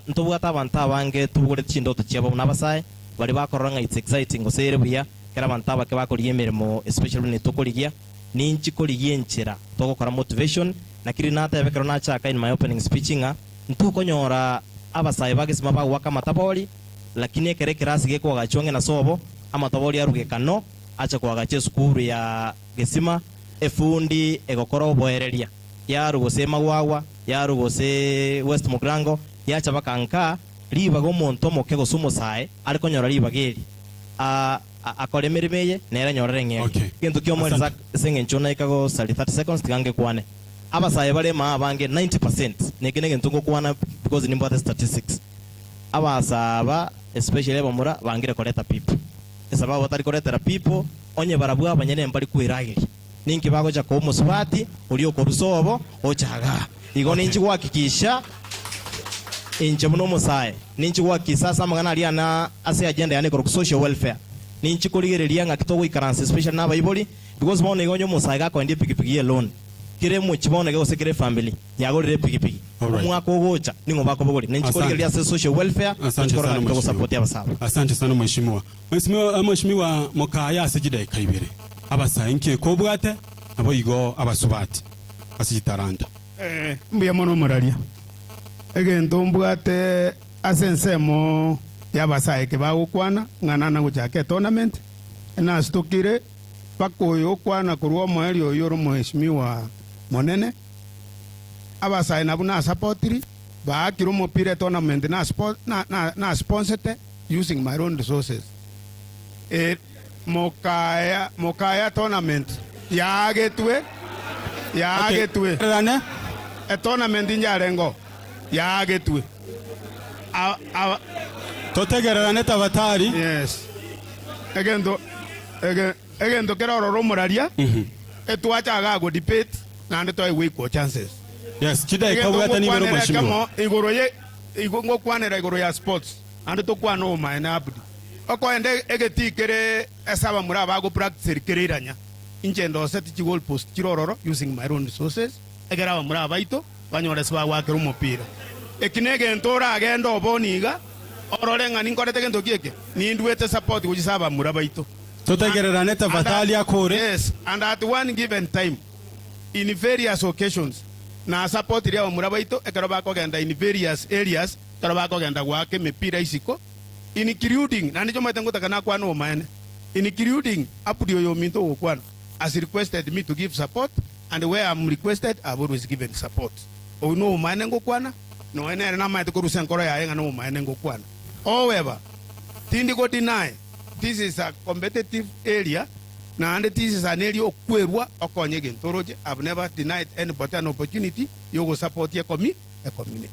Speaker 8: Ntobwate abanto abange tobogoreti chindoto chiabo buna abasae, baria bakorora ng'a it's exciting gose ere buya ekero abanto abake bakorigia emeremo especially buna tokorigia, ninchi korigia enchera togokora motivation, naki riria nateba ekero nachaka in my opening speech ng'a ntokonyora abasae ba gesima bagoaka amatabori lakini ekero ekerasi gekoagachwa ng'ina sobo, amatabori arugekano ache koagacha esukuru ya gesima, efundi egokora oboereria yarwa gose Magwagwa, yarwa gose West Mugrango, yacha baka nka ribaga omonto omoke gose omosae are konyora ribaga eri a akore emeremo eye nere anyorere eng'eria.
Speaker 2: Okay.
Speaker 8: Egento ki'omoerio
Speaker 2: Asante.
Speaker 8: ase eng'encho naika gosari 30 seconds tiga ngekwane. Abasae bare maa abange 90% na eke negento ngokwana because nimbwate statistics. Abasae aba especially abamura bangire koreta people. Esababu batari koretera people onye barabwo abanyene mbari kwerageria. Ninki bagocha koa omosubati oria okorusa obo ocha igaa? Igo ninchi gohakikisha inche buna omosae, ninchi gohakikisa ase amang'ana aria ane ase agenda yane ekorokwa social welfare, ninchi korigereria ng'aki togoikaransa especially na abaibori, because bono iga onye omosae gakoendia epikipiki ye loan, kera emochie bono iga gose kera efamily yagorire epikipiki,
Speaker 2: Alright.
Speaker 8: omwaka ogocha ning'o bakobogoria? Ninchi
Speaker 2: Asante.
Speaker 8: korigereria ase social welfare,
Speaker 2: Asante
Speaker 8: ninchi korora
Speaker 2: sana
Speaker 8: ng'aki
Speaker 2: mheshimiwa.
Speaker 8: togosupport abasae aba.
Speaker 2: Asante sana mheshimiwa. Mheshimiwa, mheshimiwa Mokaya ase chidaeka ibere. Abasae nki ekobwate, naboigo abasubati. Ase chitalanta.
Speaker 7: Ee, mbuya mono omoraria. Egento mbwate ase ensemo y'abasae eke bagokwana, ng'a nana gochaka etournament, nasitokire mpaka oyo okwana korwa omoerio oyio ore omoheshimiwa monene. Abasae nabwo nasapotiri, baakire omopira etournament nasponsete using my own resources. Mokaya, mokaya tournament yaagetwe, yaagetwe.
Speaker 2: Okay.
Speaker 7: Etournament njarengeo, yaagetwe. A, a,
Speaker 2: Totegererane tabatari.
Speaker 7: Yes. Egento, ege, egento kere ororo omoraria, etwacha iga go debate, naende toegwe equal chances.
Speaker 2: Yes, chidaeka
Speaker 7: Egento
Speaker 2: obwate nibere
Speaker 7: ngokwanera
Speaker 2: omweshimiwa.
Speaker 7: ekemo igoro ye, igo ngokwanera igoro ya sports, naende tokwane obomaene Abdi. Okoenda egetii kere ase abamura aba go practice kere iranya, inche ndoseti chi goal post chire ororo using my own resources, ekero abamura aba baito banyore ase bagoakera omopira. Eki negento oragende oboni iga, orore ng'a ninkorete gento ki eke, ninduete support gochia ase abamura baito.
Speaker 2: Totegererane tafadhali akore.
Speaker 7: Yes, and at one given time, in various occasions, na supportire abamura baito ekero bakogenda in various areas, ekero bakogenda goaka emepira isiko, Including, naende inche omanyete ngotaka nakwane obomaene, including Abdi oyo ominto ogokwana, has requested me to give support and where am requested I have always given support. Oyio nobomaene ngokwana, nonya nere namanyete korusia enkoro yaye ng'a nobomaene ngokwana. However, tindi go deny this is a competitive area naende this is an area okwerwa okonye egento oroche, I have never denied anybody an opportunity yogosupport ecomi ecommunity.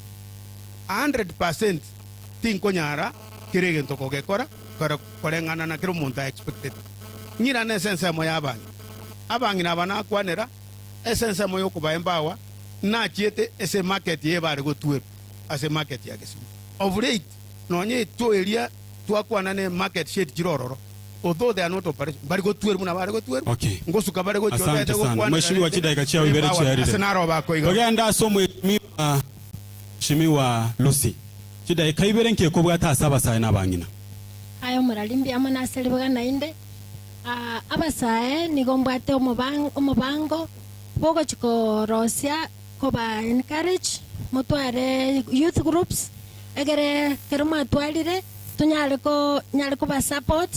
Speaker 7: 100%. Tinkonyara kera egento kogekora kore koreng'ana na kera omonto a expectete. Ng'irane ase ensemo y'abang'ina. Abang'ina aba nakwanera ase ensemo y'okobaembawa, nachiete ase emarket eye bare gotwerwa ase emarket ya Kisumu. Of late, nonya echo eria twakwana ne market shed chire ororo, although they are not operation, mbari gotwerwa buna bare gotwerwa,
Speaker 2: Okay.
Speaker 7: ngosuka bare gochia
Speaker 2: Asante
Speaker 7: otaete
Speaker 2: sana.
Speaker 7: gokwanera
Speaker 2: Mheshimiwa
Speaker 7: rende
Speaker 2: chidaika chiao ibere
Speaker 7: embawa
Speaker 2: chiarire.
Speaker 7: ase naro bakoiga.
Speaker 2: Togende ase omweshimiwa Mheshimiwa Lucy. Chidaeka ibere nki ekobwata ase abasae na abang'ina?
Speaker 6: Aye omorari mbuya mono ase ribaga naende. Abasae nigo mbwate omobango bw'ogochia korosia koba encourage motware youth groups egere ekero mwatwarire tonyare ko nyare koba support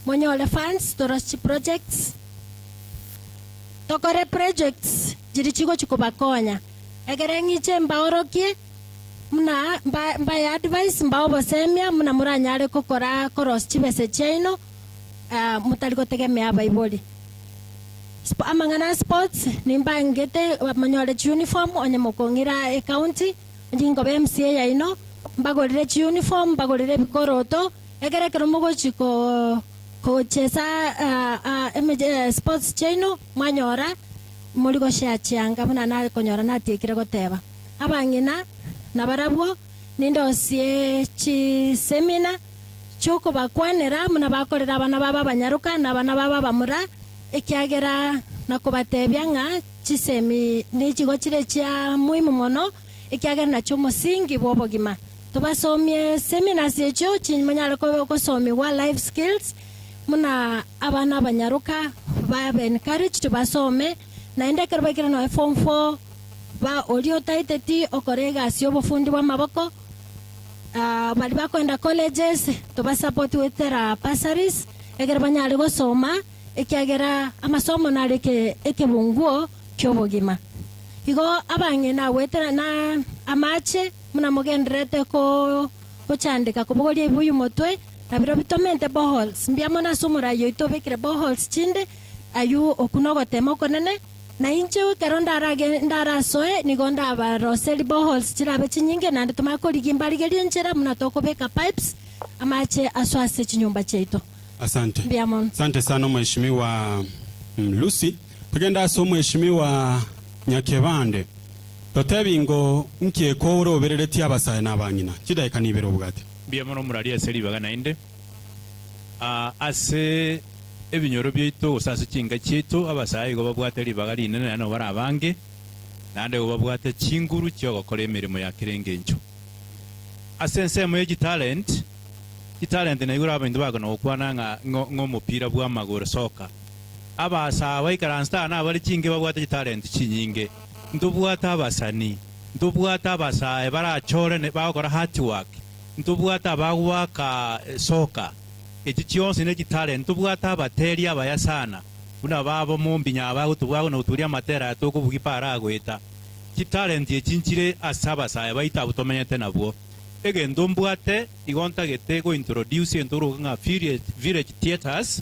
Speaker 6: monyore funds torosie chiprojects tokore projects chiria chigochia kobakonya egere ng'iche mbaorokie. Buna mbae advice, mbae obosemia buna moranyare gokora korosia chibesa chiaino motari gotegemea abaibori. Amang'ana a sports nimbangete monyore chiuniform onye mokong'ira ecounty, onye inkoba MCA yaino, mbagorere chiuniform, mbagorere ebikoroto, ekero ekero mogochi kochesa sports chiaino mwanyora mori goshare chianga buna nakonyora natiekire goteba. Abang'ina nabarabwo nindosie chisemina chi'okobakwanera buna bakorera abana babo abanyaroka na abana babo abamura, ekiagera nakobatebia ng'a chisemi nichigo chire chia muhimu mono, ekiagera nachio omosingi bw'obogima. Tobasomie seminars echio monyare gosomigwa life skills, buna abana abanyaroka babe encouraged basome, naende ekero baikire nonya form four, Ba oria otaeteti okora egasi y'obofundi bw'amaboko, baria bakoenda colleges, tobasupport goetera bursaries, ekero banyare gosoma, ekiagera amasomo naro eke ekebunguo ki'obogima. Igo abang'ina goetera na amache buna mogendererete ko gochandeka kobogoria ebibuyu motwe, na birobi tomente boreholes. Mbuya mono ase omorai oito obekire boreholes chinde, aywo okwo nogotema okonene. Na inche ekero ndarasoe, nigo ndabaroserie boreholes chirabe chinyinge, naende tomanye korigia mbarigerie enchera buna tokobeka pipes amache asoe ase chinyomba chiaito.
Speaker 2: Asante.
Speaker 6: Mbuya mono.
Speaker 2: Asante sana Mheshimiwa Lucy. Togende ase Omweshimiwa Nyakebande. Totebi ngo nki eko orobereretie abasae na abang'ina. Chidaeka nibere obwate.
Speaker 5: Mbuya mono morarie ase ribaga naende. Ase ebinyoro biaito gose ase chinka chiaito abasae igo babwate ribaga rinene naende nigo bare abange, naende igo babwate chinguru chi'ogokora emeremo ya kera engencho. Ase ensemo ye chitalent, chitalent naigure abanto bakona gokwana ng'a ng'a omopira bw'amagoro, soccer. Abasae abaikaransete aa nabare chinke babwate chitalent chinyinge. Ntobwate abasani, ntobwate abasae barachore bagokora hard work, ntobwate abagoaka soka, echi chionsi ne chitalent, ntobwate abateri abaya sana buna babo mombinya aba agotobua na goturia amatera aya tokobugia para agoeta. Chitalent echi nchire ase abasae baito abwo tomenyete nabwo. Egento mbwate igo ntagete go introduce egento oroke ng'a village theatres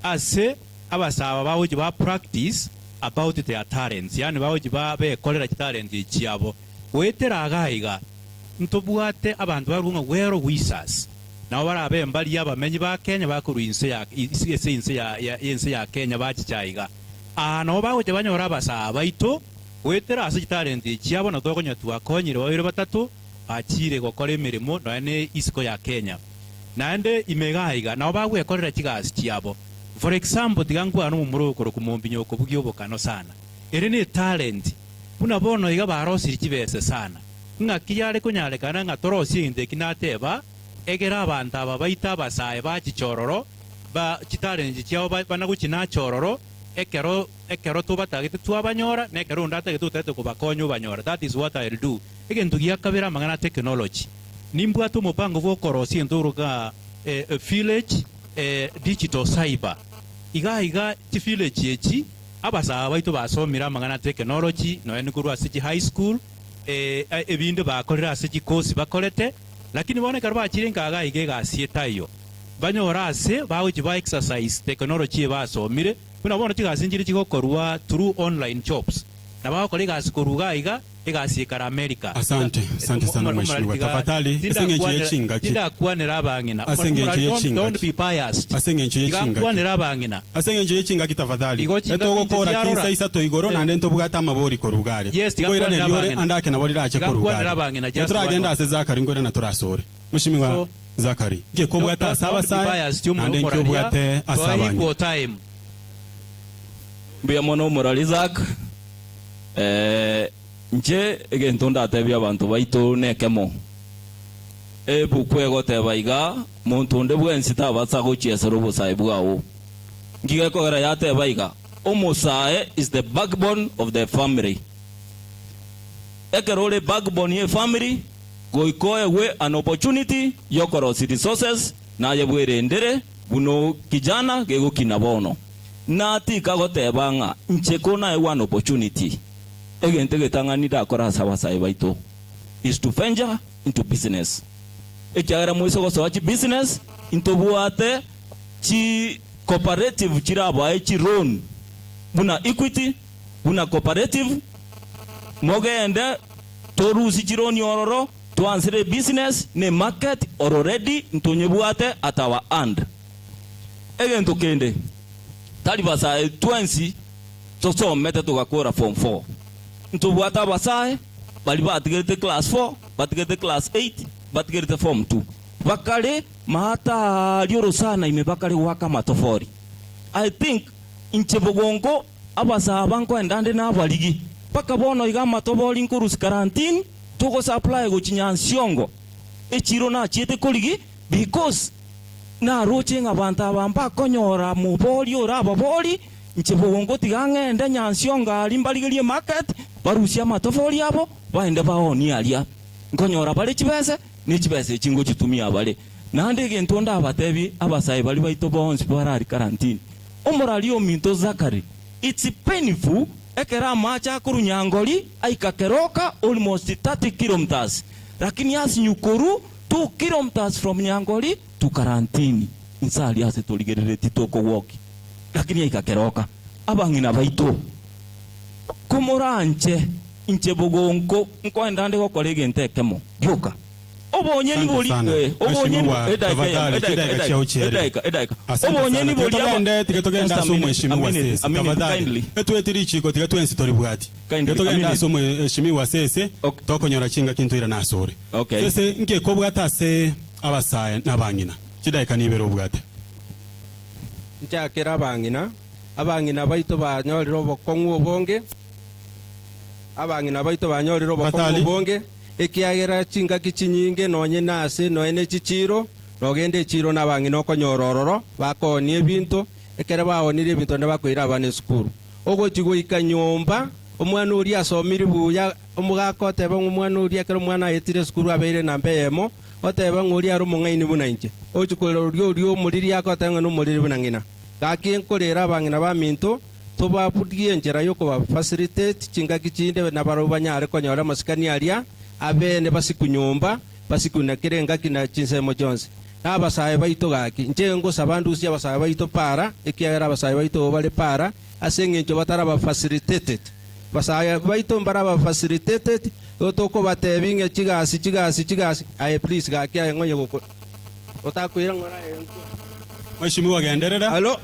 Speaker 5: ase abasae aba bagochia ba practice about their talents, yaani bagochia ba bekorera chitalent echi chiabo. Goetera iga iga, ntobwate abanto barwo ng'a well wishers, nabo barabe mbaria abamenyi ba Kenya bakorwa inse ya ase inse ya ense ya Kenya bachicha iga. Aa nabo bagochia banyore abasaa baito goetera ase chitalent echi chiabo na tokonya twakonyire babere batato bachiire gokora emeremo nonya ne isiko ya Kenya. Naende ime iga iga nabo bagwekorera chigasi chiabo. For example, tiga nkwane omomura okorokwa Mombinya okobugia obokano sana. Ere ne talent. Buna bono iga barosirie chibese sana. Ng'aki yare konyarekana ng'a torosie egento eki nateba, egere abanto aba baito abasae bachiche ororo, ba chitalent chiabo bana gochinacha ororo, ekero ekero tobatagete twabanyora, na ekero onde atagete otagete kobakonya obanyora. That is what I'll do. Egento gia kabere amang'ana a technology. Nimbwate omopango bw'okorosia egento oroka village digital cyber. Iga iga chivillage echi abasae baito basomire amang'ana a technology nonya nikorwa ase chi high school, ebinde bakorire ase chikosi bakorete, lakini bono ekero bachire nka iga iga egasi etaiyo, banyore ase bagochia ba exercise technology eye basomire, buna bono chigasi nchire chigokorwa through online jobs, nabo bagokora egasi korwa iga iga. Egasi ekare America.
Speaker 2: Asante, asante sana mheshimiwa. Tafadhali, ase eng'encho ye chingaki.
Speaker 5: Tindakwanera abang'ina.
Speaker 2: Ase eng'encho ye
Speaker 5: Don't
Speaker 2: chingaki.
Speaker 5: be biased.
Speaker 2: Ase eng'encho ye
Speaker 5: Tiga
Speaker 2: chingaki.
Speaker 5: nkwanere abang'ina.
Speaker 2: Ase eng'encho ye chingaki tafadhali.
Speaker 5: Igo chingaki inche
Speaker 2: Etogokora
Speaker 5: chiarora.
Speaker 2: chinsa isato igoro
Speaker 5: Eh.
Speaker 2: naende ntobwate amabori korwa iga aria.
Speaker 5: Yes, tiga
Speaker 2: Nkoiraneria
Speaker 5: nkwanere
Speaker 2: ore
Speaker 5: abang'ina.
Speaker 2: ande ake nabo rirache
Speaker 5: Tiga
Speaker 2: korwa iga
Speaker 5: nkwanere
Speaker 2: aria.
Speaker 5: abang'ina just
Speaker 2: Etoragende
Speaker 5: one.
Speaker 2: ase Zachary nkoirana torasore. Mheshimiwa
Speaker 5: So,
Speaker 2: Zachary, nki
Speaker 5: don't,
Speaker 2: kobwate
Speaker 5: don't,
Speaker 2: ase
Speaker 5: don't be
Speaker 2: abasae
Speaker 5: biased omo-
Speaker 2: naende nki
Speaker 5: omoraria.
Speaker 2: obwate ase
Speaker 5: Toa
Speaker 2: abang'ina?
Speaker 5: equal time.
Speaker 4: Mbuya mono omorari Zack. Inche egento ndatebie abanto baito nekemo, Ebuku egoteba iga, Monto onde bwensi tabasa gochiesera obosae bwao. Nki gekogera yateba iga? Omosae is the backbone of the family. Ekero ore backbone ye family, goika oegwe an opportunity yokorosia resources naye bwerendere buna kijana gegokina bono. Natika goteba ng'a inche konaegwe an opportunity, egento egetang'ani ndakore ase abasae baito is to venture into business. Ekiagera moise gosoa chibusiness, intobwate chi cooperative chirabae chi loan buna Equity, buna cooperative, mogende torusie chiloan ororo, twansere ebusiness ne market already ntonyebwate at our hand. Egento kende, tari basae twensi tosomete togakora form four. Ntobwate abasae baria batigerete class four, batigerete class eight, batigerete form two. Bakare maata aaria orosana ime bakare goaka amatofori. I think inche bogonko abasae aba nkoenda nde nabarigi mpaka bono iga amatobori nkorusia karantini togo supply gochia Nyansiongo echiro nachiete korigi because Naroche ng'a abanto aba mbakonyora mobori ore ababori, inche bogongo tiga ng'ende nyansionga aria mbarigerie market, barusie amatofori abo, baende baoonie aria. Nkonyora bare chibese, ne chibesa echi ngochitumia bare. Naende egento ndabatebie abasae baria baito bonsi barari karantini, omorari ominto Zachary, it's painful ekero amache akorwa Nyangori aika Keroka almost 30 kilometres, lakini asinyu korwa 2 kilometres from Nyangori to Karantini, inse aria ase torigereretie tokogwokia, lakini aika keroka. Abang'ina baito, komoranche inche bogonko nkoenda nde gokora egento ekemo gioka. Obonyeni
Speaker 2: Asante
Speaker 4: bori
Speaker 2: sana.
Speaker 4: eh, obonyeni
Speaker 2: Mheshimiwa,
Speaker 4: edaika eyemo,
Speaker 2: tafadhali,
Speaker 4: edaika,
Speaker 2: chidaika
Speaker 4: edaika,
Speaker 2: chiao chiarire.
Speaker 4: edaika, edaika.
Speaker 2: Asante
Speaker 4: Obonyeni
Speaker 2: sana.
Speaker 4: bori aba
Speaker 2: Togende, tiga togende
Speaker 4: Just a
Speaker 2: ase
Speaker 4: minute, a
Speaker 2: omweshimiwa
Speaker 4: minute,
Speaker 2: Sese.
Speaker 4: a minute,
Speaker 2: Tafadhali.
Speaker 4: kindly.
Speaker 2: Etwete richiko tiga twensi toribwati.
Speaker 4: Kindly,
Speaker 2: Tiga
Speaker 4: a
Speaker 2: togende
Speaker 4: minute.
Speaker 2: ase omweshimiwa Sese,
Speaker 4: Okay.
Speaker 2: tokonyora chingaki ntoirane ase ore.
Speaker 4: Okay.
Speaker 2: Sese, nki ekobwate ase abasae na abang'ina? Chidaeka nibere obwate.
Speaker 3: Nchakere abang'ina, abang'ina baito banyorire obokong'u obonge, abang'ina baito banyorire obokong'u
Speaker 2: Tafadhali.
Speaker 3: obonge, ekiagera chingaki chinyinge nonye nase nonye ne chichiiro, nogende echiiro nabang'ina okonyora ororo, bakoonia ebinto, ekero baonirie ebinto naende bakoira abana esukuru. Ogochia goika nyomba. Omwana oria asomire buya, omogaka oteba ng'a omwana oria ekero omwana aetire esukuru abeire namba eyemo, oteba ng'a oria are omong'aini buna inche. Ochia korera oria oria omoriri agoteba ng'a nomoriri buna ng'ina. Gaki nkorera abang'ina baminto, tobaburie enchera y'okoba facilitate chingaki chinde nabarabwo banyare konyora amasikani aria abene basikwe nyomba, basikwe na kera engaki na chinsemo chionsi. Na abasae baito gaki, inche ngosaba ndusie abasae baito para, ekiagera abasae baito obo bare para, ase engencho bataraba facilitated. Abasae baito mbaraba facilitated, igo tokobatebia ng'a chigasi, chigasi, chigasi, aye please gaki aye ng'onye goko otakoira ng'ora aye nkwe.
Speaker 2: Mheshimiwa genderera.
Speaker 3: Hallo.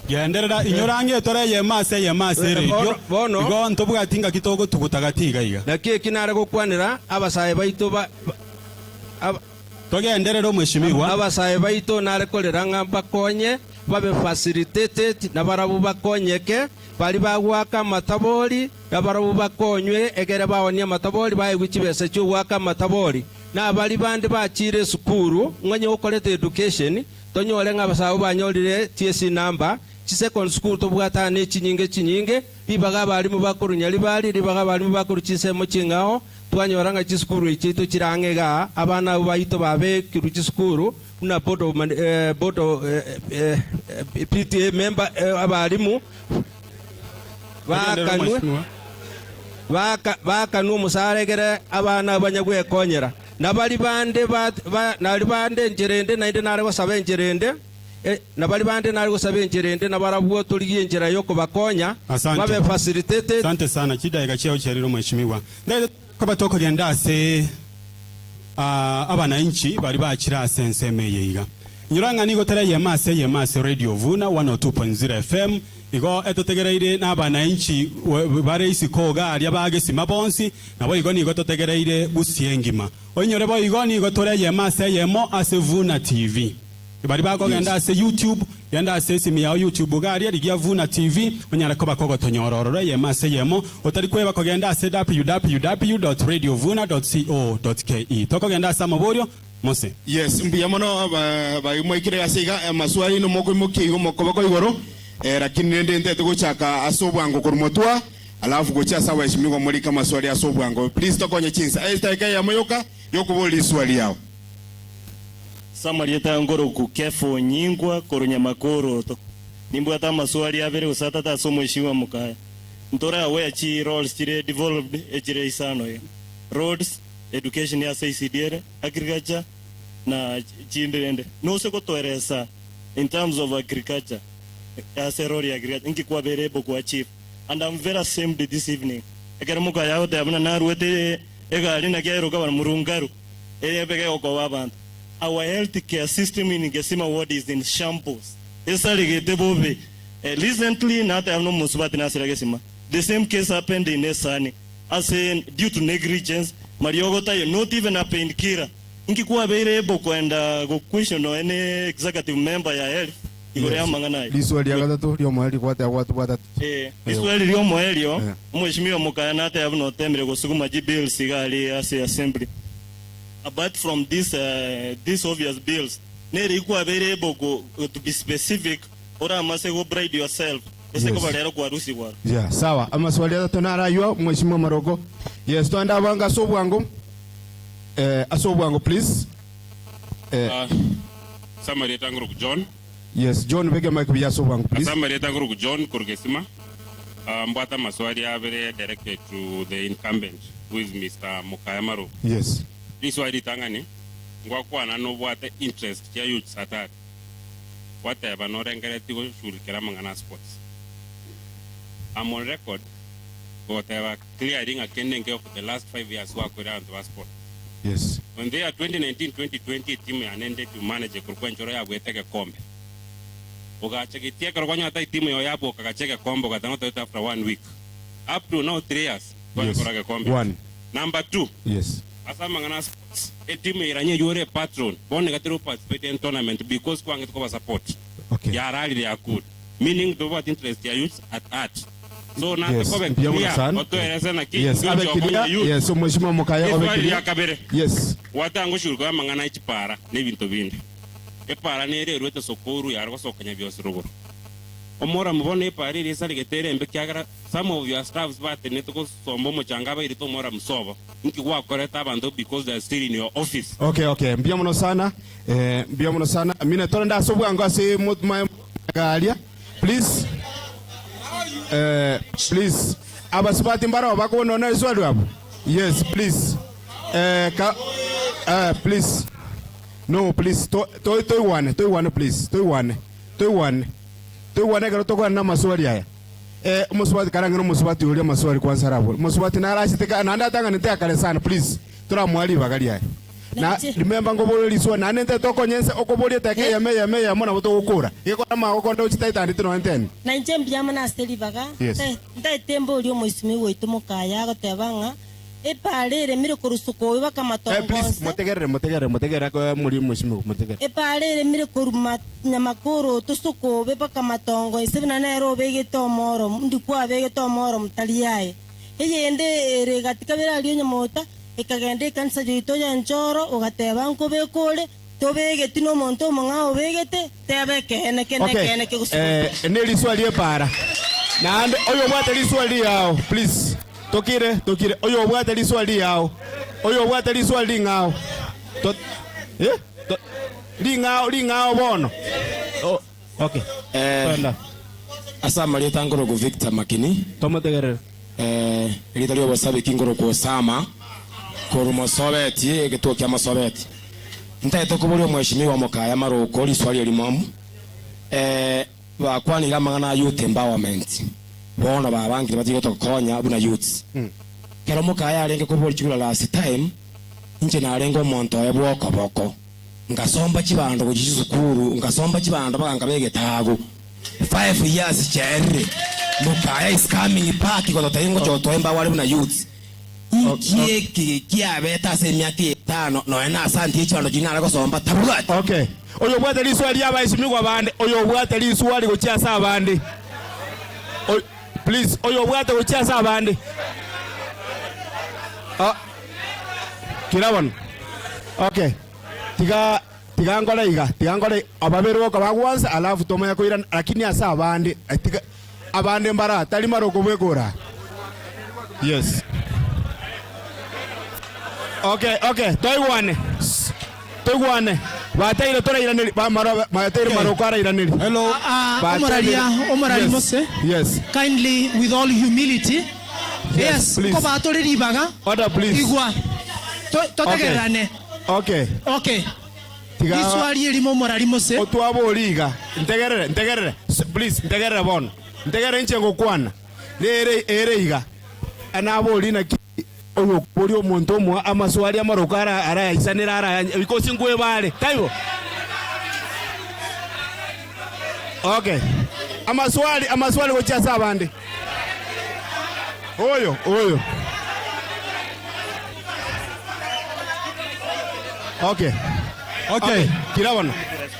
Speaker 2: Genderera, inyora ang'e etore eyemo ase eyemo ase eredio,
Speaker 3: Bono,
Speaker 2: igo ntobwati ngaki togotuguta gati iga iga.
Speaker 3: Naki eki nare gokwanera abasae baito ba, ba,
Speaker 2: Togenderere omweshimiwa.
Speaker 3: Abasae baito nare korera ng'a mbakonye, babe facilitated, na barabwo bakonyeke, baria bagoaka amatabori, na barabwo bakonywe, egere baonie amatabori baegwe chibesa chi'ogoaka amatabori. Na baria bande bachiire esukuru, ng'onye gokoreta education, tonyore ng'a abasae abwo banyorire TSC number, chisecond school tobwate aa nechinyinge chinyinge, ribaga abalimu bakorwa Nyaribari, ribaga abalimu bakorwa chinsemo ching'ao, Twanyora ng'a chisukuru echi chiaito chire ang'e igaa, abana abwo baito babekirwe chisukuru buna board of man, board of, PTA member, abalimu baakanwe, baaka, baakanwe omosara egere abana abwo banya gwekonyera. Na baria bande ba, ba, naria bande enchera ende naende nare gosaba enchera ende, na baria bande nare gosaba enchera ende nabarabwo torigie enchera y'okobakonya,
Speaker 2: Asante.
Speaker 3: babe facilitated.
Speaker 2: Asante sana, chidaeka chiao chiarire mheshimiwa. Ndagete koba tokogenda ase abanainchi baria bachire ase ensemo eye iga. Inyora ng'a nigo tore eyemo ase eyemo ase Radio Vuna 102.0 FM, igo etotegereire na abanainchi bare isiko iga aria ba Gesima bonsi, naboigo nigo totegereire Gusii engima. Oinyore boigo nigo tore eyemo ase eyemo ase Vuna TV. Baria bakogenda ase YouTube, genda ase esimi yao YouTube iga aria, rigia Vuna TV, onyare koba kogotonyora ororo eyemo ase eyemo, otari kweba kogenda ase www.radiovuna.co.ke. Tokogenda ase amaborio, Mose.
Speaker 10: Yes, mbuya mono ba mwaikire ase iga amaswali aino mokoimokia igo mokoboko igoro eh, lakini rende ntete gochaka ase obwango korwa motwa alafu gochia ase abaheshimiwa morike amaswali ase obwango please tokonye chinsa edaika eyemo yoka yokoboria riswali riao.
Speaker 11: Ase amarieta aya nkoroku Kefa Onyingwa korwa Nyamakoroto. Nimbwate amaswali abere gose atato ase omoishigwa mokaya. Ntore aware chi roles chire devolved echire isano iga. Roads, education ase ECD ere, agriculture na chinde rende. Nose gotoeresa in terms of agriculture ase role ya agriculture inki kwabeire able ko achieve. And I'm very ashamed this evening ekero mokaya agoteba buna naruete egari naki aeroka bara Murungaru. Eye ebe gegokoba abanto. Our health care system in Gesima ward is in shambles. Esaregete bobe. Recently nateba buna omosubati nasira Gesima. The same case happened in Esani ase due to negligence mariogo taiyo not even a pain killer. Inki kwabeire able koenda go question nonya ne executive member ya health igoro ya
Speaker 10: Yes.
Speaker 11: amang'ana aya?
Speaker 10: Riswali ria gatato riomoerio gwateba gwatobwata
Speaker 11: Ee, riswali riomoerio, omweshimiwa mokaya nateba buna otemire gosuguma chibills iga aria ase assembly. Apart from this, these obvious bills, nere ikwabeire able go, to be specific oramase go bride yourself ase
Speaker 10: Yes.
Speaker 11: koba rero kwarusigwa aro.
Speaker 10: Yeah, sawa. Amaswali atato naraywo, Mheshimiwa Maroko. Yes, twende abange ase obwango. Eh, ase obwango please. Eh,
Speaker 12: Ah, Samarieta ngoroku John.
Speaker 10: Yes, John beka emic buya ase obwango please.
Speaker 12: Ase amarieta akorokwa John korwa Gesima, mbwate amaswali abere directed to the incumbent who is Mister Mokaya Maroku.
Speaker 10: Yes.
Speaker 12: Riswali ritang'ani, ngwakwana nobwate interest chia youths atari, gwateba norengereretie goshughulikera amang'ana a sports. I'm on record goteba clearly ng'a kende nkeiyo for the last 5 years gwakorire abanto ba sport.
Speaker 10: Yes.
Speaker 12: On the year 2019, 2020 etimu yane ende team manager korwa enchoro yabuete egekombe. Ogacha getia ekero kwanyora etimu yao yaboka gacha egekombe ogatanga otoete after one week. Up to now 3 years tware
Speaker 10: Yes.
Speaker 12: kora gekombe.
Speaker 10: One.
Speaker 12: Number two,
Speaker 10: Yes.
Speaker 12: ase amang'ana a sports, etimu eye eywo ore patron, bono iga teri participate in tournament because kwangete koba support.
Speaker 10: Okay.
Speaker 12: Yararire yakure. Meaning tobwati interest ya youths at heart. So
Speaker 10: Yes,
Speaker 12: natokobe
Speaker 10: mbuya mono
Speaker 12: clear
Speaker 10: sana.
Speaker 12: otoerese naki
Speaker 10: Yes, abe
Speaker 12: youths
Speaker 10: clear.
Speaker 12: okonya youth.
Speaker 10: Yes, omweshimiwa Mokaya obe
Speaker 12: Eswali
Speaker 10: clear.
Speaker 12: ria kabere.
Speaker 10: Yes.
Speaker 12: Gwatanga goshughulikia amang'ana e chipara na ebinto binde. Epara nere erwete Sokoro yare gosoka Nyabiosi rogoro. Omoramu bono epara eria esaregete ere embe ekiagera some of your staffs batenenete gosomba omochanga abairete omoramu sobo. Inki gwakorete abanto because they are still in your office?
Speaker 10: Okay okay mbuya mono sana eh, mbuya mono sana mine torende ase obwango ase mo- ma- magaria please eh, please abasubati mbaro bakonona eswali abo yes please eh, ka, eh, please no please to, to, toigwane toigwane please toigwane toigwane toigwane ekero tokwana amaswali aya eh, omosubati karang'ina omosubati oria amaswali kwanza arabore omosubati narachete ka naende atang'anete akare sana please toramoa ribaga riaye na
Speaker 6: Nache.
Speaker 10: remember ngobore riswa naende nte tokonyense okoboria eteka eyemo eyemo eyemo nabo togokora gekora magokonda ochitaitandete nonya ntene
Speaker 13: Na inche mbuya mono ase ribaga,
Speaker 10: Yes.
Speaker 13: ntae- ntaete mborie omoisimi gwaito mokaya agoteba ng'a epaara eremire korwa suka baka
Speaker 10: Eh,
Speaker 13: matongo
Speaker 10: please
Speaker 13: onsi,
Speaker 10: motegerere motegerere motegerere ako muri mheshimiwa motegerere
Speaker 13: epaara eremire korwa ma- nyamakoro oto suka obe baka matongo ense buna nere obegete omoro ndi kwabegete omoro motari yaye. Eyende ere gatika bere aria onyamota, ekagenda ekanisa yaito ya enchoro, ogateba nkobeka ore, tobegeti na omonto omong'ao obegete, teba ekeene kende
Speaker 10: okay
Speaker 13: ekeene kegosuka.
Speaker 10: eh, ne riswa rie para naende oyo obwate riswa riao please tokire tokire oyo obwate riswa riao oyo obwate riswa ring'ao to, eh? to, ring'ao ring'ao bono oh, okay
Speaker 9: Eh,
Speaker 10: Kwenda.
Speaker 9: ase amarieta ngoroku Victor Makini
Speaker 10: tomotegerere
Speaker 9: eh, erita ria obosabiki ngoroku Osama korwa mosobeti egetuo kia mosobeti ntaete koboria omweshimiwa mokaya maroko riswali erimomu eh, bakwanire amang'ana a youth empowerment bono babangire batige gotokonya buna youths kero mokaya arenge koboria chikura last time inche narenge omonto oye bwokoboko ngasomba chibando gochi chisukuru ngasomba chibando mpaka nkaba egetago 5 years cherire mukaya is coming back gototebi ngocha empower buna youths iki eki kiabeta ase emiaka etano noe na asanti echibando chinare gosomba tabwati
Speaker 10: okay oyo obwate riswa ria abaeshimiwa bande oyo obwate riswa rigochia ase abande Oy- please oyo obwate gochia ase abande Ah, kira bono okay tiga tiga nkore iga tiga nkore ababere boka bagwansa alafu tomanya koirana lakini ase abande eh, tiga abande mbara tari maroko bwekora yes okay okay toigwane toigwane bateire torairaneri bamaro bateire maroko arairaneri
Speaker 2: hello
Speaker 14: Omoraria, Omorari
Speaker 10: yes.
Speaker 14: Mose.
Speaker 10: yes
Speaker 14: Kindly, with all humility. Yes,
Speaker 10: please.
Speaker 14: ko batore ribaga.
Speaker 10: Order, please.
Speaker 14: Igwa. To- Totegererane.
Speaker 10: okay
Speaker 14: Okay.
Speaker 10: Tiga-
Speaker 14: Iswali erimo Omorari Mose.
Speaker 10: otwabori iga ntegerere ntegerere S- please ntegerere bono ntegerere inche ngokwana nere ere iga anabori naki oyo okobori omonto omwa amaswali amaroko ara arayaisanera araya because nkwebare taibo okay amaswali amaswali gochia ase abande oyo oyo okay
Speaker 2: okay
Speaker 10: kira bono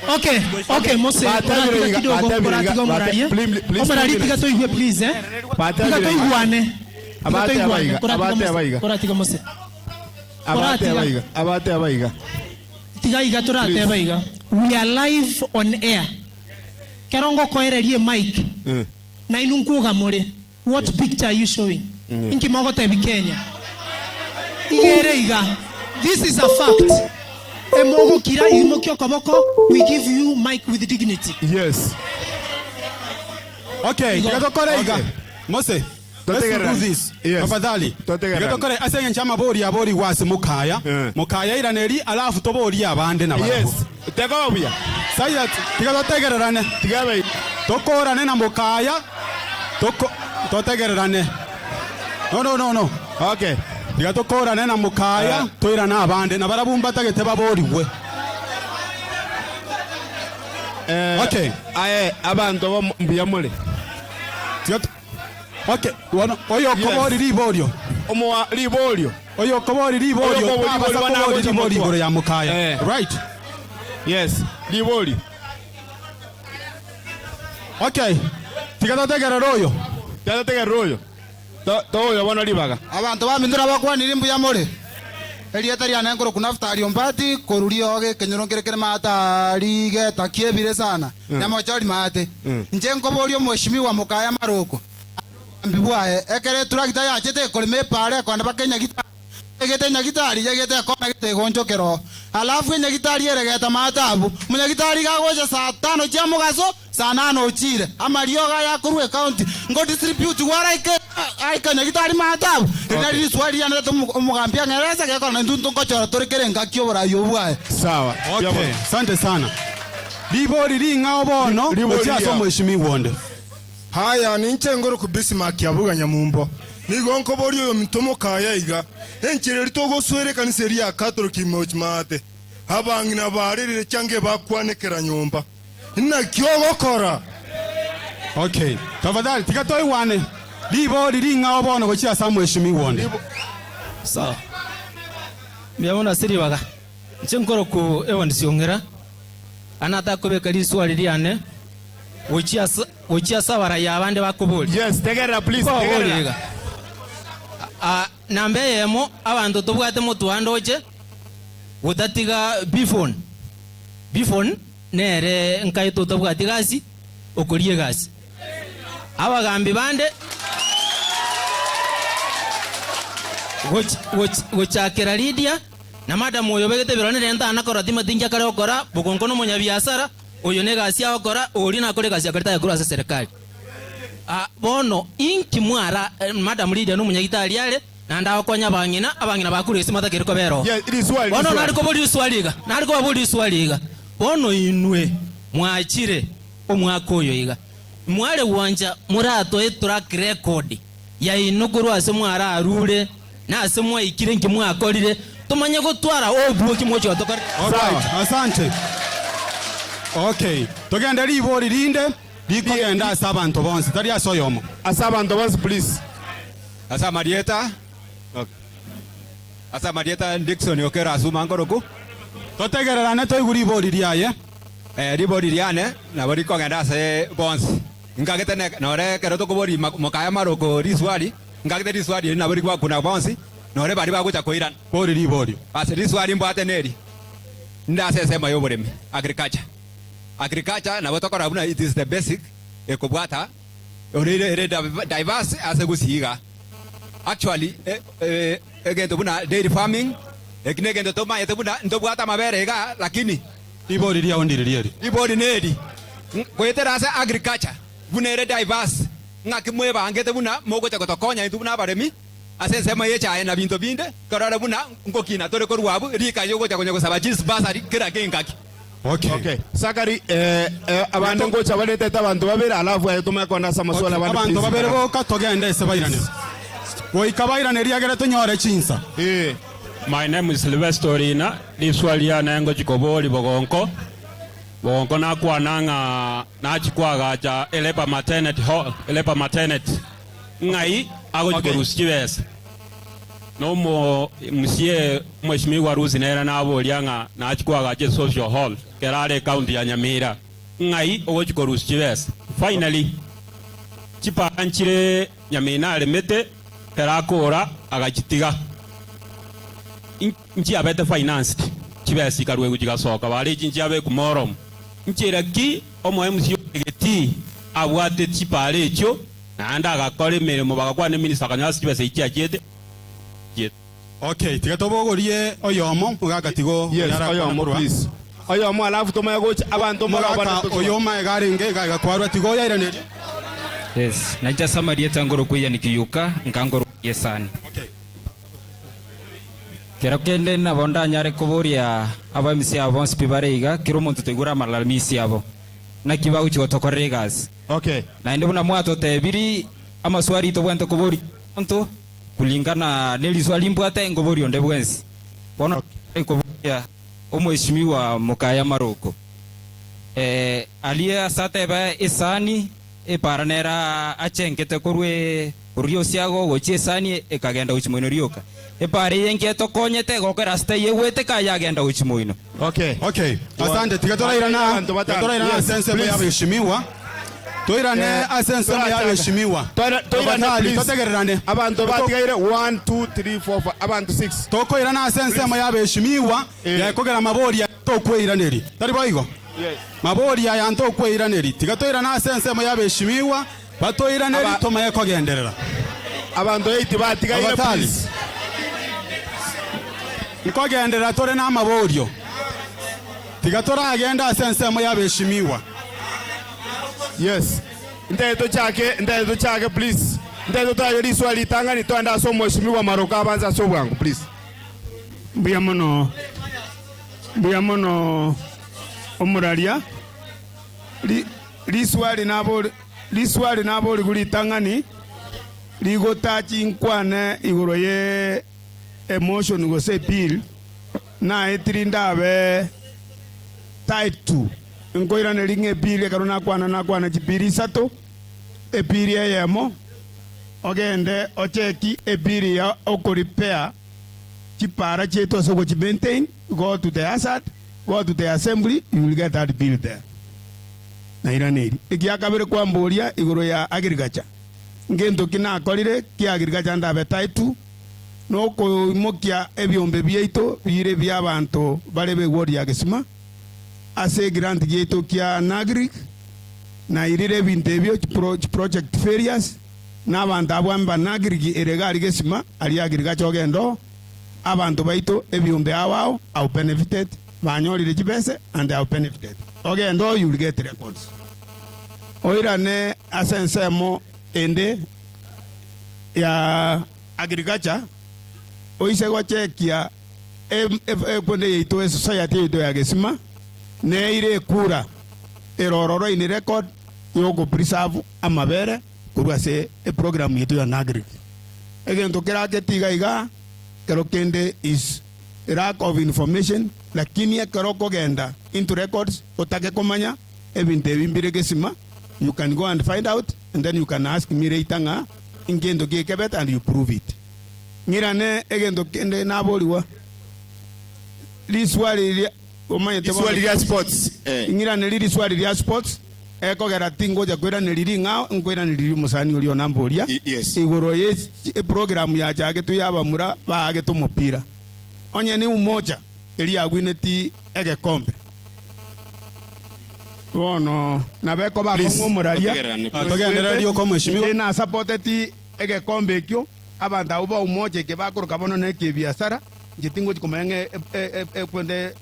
Speaker 14: Okay, okay, Mose.
Speaker 10: Batabire
Speaker 14: Oratiga
Speaker 10: iga,
Speaker 14: kidogo,
Speaker 10: batabire
Speaker 14: oratiga
Speaker 10: iga,
Speaker 14: Omoraria.
Speaker 10: bate- please, please,
Speaker 14: Omorari
Speaker 10: please.
Speaker 14: tiga toigwe please eh.
Speaker 10: Batabire
Speaker 14: Tiga
Speaker 10: iga.
Speaker 14: toigwane. Tiga
Speaker 10: Abate
Speaker 14: toigwane.
Speaker 10: abaiga,
Speaker 14: Koratiga
Speaker 10: abate
Speaker 14: Mose.
Speaker 10: abaiga.
Speaker 14: Koratiga Mose.
Speaker 10: abate
Speaker 14: Koratiga.
Speaker 10: abaiga abate abaiga
Speaker 14: Tiga iga torateba iga. We are live on air. Kero ngokoererie mic.
Speaker 10: Eh.
Speaker 14: Na inu nkuga more. What picture are you showing?
Speaker 10: Mm.
Speaker 14: Inki mogotebi Kenya. Igere iga. This is a fact. Emogokira imokio koboko we give you mic with dignity.
Speaker 10: yes
Speaker 2: okay
Speaker 14: Igo.
Speaker 2: tiga tokore iga
Speaker 10: Okay.
Speaker 2: mose let's
Speaker 10: Totegererane.
Speaker 2: do this
Speaker 10: Yes.
Speaker 2: tafadhali
Speaker 10: Totegererane.
Speaker 2: tiga tokore ase eng'encho amabori abori gwase mukaya
Speaker 10: Eh.
Speaker 2: mukaya iraneri alafu tobori abande na barabwo
Speaker 10: yes tega buya
Speaker 2: saya tiga totegererane
Speaker 10: tiga bai
Speaker 2: tokorane na mukaya toko totegererane no no no no
Speaker 10: okay
Speaker 2: tiga tokorane na mukaya
Speaker 10: Eh.
Speaker 2: toirane abande na barabwo mbatagete baborigwe
Speaker 10: eh
Speaker 2: Okay.
Speaker 10: aye abanto bo mbuya more
Speaker 2: tiga to- okay bono oyo okobori riborio
Speaker 10: omoa riborio
Speaker 2: oyo okobori riborio
Speaker 10: Oyo okobori
Speaker 2: tabasa
Speaker 10: riborio,
Speaker 2: kobori
Speaker 10: bana
Speaker 2: ribori
Speaker 10: motwa.
Speaker 2: igoro ya mukaya
Speaker 10: Eh.
Speaker 2: right
Speaker 10: yes ribori
Speaker 2: okay tiga totegerere oyo
Speaker 10: tiga totegerere oyo to oyo bono ribaga
Speaker 15: Abanto bamindura bakwanire mbuya more. Erieta riane nkorokwa Naftali Ombati, korwa riogo ekenyoro nkere kere maate aa rigeta kiebire sana, nyamochori maate. Inche nkoboria omweshimiwa Mokaya Maroko ase obogambi bwaye, ekero etractor yachete ekorema epaara ekogenda mpaka enyagitari, yaigete enyagitari, yaigete ekona gete egonchokera oo. Alafu enyagitari eregete maate abwo, omonyagitari iga agocha saa tano chia mogaso, Saa nane ochiire, amariogo aya akorwa ecounty ngo distribute gwaraike aike nyagitari maate abwo. Eri nari riswali rianerete omogambi ang'erese gekora naintwe ntogochora tore kera engaki oborai obwo bwaye.
Speaker 10: Sawa.
Speaker 2: Okay, asante sana. Ribori ring'ao bono
Speaker 16: Ribori
Speaker 2: gochia ase
Speaker 16: riao.
Speaker 2: omweshimiwa onde.
Speaker 16: Haya, ninche ngoroku Bismarck abwo Ganyamumbo. Nigo nkoboria oyominto mokaya iga, enchera eria togosoera ekanisa eria ya Catholic ime ochimate, abang'ina barerire chianga ebakwanekera nyomba. Naki ogokora?
Speaker 2: Okay, tafadhali tiga toigwane. Ribori ring'ao bono gochia ase omweshimiwa onde.
Speaker 17: Sawa. Mbuya mono ase ribaga. Inche nkoroku Evans Ong'era, aa natakobeka riswali riane gochia ase gochia ase abarai abande bakoboria.
Speaker 10: Yes, tegerera please,
Speaker 17: Nkobaboria
Speaker 10: tegerera.
Speaker 17: iga. Aa namba eyemo abanto tobwate motwando oche gotatiga bifon. Bifon nere nkaete otabwati gasi, okoria egasi. Abagambi bande gochakera Lydia na madam oyo obegete ebirore nere ntana korora timati inki akare gokora, bogonko nomonyabiasara, oyo negasi agokora, oria nakore egasi akare tayakorwa ase serikali. Bono inki mwara madam Lydia nomonyagitari are, Naende agokonya abang'ina, abang'ina bakure ase matakeri kobera oo.
Speaker 16: Yes, riswali,
Speaker 17: Bono
Speaker 16: riswali.
Speaker 17: nare koboria riswali iga, nare kobaboria riswali iga, bono inwe mwachire omwaka oyo iga, mware gwancha moratoe track record yaino korwa ase mwararure na ase mwaikire nki mwakorire, tomanye gotwara obuo ki mogochia gotokora.
Speaker 2: Alright, asante. Okay, togende ribori rinde rikogenda ase abanto bonsi, tari ase oyomo.
Speaker 10: Ase abanto bonsi please.
Speaker 18: Ase amarieta Ase amarieta Dickson Okero Asuma nkoroku.
Speaker 2: Totegererane toigwe ribori riaye.
Speaker 18: Ribori riane nabo rikogenda ase bonsi. Nkagete nore ekero tokoboria mokaya maroko riswali, nkagete riswali eri nabo rikobakuna bonsi, nore baria bagocha koirana.
Speaker 2: Bori ribori.
Speaker 18: Ase riswali mbwate neri, nde ase ensemo y'oboremi, agriculture. Agriculture nabo tokorora buna it is the basic ekobwata. Ore ere diverse ase gusii iga. Actually egento buna dairy farming eki negento tomanyete buna ntobwate amabere igaa lakini.
Speaker 2: Ribori riao ndiri eri.
Speaker 18: Ribori neri, goetera ase agriculture buna ere diverse ng'aki mwebangete buna mogocha gotokonya intwe buna abaremi ase ensemo ye echae na binto binde torore buna ngokina tore korwa abwo rika yogocha konya gosaba chis bursary kera kengaki.
Speaker 2: Okay.
Speaker 10: Okay. Sakari eh, eh, abande ngocha baretete abanto babere alafu aye tomanye kogenda ase amaswali
Speaker 2: Okay.
Speaker 10: abande
Speaker 2: Abanto
Speaker 10: please.
Speaker 2: babere boka togende ase bairaneri. Goika bairaneri egere tonyore chinsa.
Speaker 10: Eh.
Speaker 19: My name is Sylvester Orina, riswali riane ngochi kobori bogonko, bogonko nakwana ng'a nachi koagacha e labour maternity hall, e labour maternity ng'ai agochi
Speaker 10: Okay.
Speaker 19: korusia chibesa. Nomo mca Mweshimiwa Rusi nere naboria ng'a nachi koagacha esocial hall kera are ecounty ya Nyamira, ng'ai ogochi korusia chibesa? Finally, chipara nchire Nyamina aremete kera akora agachitiga nchiabete financed, chibesa chikaruegwa chigasoka bare echi nchiabekwa moromo. Nchera ki omo mca o Getii abwate chipara echio naende agakora emeremo bagakwana eminister akanyora ase chibesa echi chiachiete?
Speaker 2: Okay, tiga tobogorie oyomo mogaka tigo
Speaker 10: Yes,
Speaker 2: onyara
Speaker 10: oyomo
Speaker 2: korwa.
Speaker 10: please. Oyomo alafu tomanye gocha abanto
Speaker 2: Mogaka
Speaker 10: mbarabana
Speaker 2: oyo maega arenge iga iga kwarwa tigo oyairanerie.
Speaker 20: Yes, nainche ase amarieta ngorokwa Ian Kiyuka, nka ngorokwa Yesani. Kero kende nabo ndanyare koboria aba MC aba bonsi pi bare iga, kera omonto toigure amalalamishi abo. Naki bagochia gotokorera egasi.
Speaker 10: Okay.
Speaker 20: Naende buna mwatotebiri, amaswali tobwenerete koboria omonto, Kulingana neriswa rimbwate nkoboria onde bwensi. Bono nkoboria omweshimiwa Mokaya Maroko. Eh, aria ase atebe esani epara nere achengete korwa korwa riosiago gochia esani ekagenda gochia moino rioka. Epara eye enki etokonyete gokera ase taiyo egweteka yagenda gochia moino.
Speaker 10: Okay.
Speaker 2: Okay, asante. Tiga torairana,
Speaker 10: Abanto
Speaker 2: tiga
Speaker 10: batano.
Speaker 2: torairana
Speaker 10: Yes,
Speaker 2: ase ensemo
Speaker 10: please.
Speaker 2: ya abeshimiwa. Toirane ase ensemo ya abeshimiwa.
Speaker 10: Toirane
Speaker 2: Tafadhali,
Speaker 10: please.
Speaker 2: totegererane.
Speaker 10: Abanto batigaire 1 2 3 4 5 abanto 6.
Speaker 2: Tokoirana ase ensemo ya abeshimiwa gekogera mabori aya tokweiraneria. Tari boigo? Mabori aya ntokweiraneria. Tiga toirane ase ensemo ya abeshimiwa batoiranerie tomaye kogenderera.
Speaker 10: Abanto 8 batigaire
Speaker 2: Tafadhali.
Speaker 10: please.
Speaker 2: Nkogenderera tore namaborio. Tiga toragende ase ensemo y'abeshimiwa.
Speaker 10: Yes. Ntaye tochake, ntaye tochake please. Ntaye totage riswali ritang'ani toende ase omweshimiwa Maroka abanse ase obwango please.
Speaker 7: Mbuya mono, mbuya mono omoraria. Ri, riswali nabori, riswali naborigwe ritang'ani rigotachi nkwane igoro ye emotion gose ebill. Naetire ndabe tied to nkoiraneria ng'a ebill ekero nakwana nakwana chibill isato, ebill eyemo ogende ocheki ebill ya okorepair chipara chiaito ase ogochi maintain, go to the hazard, go to the assembly, you will get that bill there. Nairaneirie. Egiakabere kwamboria igoro ya agriculture, ngento ki nakorire kia agriculture ndabe tied to? Nokoimokia ebiombe biaito bire bi'abanto bare b'egwori ya gesima ase egiranti giaito kia Nagrig, nairire ebinto ebio chiproject failures, na abanto abwo mba Nagrig ere gari gesima aria agriculture ogende oo, abanto baito ebiombe ao ao have benefited, banyorire chibese and have benefited. Ogende oo you will get records. Oirane ase ensemo ende ya. Agriculture, oise gochekia ekunde yaito esociety yaito ya gesima neire ekura ere ororo in record yogo preserve amabere korwa ase eprogram yaito ya Nagric. Egento keragete iga iga kero kende is lack of information lakini ekero okogenda into records otake komanya ebinto ebi mbire gesima you can go and find out and then you can ask me later ng'a Ngento ki ekebete and you prove it. Ng'irane egento kende naborigwa riswali ria omanyete bono
Speaker 10: Riswali ria sports, eh.
Speaker 7: Ng'irane ririswali ria sports ekogera tingocha koiraneria ring'ao nkoiraneria omosani oria onamboria
Speaker 10: Yes.
Speaker 7: igoro ye eprogram yachagetwe ya abamura baagete omopira onye ni Umoja eria yagwineti egekombe. Bono nabo ekoba akong'u omoraria
Speaker 2: Togendererie
Speaker 7: Inche nasapoteti egekombe ekio, abanto abwo ba Umoja eke bakoroka bono nekebiasara, inche tingochi komanya ng'a ekwende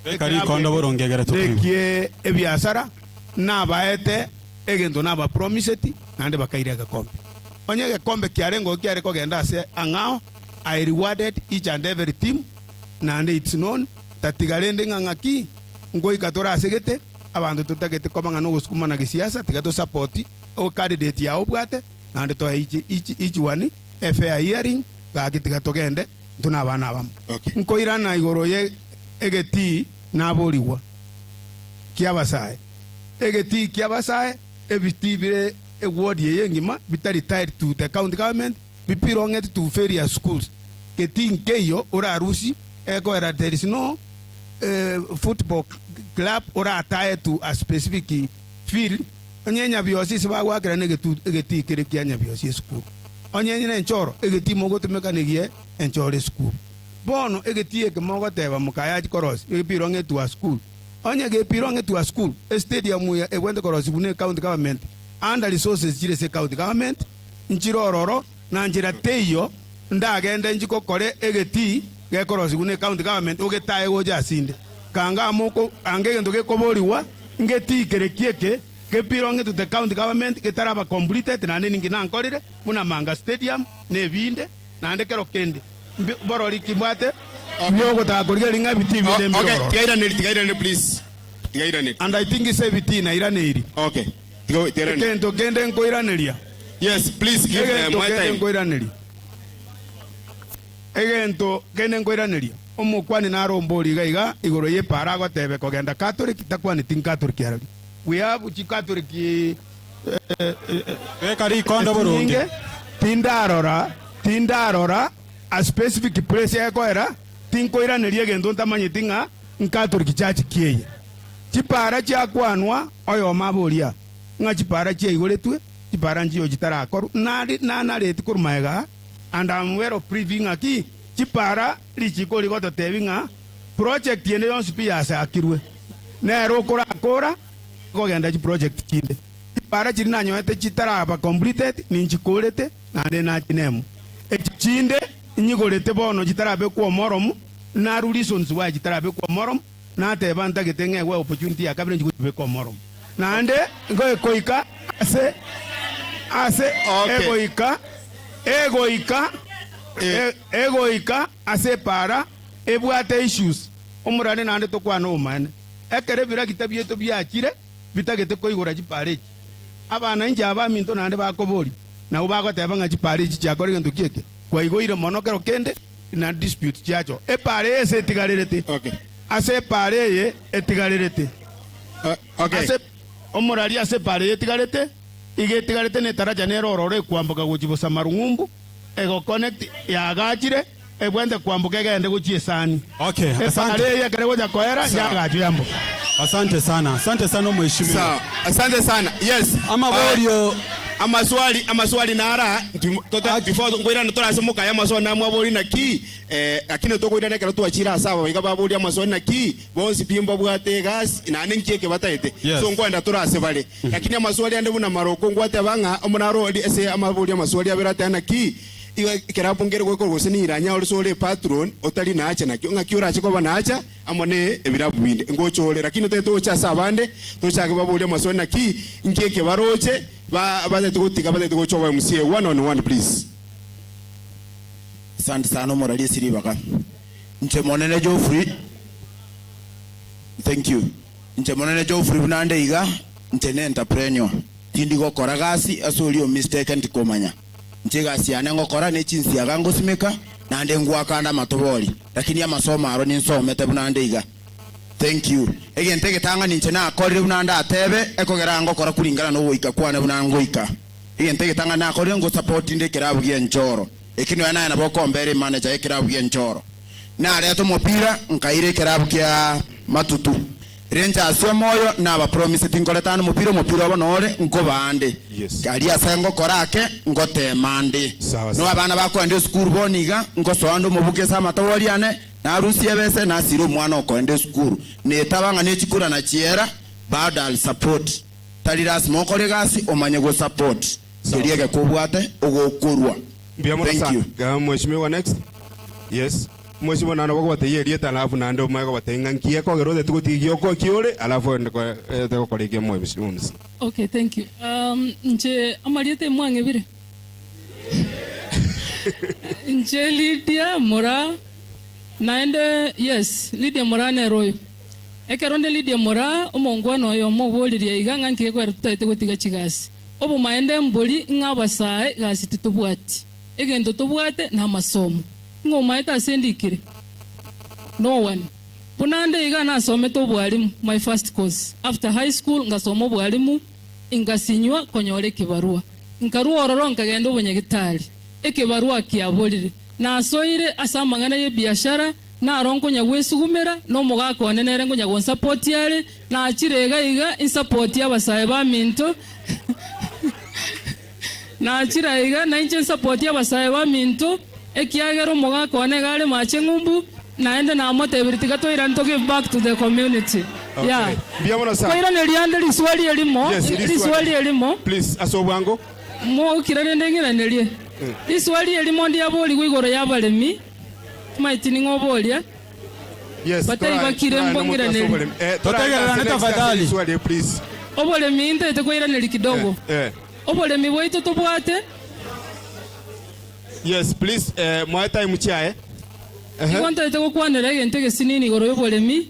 Speaker 2: Beka rikondo boronge egere tokoigwa.
Speaker 7: nekie ebiasara, nabaete egento nabapromiseti naende bakaira egekombe. Onye egekombe kiarengeo kiare kogenda ase ang'ao, I rewarded each and every team, naende it's known, tatiga rende ng'a ng'aki Ngoika tore ase gete, abanto totagete koba ng'a nogosukumana gesiasa, tiga to support o candidate yao obwate, naende toe each, each, each one a fair hearing, gaki tiga togende intwe na abana abamo. Nkoirana igoro ye egetii naborigwa ki'abasae. Egetii ki'abasae, ebitii bire eward eye engima bitari tied to the county government, bipirongeti to various schools. Getii nkeiyo orarusie ekoera there is no football club oratae to a specific field, onye Nyabiosi ase bagoakera na egetii kere kia Nyabiosi esukuru, onye ne enchoro egetii mogotumeka negie enchoro esukuru. Bono egetii eke mogoteba mokayachi korosia gepirong'e to a school, onye gepirong'e to a school, estadium eye ebwenerete korosigwa ne county government under resources chire ase ecounty government nchire ororo na nchera teiyo ndagende nchi gokora egetii gekorosigwa ne county government ogetae gocha asinde. Kanga amo oko anga egento gekoborigwa ngetii kere ki eke gepirong'etwe to the county government getaraba completed naende ninki nankorire buna Manga stadium na ebinde naende kero kende mbi borori ki mbwate biogotaka korigereria ng'a ebitii binde mbire
Speaker 10: Okay,
Speaker 7: ororo.
Speaker 10: tigairaneri, tigairaneri please. Tigairaneri.
Speaker 7: And I think ase ebitii nairaneirie.
Speaker 10: Okay. Tiga tigairaneri.
Speaker 7: Egento kende nkoiraneria.
Speaker 10: Yes, please give them
Speaker 7: Egento
Speaker 10: my
Speaker 7: kende
Speaker 10: time.
Speaker 7: nkoiraneria. Egento kende nkoiraneria, omokwani naro ombori iga iga igoro y'epaara agotebe kogenda Catholic, takwaneti n'Catholic arari. We have chi Catholic
Speaker 2: Beka rikondo boronge.
Speaker 7: chinyinge, tindarora, tindarora a specific place ekoera, tinkoiraneria egento ntamanyeti ng'a n'Catholic church ki eye. Chipaara chiakwanwa, oyomo aboria. Ng'a chipara chiaigoretwe, chipara nchiyo chitarakorwa, nari nanareti korwa magega aa, and am well privy ng'a ki chipara richiko rigototebi ng'a project ende yonsi pi yasakirwe, nere okorakora kogenda chiproject chinde. Chipara chiria nanyoete chitaraba completed ninchikorete naende nachinemo. Echi chinde nyigorete bono chitarabekwa omoromo, naru reasons why chitarabekwa omoromo, Nateba ntagete ng'egwe opportunity ya kabere nchie gochibeka omoromo. Naende ngoikoika ase ase
Speaker 10: Okay.
Speaker 7: egoika egoika e- egoika ase epaara ebwate issues. Omorande naende tokwane obomaene. Ekero ebiragita biaito biachire bitagete koigora chipaara echi, abana inche abaminto naende bakoboria, nabwo bagoteba ng'a chipaara echi chiakora egento ki eke? Kwaigoire mono kero kende na dispute chiacho. Epaara eye ase etigarerete. Ase epaara eye etigarerete. Ase omorari ase epaara eye etigarete, iga etigarete netaracha nere ororo ekwamboka gochia bosamaru ng'umbu, egoconnect yaagachire, ebwente kwamboka egende gochia esani.
Speaker 2: Okay,
Speaker 7: Epaara
Speaker 2: asante.
Speaker 7: eye ekero egocha koera,
Speaker 2: Sawa.
Speaker 7: yaagachwe yamboka.
Speaker 2: Asante sana, asante sana omheshimiwa.
Speaker 10: Sawa, asante sana. Yes.
Speaker 2: Amaborio.
Speaker 10: Uh, amaswali amaswali nara nti- tota- before nkoirana torase mokaya amaswali namwabori naki eh, lakini tokoirana ekero twachire ase aba iga babori amaswali naki bonsi pi mbabwate egasi naende nki eke bataete
Speaker 2: Yes.
Speaker 10: so nkoenda torase bare lakini amaswali ande buna maroko ngwateba ng'a omonaro ase amabori amaswali abere ateba naki iga ekerabu nkere goekorwa gose niranya ore ase ore epatron otari nacha nakio ng'aki orache koba nacha Amo ne ebirabu binde ngocha ore, lakini otagete gocha ase abande, tochake baborie amaswali naki inki eke baroche ba batagete gotiga batagete gocha oba MCA one on one please.
Speaker 9: Asante sana omorari ase ribaga. Inche monene Geoffrey, thank you. Inche monene Geoffrey buna nde iga, inche ne entrepreneur. Tindi gokora gasi ase oria o mistake ntikomanya. Inche egasi yane ngokora ne chinsiaga ngosimeka, naende ngwaka ande amatobori, lakini amasomo aro ninsomete buna nde iga. Thank you. Egento egetang'ani inche nakorire buna ndatebe, ekogera ngokora kuringana nogoika kwane buna ngoika. Egento egetang'ani nakorire ngosupport inde ekerabu gi'enchoro. Eki nonya naye nabo okombera emanager y'ekerabu gi'enchoro. Nareta omopira nkaira ekerabu kia Matutu. Rangers omoyo nabapromiseti nkoreta ande omopira, omopira obo nore nkoba ande.
Speaker 10: Yes.
Speaker 9: Aria ase ngokora ake ngotema ande.
Speaker 10: Sawa
Speaker 9: No
Speaker 10: sawa.
Speaker 9: abana bakoenda esukuru bono iga, ngosoa ande omobuko ase amatobori ane, narusie ebese nasire omwana okoenda esukuru. Netaba ng'a nechikura na chiera, bado I'll support. Tari lasima okore egasi omanye go support.
Speaker 10: Sawa
Speaker 9: Keria
Speaker 10: sawa.
Speaker 9: egeka obwate ogokorwa.
Speaker 10: Mbuya mono
Speaker 9: Thank
Speaker 10: sana.
Speaker 9: you.
Speaker 10: Ga Mheshimiwa next. Yes. Mheshimiwa naende ogobatebia erieta alafu naende omanye kobatebia ng'a nki ekogera oteti gotiga gioko ki ore alafu ogende ko oete gokora ekio Mheshimiwa Mc.
Speaker 1: Okay, thank you. Um, inche amarieta emwang'ebire. Inche Lydia Moraa, naende yes, Lydia Moraa nere oyo. Ekero nde Lydia Moraa, omongwana oyomo oboririe iga ng'a nki gekogera totagete gotiga chigasi. Obomaene mbori ng'a abasae gasi titobwati. Egento tobwate namasomo. Ng'a omaete ase ndikire? No one. Buna nde iga nasomete obwalimu, my first course after high school ngasoma obwalimu ingasinywa konyora ekebarua. Nkarua ororo nkagenda obonyagitari. Ekebarua kiaborire. Nasoire ase amang'ana y'ebiashara, naro nkonya gwesugumera, na omogaka one nere nkonya gonsapotia are, nachire iga iga insapotie abasae baminto. Nachire aiga, nainche nsapotie abasae baminto, ekiagera omogaka one iga are mache ng'umbu, naende namotebirie tiga toirane to give back to the community. Yeah.
Speaker 10: Okay. Mbuya mono sana.
Speaker 1: Koiraneria ande riswali erimo,
Speaker 10: Yes, riswali.
Speaker 1: riswali erimo.
Speaker 10: Please, ase obwango.
Speaker 1: Mokira rende ng'iranerie. Riswali erimo ndiaborigwe igoro y'abaremi, timaeti ning'o oboria.
Speaker 10: Yes,
Speaker 1: Batari
Speaker 10: torae-
Speaker 1: bakire
Speaker 10: torae
Speaker 1: mbo
Speaker 10: nomotu ase
Speaker 1: ng'iranerie.
Speaker 10: oboremi. Eh, torae
Speaker 2: Totegererane
Speaker 10: ase next ase
Speaker 2: tafadhali.
Speaker 10: riswali, please.
Speaker 1: Oboremi ntaete koiraneria kidogo.
Speaker 10: Eh, eh.
Speaker 1: Oboremi bwaito tobwate.
Speaker 10: Yes, please, eh, moe time chiaye. Ehe.
Speaker 1: Igo ntaete gokwanera egento egesinini igoro y'oboremi,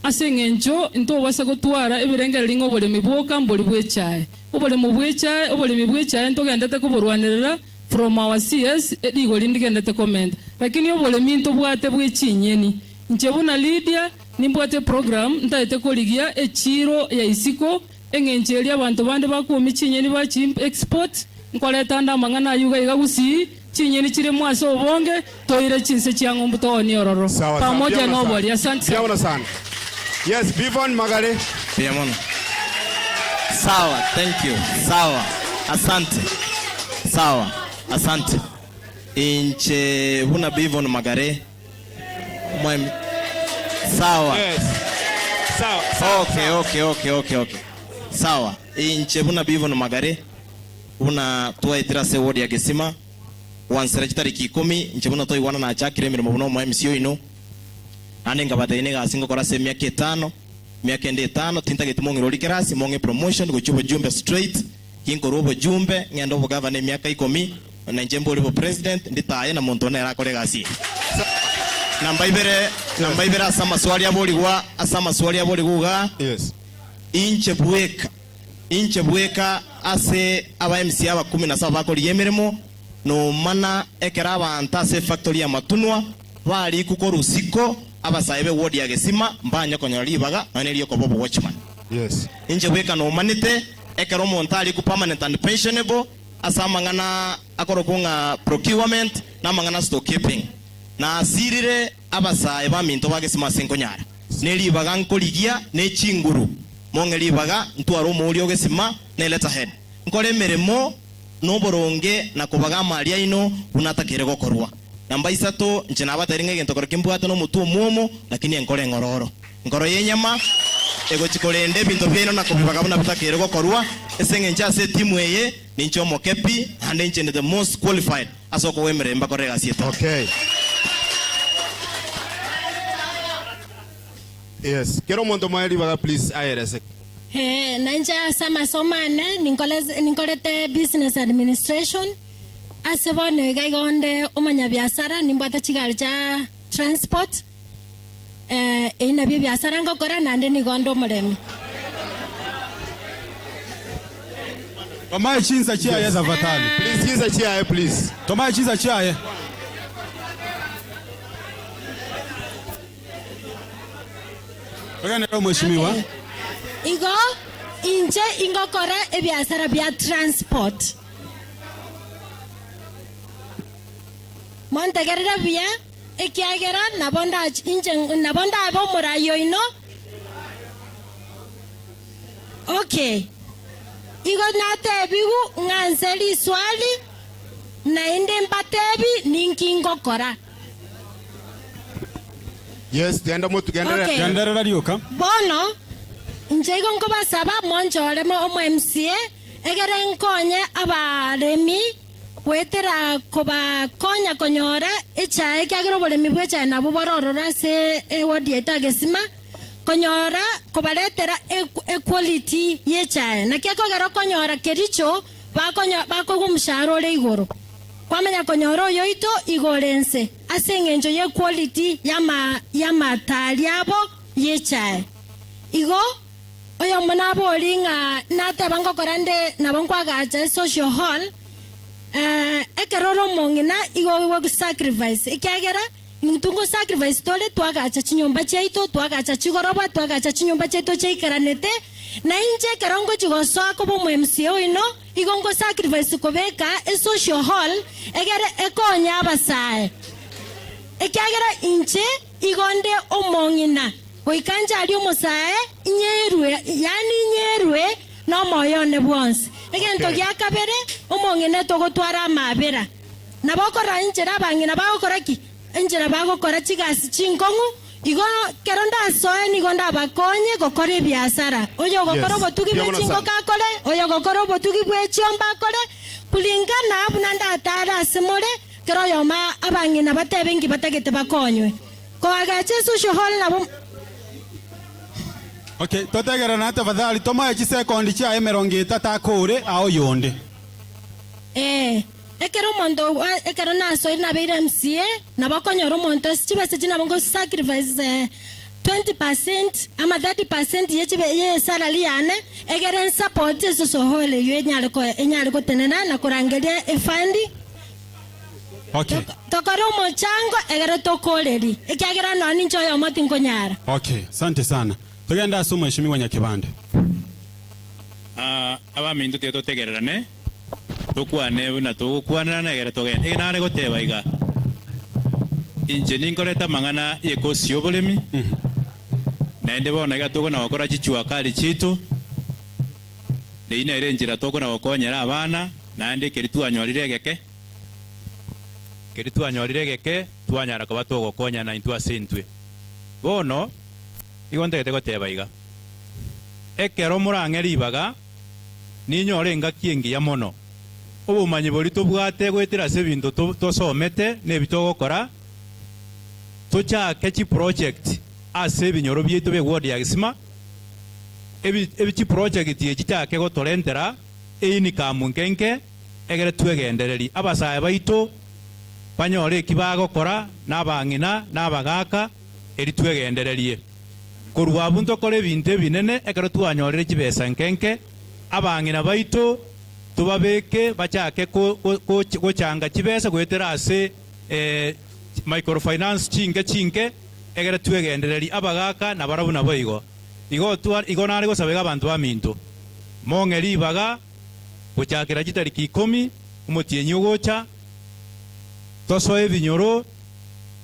Speaker 1: ase eng'encho ntobasa gotwara ebirengererio ng'a oboremi bwoka mbori bw'echae. Oboremo bw'echae, oboremi bw'echae ntogendete koborwanerera from our CS, rigori ndigendete komenta. Lakini oboremi ntobwate bwe chinyeni. Inche buna Lydia, nimbwate eprogram ntaete korigia echiiro ya isiko, Eng'encho eria abanto bande bakwomia chinyeni bachi export, nkoreta ande amang'ana ayio iga iga gusii, chinyeni chiremwe ase obonge, toire chinse chia ng'umbu toonie ororo.
Speaker 10: Sawa sawa,
Speaker 1: Pamoja
Speaker 10: mbuya mono
Speaker 1: nobori.
Speaker 10: sana.
Speaker 1: Asante
Speaker 10: Mbuya
Speaker 1: sana.
Speaker 10: mono sana. Yes, Bivon Magare.
Speaker 8: Mbuya mono. Sawa, thank you. Sawa. Asante. Sawa. Asante. Inche buna Bivon Magare. Mwe Sawa.
Speaker 10: Yes. Sawa. Sawa.
Speaker 8: Okay, okay, okay, okay, okay. Sawa. Inche buna Bivon Magare. Buna twaetera ase ward ya Gesima. Gwansera chitariki ikomi, inche buna toigwana nachakire emeremo buna omo MC oino. Naende nkabatebia negasi ngokora ase emiaka etano, emiaka ende etano, tintageti mong'e rori kerasi, mong'e promotion gochia obojumbe straight, ginkorwa obojumbe, ng'ende obogavana emiaka ikomi, na inche mbore bo president, nditaye na monto onde nere akore egasi eye. Namba ibere, namba ibere ase amaswali aborigwa, ase amaswali aborigwa igaa, inche bweka, Inche bweka ase aba MCA aba kumi na saba bakorigia emeremo, nomana ekero abanto ase efactory y'amatunwa barikwe korwa isiko, abasae be ward ya Gesima mbanye konyora ribaga nonya neriokoba obowatchman.
Speaker 10: Yes.
Speaker 8: Inche bweka nomanete ekero omonto arikwe permanent and pensionable ase amang'ana akorokwa ng'a procurement na amang'ana stock keeping. Nasirire abasae baminto ba Gesima ase nkonyara. Neribaga nkorigia ne chinguru, mong'e ribaga ntware omouri o gesima ne letterhead, nkore emeremo noboronge na kobaga amari aino buna atakeire gokorwa. Namba isato, inche nabatebirie ng'a egento korokio mbwate nomotwe omwomo, lakini enkoro eng'ororo. Enkoro y'enyama egochia korenda ebinto biaino na kobibaga buna bitakeire gokorwa, ase eng'encho ase etimu eye ninche omoke pi, naende inche inde the most qualified ase okogoa emeremo mbakorere egasi etato.
Speaker 10: Okay. Yes. Kera omonto moe ribaga please aerese.
Speaker 6: Ee, nainche ase amasomo ane ninkore ninkorete business administration, ase bono iga iga onde omonyabiasara nimbwate chigari chia transport, eyio nabio ebiasara ngokora naende nigo onde omoremi.
Speaker 2: Tomae chinsa chiaye tafadhali.
Speaker 10: Please chinsa chiaye please.
Speaker 2: Tomae chinsa chiaye. Ogenderere omweshimiwa.
Speaker 6: Igo inche ingokora ebiasara bia transport. Montegerere buya, ekiagera nabo ndach inche nabo ndabe omorai oino. Okay. Igo natebiwu ng'a nse riswali, naende mbatebi ninki ngokora.
Speaker 10: Yes, genda motu genderera.
Speaker 6: Okay.
Speaker 2: Genderera rioka.
Speaker 6: Bono, inche igo nkobasaba monchore omo MCA, egere nkonye abaremi goetera kobakonya konyora echae, ekiagera oboremi bw'echae nabwo borororo ase eward yaito Agesima, konyora kobaretera equality y'echae. Naki ekogera okonyora Kericho bakonyo bakoigwa omoshahara ore igoro, kwamanya konyora oyoito igo ore nse ase eng'encho y'equality y'ama y'amatari abo y'echae. Igo oyomo nabori ng'a nateba ngokora nde nabo nkoagacha esocial hall, ekero ore omong'ina igo ogo sacrifice ekiagera Intwe ngo sacrifice tore, twagacha chinyomba chiaito, twagacha chigoroba, twagacha chinyomba chiaito chiaikeranete, na inche ekero ngochia gosoa koba omo MCA oino, igo ngo sacrifice kobeka esocial hall egere ekonye abasae. Ekiagera inche igo nde omong'ina, goika nche aria omosae, inyerwe, yaani inyerwe nomoyo one bwonsi. Egento gia kabere, omong'ina togotwara amabera. Nabo okorora enchera abang'ina bagokora ki? Enchera bagokora chigasi chinkong'u. Igo ekero ndasoe nigo ndabakonye gokora ebiasara. Oyo ogokora
Speaker 10: Yes.
Speaker 6: obotugi
Speaker 10: Mbuya
Speaker 6: bwe
Speaker 10: mono
Speaker 6: chingoka
Speaker 10: sana.
Speaker 6: akore, oyo ogokora obotugi bwe chiombe akore, kulingana buna ndatare ase more, kera oyomo abang'ina batebe inki batagete bakonywe. Koagacha esocial hall nabo.
Speaker 2: Okay, totegererane tafadhali, tomoe chisekondi chiaye emerongo etato akore ao oyonde.
Speaker 6: Ee. Ekero omonto ekero nasoire nabeire MCA, nabo okonyora omonto ase chibesa echi nabo ngo sacrifice 20 percent ama 30 percent ye chibe ye salary yane, egere nsupport esosohole eywo enyare ko enyare gotenena na korangeria efund.
Speaker 2: Okay.
Speaker 6: Tokore omochango egere tokoreri, ekiagera nonya ninche oyomo tinkonyara.
Speaker 2: Okay, asante sana. Togende ase omweshimiwa Nyakebande.
Speaker 5: Aa, abaminto tiga totegererane, tokwane buna togokwanerana egere togende. Eke nare goteba iga, inche ninkorete amang'ana y'ekosi y'oboremi, naende bono iga tokona gokora chichua kali chiaito. Neyio nere enchera tokona gokonyera abana, naende ekeri twanyorire egeke, ekeri twanyorire egeke, twanyara koba togokonyana intwe ase intwe. Bono, igo ntagete goteba iga, ekero morang'e ribaga, ninyore engaki engiya mono. Obomanyi boria tobwate goetera ase ebinto tosomete na ebi togokora, tochake chiproject ase ebinyoro biaito bie ward ya Gesima, ebi chiproject echi chichake gotorentera eincome nke nke egere twegendererie. Abasae baito banyore eki bagokora na abang'ina na abagaka eri twegendererie. Korwa abwo ntokore ebinto ebinene ekero twanyorire chibesa nke nke, abang'ina baito tobabeke bachake gochanga chibesa goetera ase microfinance chinke chinke egere twegendererie abagaka nabarabwo naboigo. Igo igo nare gosaba iga abanto baminto, mong'e ribaga gochakera chitariki ikomi omotienyi ogocha, tosoe ebinyoro,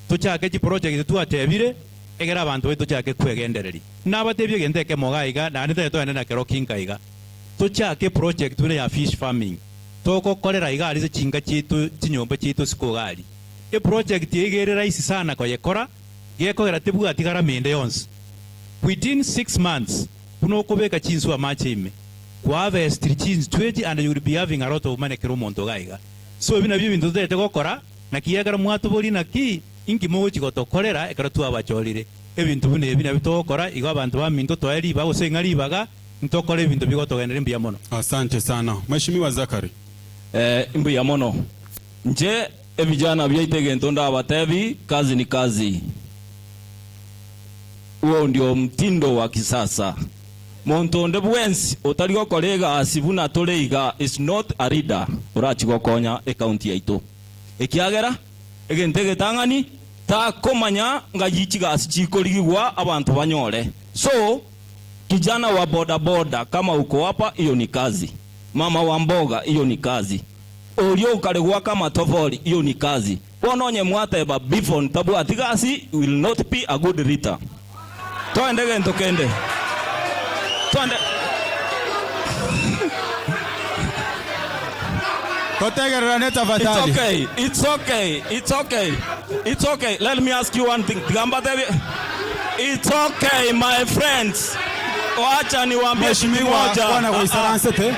Speaker 5: tochake chiproject twatebire, egere abanto baito tochake kwegendereria. Nabatebie egento ekemo iga iga, naende tari togende na kero kinka iga. Tochake eproject buna ya fish farming, togokorera iga aria ase chinka chiaito, chinyomba chiaito isiko iga aria. Eproject eye iga ere rahisi sana koyekora, gekogera tebwati gharama ende yonsi. Within 6 months, buna okobeka chinswe amache ime, kwaharvestiri chinswe echi and you will be having a lot of money kera omonto iga iga. So ebi nabio ebinto totagete gokora, naki ekero mwatoboria naki, inki mogochia gotokorera ekero twabachorire? Ebinto buna ebi nabio togokora, igo abanto baminto toe ribaga gose ing'a ribaga, ntokore ebinto bigotogenderia mbuya mono.
Speaker 2: Asante sana. Mheshimiwa Zachary.
Speaker 4: Eh, mbuya mono. Inche ebijana biaito egento ndabatebi, kazi ni kazi. Huo ndio mtindo wa kisasa. Monto onde bwensi otari gokora egasi buna tore iga is not a leader orachi gokonya ecounty yaito. Ekiagera egento egetang'ani takomanya ng'ai chigasi chikorigigwa abanto banyore. So, kijana wa boda boda kama uko hapa hiyo ni kazi. Mama wa mboga hiyo ni kazi. Oria okare goaka amatofori hiyo ni kazi. Bono onye mwateba Bifon tabwati gasi will not be a good leader. Toende gento kende. Toende.
Speaker 2: Totegererane
Speaker 4: It's
Speaker 2: tafadhali.
Speaker 4: okay. It's okay. It's okay. It's okay. Let me ask you one thing. Tiga mbatebie. It's okay my friends. Wacha niwaambie kitu
Speaker 2: Mheshimiwa
Speaker 4: kimoja.
Speaker 2: kwana
Speaker 4: Ah, ah.
Speaker 2: goisaransete.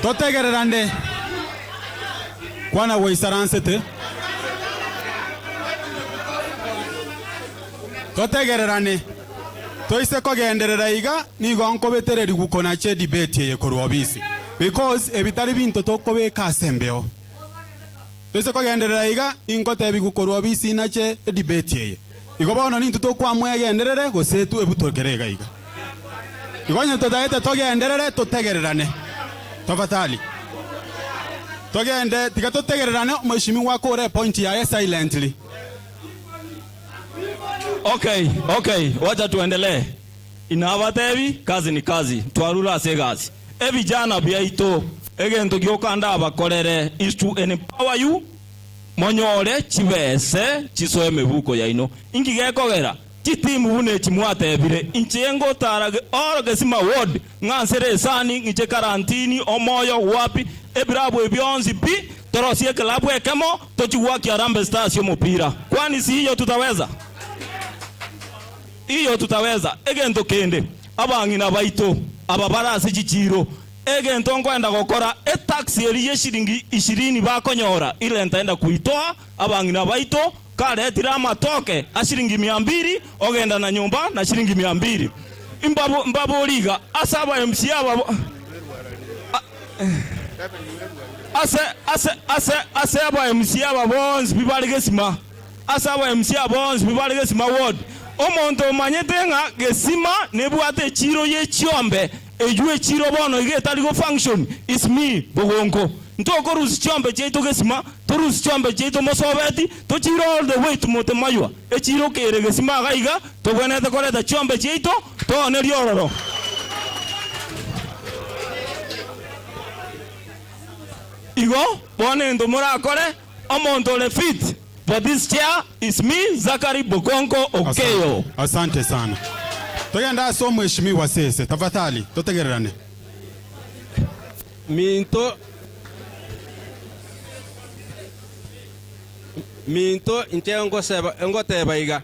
Speaker 2: Totegererane. Kwana goisaransete. Totegererane. Toise kogenderera iga nigo nkobetererigwa konacha edebate eye korwa obisi because ebi tari binto tokobeka ase embeo. Toise kogenderera iga ninkotebigwa korwa obisi nache edebate eye. Igo bono nintwe tokwamua egenderere gose ebutokere iga iga. Igo onye totagete togenderere totegererane. Tafadhali. Togende tiga totegererane omheshimiwa akore epoint yaye silently.
Speaker 4: Okay, okay, wacha tuendelee. Inabatebi, kazi ni kazi, twarure ase egasi. Ebijana biaito, egento gioka ndabakorere is to empower you, monyore chibese chisoe emebuko yaino. Inki gekogera? Chitimu buna echi mwatebire, inche ngotara all Gesima ward, ng'ansere esani, ng'iche karantini, omoyo, wapi, ebirabu ebi bionsi pi, Torosie eklabu ekemo tochie goakia Harambee Stars omopira. Kwani si hiyo tutaweza? Hiyo tutaweza. Egento kende, abang'ina baito aba bare ase chichiiro, egento nkoenda gokora, etaxi eria ye shilingi ishirini bakonyora ire ntaenda koitoa abang'ina baito karetire amatoke a shilingi mia mbili ogenda na nyomba na shilingi mia mbili. Mbabo mbabori iga ase aba MCA aba Ase, ase, ase, ase aba MC aba bonsi pi bare gesima, ase aba MC aba bonsi pi bare gesima ward, omonto omanyete ng'a gesima nebwate echiiro ye chiombe, eywo echiiro bono iga etari go function is me, Bogonko. Ntokorusia chiombe chiaito gesima, torusie chiombe chiaito Mosobeti, tochiire all the way to Motemaywa. Echiiro kere gesima iga iga, tobwenerete koreta chiombe chiaito toonerie ororo. Igo bono egento morakore, omonto ore fit for this chair is me, Zachary Bokonko Okeyo.
Speaker 2: Asante sana. Togende ase omweshimiwa Sese, tafadhali totegererane.
Speaker 3: Minto Minto inche ngoseba ngoteba iga,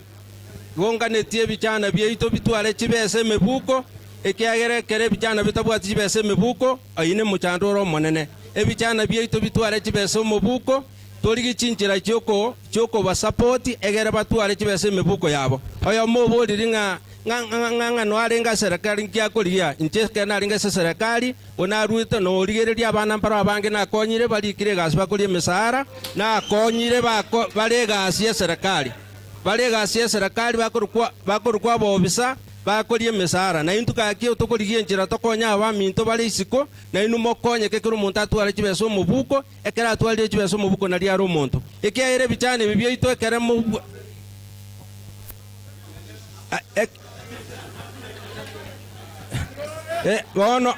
Speaker 3: Gonganetie ebichana biaito bitware chibesa emebuko, ekiagera ekero ebichana bitabwati chibesa emebuko, oyio nemochando ore omonene. Ebichana biaito bitware chibesa omobuko, Torigie chinchera chi'okobasapoti egere batware chibesa emebuko yabo. Oyomo oboriri ng'a ng'a ng'a noarenge ase serekari nki akorigia? Inche ekero narenge ase serekari, bo naruete norigereria abana mbaro abange nakonyire barikire egasi bakoria emesahara, nakonyire bako bare egasi y'eserekari, bare egasi y'eserekari bakorokwa bakorokwa abaofisa bakoria emesahara. Naintwe gaki tokorigia enchera tokonye abaminto bare isiko, nainwe mokonyeke kera omonto atware chibesa omobuko, Ekero atwarire chibesa omobuko nario are omonto, ekiagera ebichani ebi biaito ekere mobua Bono,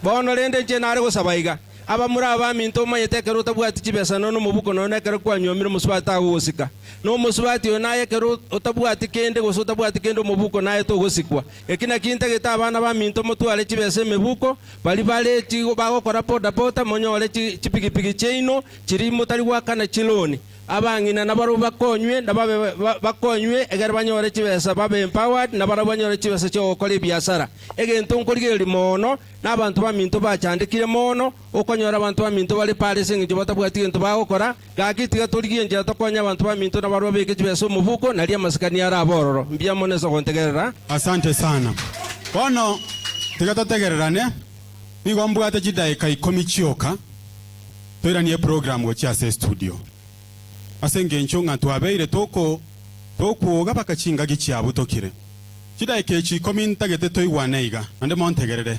Speaker 3: bono rende inche nare gosaba iga, abamura abaminto omanyete ekero otabwati chibesa nonya nomobuko nonya ekero kwanyuomire omosubati tagogosika. Na omosubati oyo naye ekero otabwati kende gose otabwati kende omobuko naye togosikwa. Eki nakio ntagete abana baminto motware chibesa emebuko, Baria bare bagokora bodaboda monyore chipigipigi chiaino chiria motari goakana chiloni. Abang'ina nabarabwo bakonywe, nababe bakonywe egere banyore chibesa babe empowered, nabarabwo banyore chibesa chi'ogokora ebiasara. Egento nkorigereria mono, nabanto baminto bachandekire mono, okonyora abanto baminto bare pare ase engencho batabwati gento bagokora, gaki tiga torigie enchera tokonye abanto baminto nabarabwo babeke chibesa omobuko, nario amasikani arabe ororo. Mbuya mono ase ogontegerera.
Speaker 2: Asante sana. Bono tiga totegererane, nigo mbwate chidaeka ikomi chioka toiranie eprogram gochia ase estudio. Ase engencho ng'a twabeire toko tokwoga baka chingaki chiabutokire. Chidaeka echi ikomi ntagete toigwane iga, naende montegerere.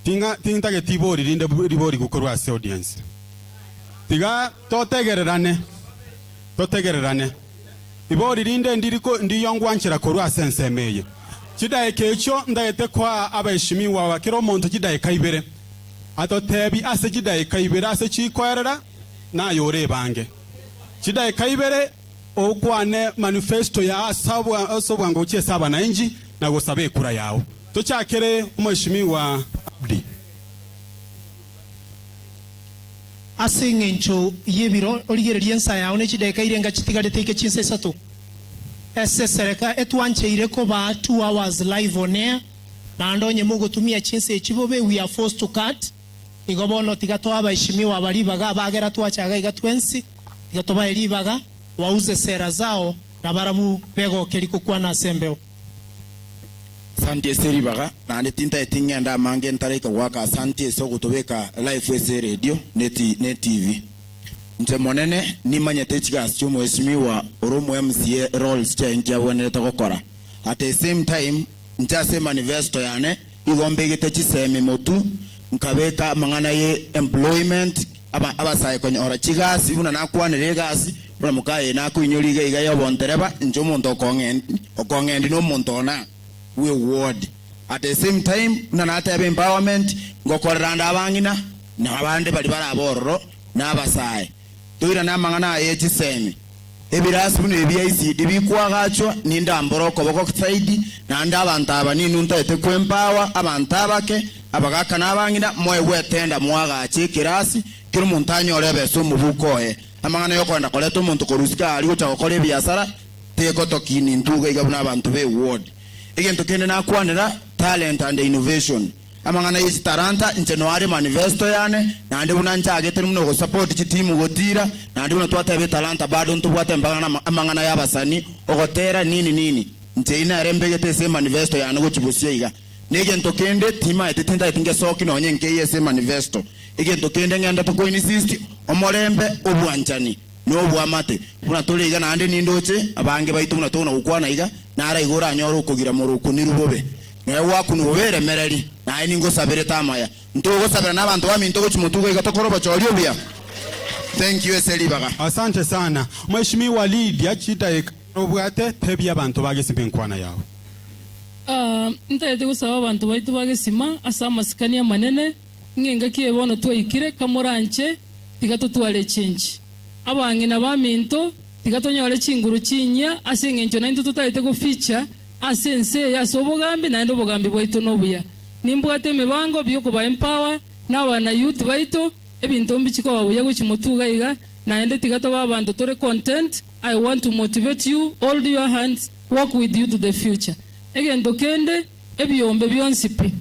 Speaker 2: Ting'a tintageti ibori rinde riborigwe korwa ase audience. Tiga totegererane, totegererane. Ibori rinde ndiri ndiyo ngwanchera korwa ase ensemo eye. Chidaeka echio ntagete koa abaheshimiwa aba kera omonto chidaeka ibere, atotebi ase chidaeka ibere ase chikoerera naye ore ebange. Chidaeka ibere okwane manifesto ya ase obwango gochia ase abanainchi na gosaba ekura yao. Tochakere Omweshimiwa Abdi.
Speaker 14: Ase engencho y'ebiro, origererie ensa yao ne chidaeka irenga chitigarete ike chinsa isato. Ase esereka etwancheire koba 2 hours live on air, naende onye mogotumia chinsa echi bobe we are forced to cut. Igo bono tiga toa abaheshimiwa aba ribaga abagera twacha iga iga twensi, tiga tobae ribaga wauze sera zao na barabwo begokeri kokwana ase embeo.
Speaker 9: Asanti ase ribaga, naende tintageti ng'ende amange ntaraika goaka asanti ase ogotobeka live ase eredio ne TV. Inche monene nimanyete chigasi chi'omweshimiwa ore omo MCA roles chiaye nki abwenerete gokora. At the same time inche ase emanifesto yane igo mbegete chisemi motu nkabeka amang'ana ye employment abasae konyora chigasi buna nakwanire egasi Buna mokaye nakoinyoria iga iga y'obontereba, inche omonto okong'endi nomonto ona bwe ward. At the same time buna nateba empowerment, ngokorera ande abang'ina na abande baria barabe ororo na abasae. Toirane amang'ana aya ye chisemi. Ebirasi buna ebi ICD bikoagachwa, nindambore okoboko zaidi, naende abanto aba ninwe ntaete ko empower abanto abake, abagaka na abang'ina, moegwe etenda moagache ekerasi, kera omonto anyore ebesa omobuko oye. Amang'ana y'okoenda koreta omonto korwa isiko aaria gocha gokora ebiasara tegotokinia intwe iga iga buna abanto be ward. Egento kende nakwanera, talent and innovation. Amang'ana ye chitalanta, inche noare manifesto yane, naende buna nchagete buna ogosupport chitimu gotira, naende buna twateba etalanta bado ntobwate mpaka na amang'ana y'abasani, ogotera nini nini. Inche eyio nere mbegete ase emanifesto yane gochia bosio iga. Na egento kende timaete tintageti ngesoki nonye nkeiyo ase emanifesto. Egento kende ng'endete koinsist, omorembe, obwanchani, na oboamate. Buna tore iga naende nindoche abange baito buna tokona gokwana iga, naro iga oranyore okogira morokunirwe bobe. Nonya gwakunwa bobe eremereri, naye ningosaberete amaya. Ntogosabera nabanto baminto gochia motugo iga tokore obochori obuya. Thank you ase ribaga.
Speaker 2: Asante sana Mheshimiwa Lydia chidaeka obwate tebia abanto ba Gesima enkwana yao.
Speaker 1: Ntagete gosaba abanto baito ba Gesima ase amasikani amanene, ng'a engaki eye bono twaikire, kamoranche, tiga totware echenchi. Abang'ina baminto, tiga tonyore chinguru chinyia, ase engencho naintwe totagete goficha ase ense eye ase obogambi, naende obogambi bwaito nobuya. Nimbwate emebango bi'okoba empower. Na abana youth baito, ebinto mbichi koba buya gochia motwe iga iga, naende tiga tobe abanto tore content, I want to motivate you, hold your hands, walk with you to the future. Egento kende, ebiombe bionsi pi.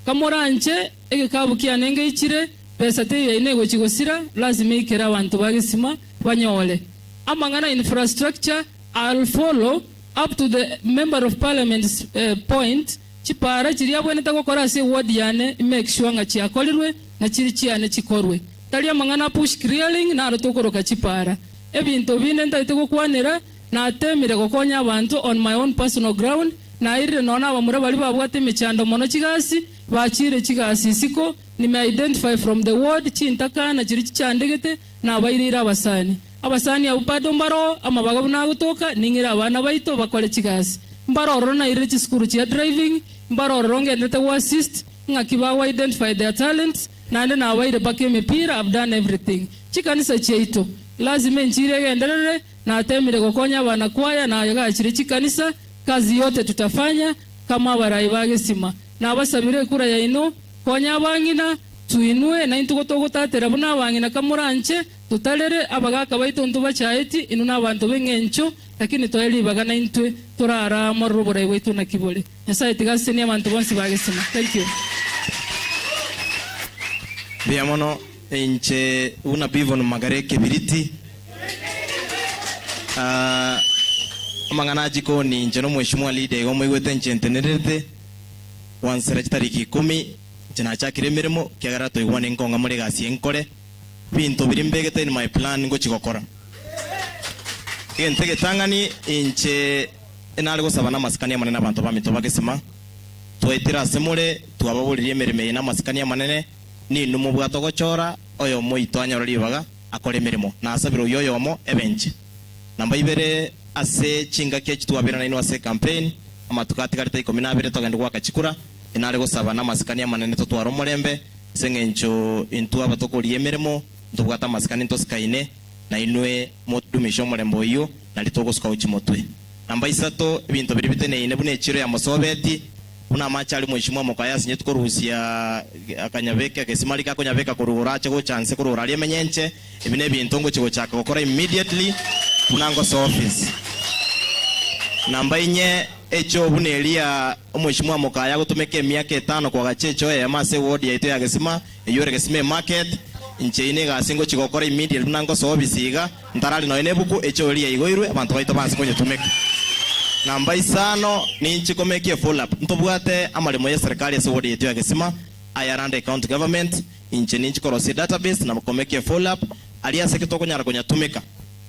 Speaker 1: Kamoranche, egekabu kiane ngeichire, besa teiyo yaino egochia gosira, lazima eikere abanto ba gesima banyore. Amang'ana infrastructure, I'll follow up to the member of parliament's point, Chipaara chiria abwenerete gokora ase eward yane imake sure ng'a chiakorirwe na chiri chiane chikorwe. Tari amang'ana a bush clearing naro tokoroka chipaara. Ebinto binde ntaete gokwanera, natemire gokonya abanto on my own personal ground, nairire nonya na abamura baria babwate emechando mono chigasi, bachiire chigasi isiko, nime identify from the ward chintakana chiria chichandegete, nabaireire abasani. Abasani abwo bado mbaroo, amabaga buna agotoka, ning'ire abana baito bakore chigasi. Mbare ororo nairire chisukuru chia driving, mbare ororo ngenderete go assist ng'aki bago identify their talents, naende nabaire mpaka emepira, I've done everything. Chikanisa chiaito, lazima enchiri egenderere, natemire gokonya abana kwaya, nagachire chikanisa, kazi yote tutafanya kama abarai ba gesima. Nabasabire ekura yaino, konya abang'ina, tuinwe, naintwe gotogotatera buna abang'ina kamoranche, Totarere abagaaka baito ntobachaeti, inwe nabanto b'engencho, lakini toe ribaga naintwe torara morore oborai bwaito naki bore. Nyasae tiga asesenie abanto bonsi ba Gesima. Thank you.
Speaker 8: Mbuya mono inche buna Bivon Magare Ekebiriti. Ah, amang'ana a jikoni inche na omweshimiwa leader igo moigwete inche ntenererete gwansera chitariki ikomi inche nachakire emeremo ekiagera toigwane nkong'a more egasi eye nkore. Binto biria mbegete in my plan ngochia gokora. Egento egetang'ani inche nare gosaba namasikani amanene abanto baminto bagesima, twaetire ase more, twababoririe emeremo eye namasikani amanene, ninwe mobwate ogochora oyomo oito anyore ribaga akore emeremo, nasabire oyio oyomo ebe inche. Namba ibere, ase chingaki echi twabeire nainwe ase ecampaign, amatuko atigarete ikomi na abere togende goaka chikura, inare gosaba namasikani amanene totware omorembe, Ase engencho intwe abatokoria emeremo ntobwate amasikani ntosikaine, na inwe motudumishe omorembe oyio, nario togosuka gochia motwe. Namba isato, ebinto biria biteneine buna echiro ya mosobeti, buna amache aria omoishimwa omokaye asinyetwe korusia akanyabeka egesima rike akonyabeka korwa igoro ache gocha nse korwa igoro aria emenyenche, ebi nebinto ngochia gochaka gokora immediately buna ngosoa office. Namba inye, echoo buna eria Omweshimiwa Mokaya agotumeka emiaka etano koagacha echoo eyemo ase eward yaito ya Gesima, eyio ere Gesima emarket. Inche eyio negasi ngochia gokora immediately buna ngosoa ofisi iga, ntarari nonya nebuku, echoo eria yaigoirwe, abanto baito banse konyetumeka. Namba isano, ninche komekia efollow up. Ntobwate amaremo yeserikari ase eward yaito ya Gesima, ayarande ecounty government, inche ninche korosia edatabase na komekia efollow up, aria aseke tokonyara konyatumeka,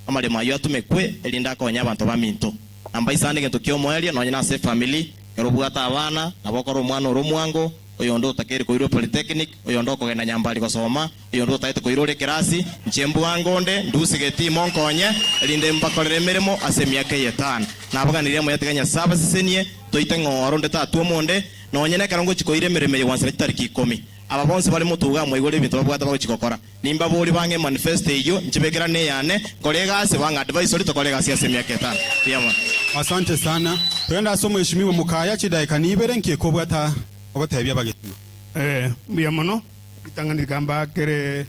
Speaker 8: amaremo ayio atumekwe erinde akonye abanto baminto. Namba isano egento ki'omoerio, nonya nase efamiri, ekero obwate abana, nabo okore omwana ore omwango, oyonde otakeire koirwa epolytechnic, oyonde okogenda nyambari gosoma, oyonde otagete koirwa ore ekerasi, inche mbwango onde, ndusie getii monkonye, erinde mbakorere emeremo ase emiaka eye etano. Nabaganirie amo yatiga Nyasae abasesenie, toite ng'o oro onde tatwa omonde, nonye nekero ngochia koira emeremo eye gwansera chitariki ikomi. Aba bonsi bare motuga amo igoro ebinto babwate bagochia gokora. Nimbaborie bang'e emanifesto eyio, nchibekerane eyane, nkore egasi, bang'e advisory, tokore egasi ase emiaka etano. Mbuya mono.
Speaker 2: Asante sana. Togende ase omweshimiwa Mukaya chidaeka ni ibere nki ekobwata ogotebia abagetima.
Speaker 7: Eh, mbuya mono ritang'ani rika mbakere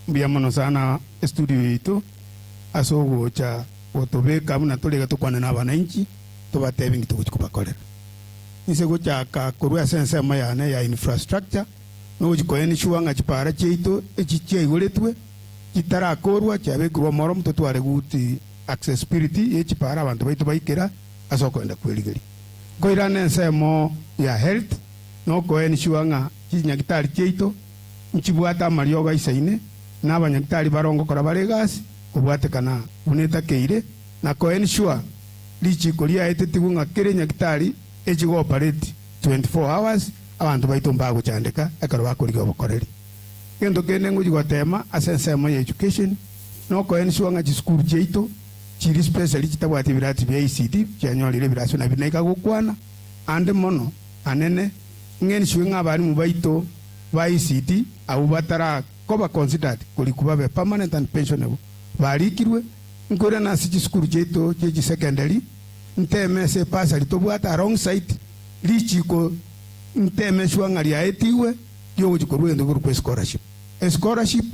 Speaker 7: mbuya mono sana estudio yaito ase ogocha gotobeka buna tore iga tokwane na abananchi tobatebi nki togochi kobakorera. Inse gochaka korwa ase ensemo yane ya infrastructure nogochi ko ensure ng'a chipara chiaito echi chiaigoretwe chitarakorwa chiabekirwe omoromo totware good accessibility ye chipara abanto baito baikera ase okoenda kwerigeria. Nkoirana ensemo ya health noko ensure ng'a chinyagitari chiaito nchibwate amariogo aisaine na abanyagitari baroo ngokora bare egasi kobwatekana buna etakeire na ko ensure richiko riaetetigwe ng'a kera enyagitari echi go operate 24 hours abanto baito mbagochandeka ekero bakorigia obokoreri. Egento kende ngochia gotema ase ensemo ya education noko ensure ng'a chisukuru chiaito chiri specially chitabwati ebirasi bia ECD chianyorire ebirasi nabio naika gokwana ande mono anene ng'ensure ng'a abalimu baito ba ECD abwo batarakoba considered korikwa babe permanent and pensionable barikirwe nkoirana ase chisukuru chiaito chie chisecondary nteme ase ebursary tobwate alongside richiko nteme sure ng'a riaetigwe.
Speaker 21: riogochi korwa egento gekorokwa escholarship. Escholarship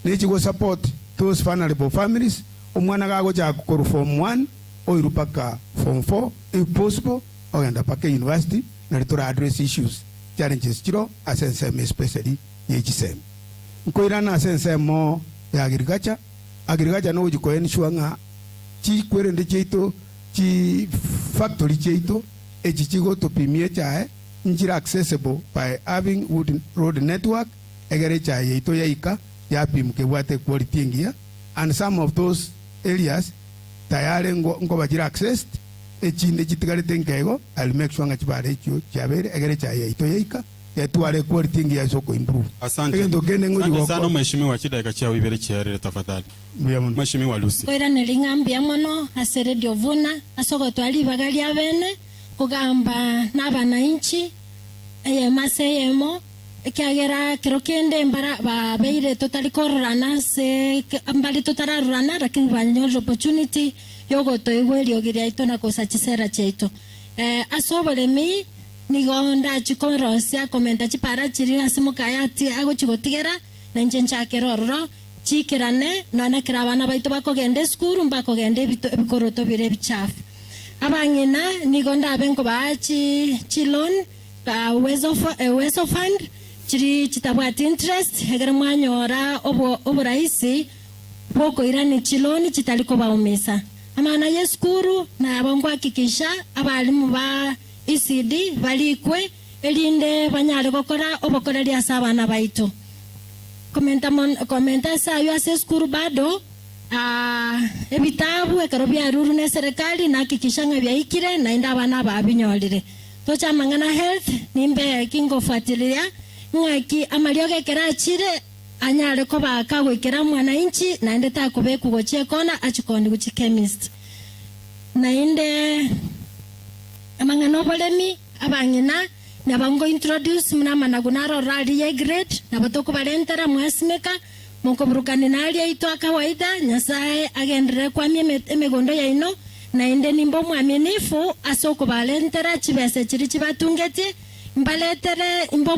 Speaker 21: nechi go support those vulnerable families, omwana gagochaka korwa form one oirwe mpaka form four if possible ogenda mpaka university nari tora address issues challenges chiro ase ensemo especially ye chisemi. Nkoirana ase ensemo ya agriculture, agriculture nogochi ko ensure ng'a chikwerende chiaito chi factory chiaito echi chigotopimia echae nchire accessible by having good road network egere echae yaito yaika yapimwa kebwate equality engiya and some of those areas tayari nkoba chire accessed echinde chitigarete nkeigo I will make sure ng'a chibara echio chiabeire egere echae yaito yaika etware equality engiya ase oko improve
Speaker 2: Asante.
Speaker 21: Egento kende ngochi
Speaker 2: Asante sana
Speaker 21: gokora.
Speaker 2: mheshimiwa chidakika chiao ibere chiarire tafadhali.
Speaker 21: Mbuya mono.
Speaker 2: Mheshimiwa Lucy.
Speaker 6: Nkoiraneria ng'a mbuya mono ase Radio Vuna ase ogotwara ribaga ria bene kogamba nabananchi eyemo ase eyemo, ekiagera kero kende mbara babeire totari kororana ase mbare totararorana lakini banyorire opportunity yogotoigwa eriogi riaito na kosa chisera chiaito. Ase oboremi nigo ndachie korosia komenta chipara chiria ase mokaye ati agochia gotigera, na inche nchakere ororo chiikerane, nonya nekero abana baito bakogenda esukuru mbakogenda ebito ebikoroto bire ebichafu. Abang'ina nigo ndabe nkobaa chi chiloan ka Uwezo Uwezo Fund chiri chitabwati interest ekero mwanyora obo oborahisi bwokoirania chiloan chitari kobaumisa. Amang'ana y'esukuru nabo nkohakikisha abalimu ba ECD barikwe erinde banyare gokora obokoreri ase abana baito. Komenta mono komenta ase ayio ase esukuru bado ebitabu ekero biarurwe na eserekari nahakikisha ng'a biaikire naende abana aba babinyorire. Toche amang'ana health nimbe kingofuatilia ng'aki amariogo ekero achire anyare koba kagoikera mwananchi naende takobekwa gochia ekona achie koonigwa chikemist. Naende amang'ana oboremi abang'ina nabo ngo introduce buna amanagu naro ororo aria ye grade nabo tokobarentera mwasimeka mokoburukani na aria aito a kawaida Nyasaye agenderere kwamia emegondo yaino naende nimbe omwaminifu ase okobarentera chibesa chiria chibatungetie mbaretere imbe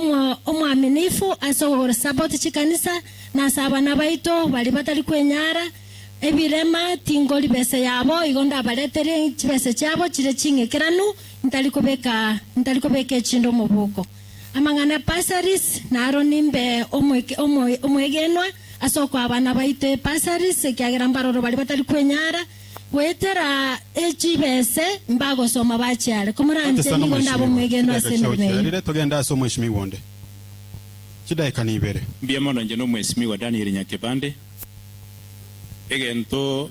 Speaker 6: omwaminifu ase ogosupport chikanisa na ase abana baito baria batari kwenyara Ebirema tingori besa yabo, igo ndabaretere chibesa chiabo chire ching'ekeranu, ntari kobeka ntari kobeka echinde omobuko. Amang'ana bursaries naro nimbe omwegenwa ase okoa abana baito ebursaries, ekiagera mbaroro baria batari kwenyara goetera echibese mbagosoma bachie are.
Speaker 2: Asante
Speaker 6: Komoranche
Speaker 2: sana
Speaker 6: nigo ndabe
Speaker 2: mheshimiwa.
Speaker 6: omwegenwa
Speaker 2: Chidakika
Speaker 6: ase
Speaker 2: chiao
Speaker 6: emeremo eyio.
Speaker 2: chiarire togende ase omweshimiwa onde. Chidakika ni ibere.
Speaker 5: Mbuya mono inche nomwesimigwa Daniel Nyakebande. Egento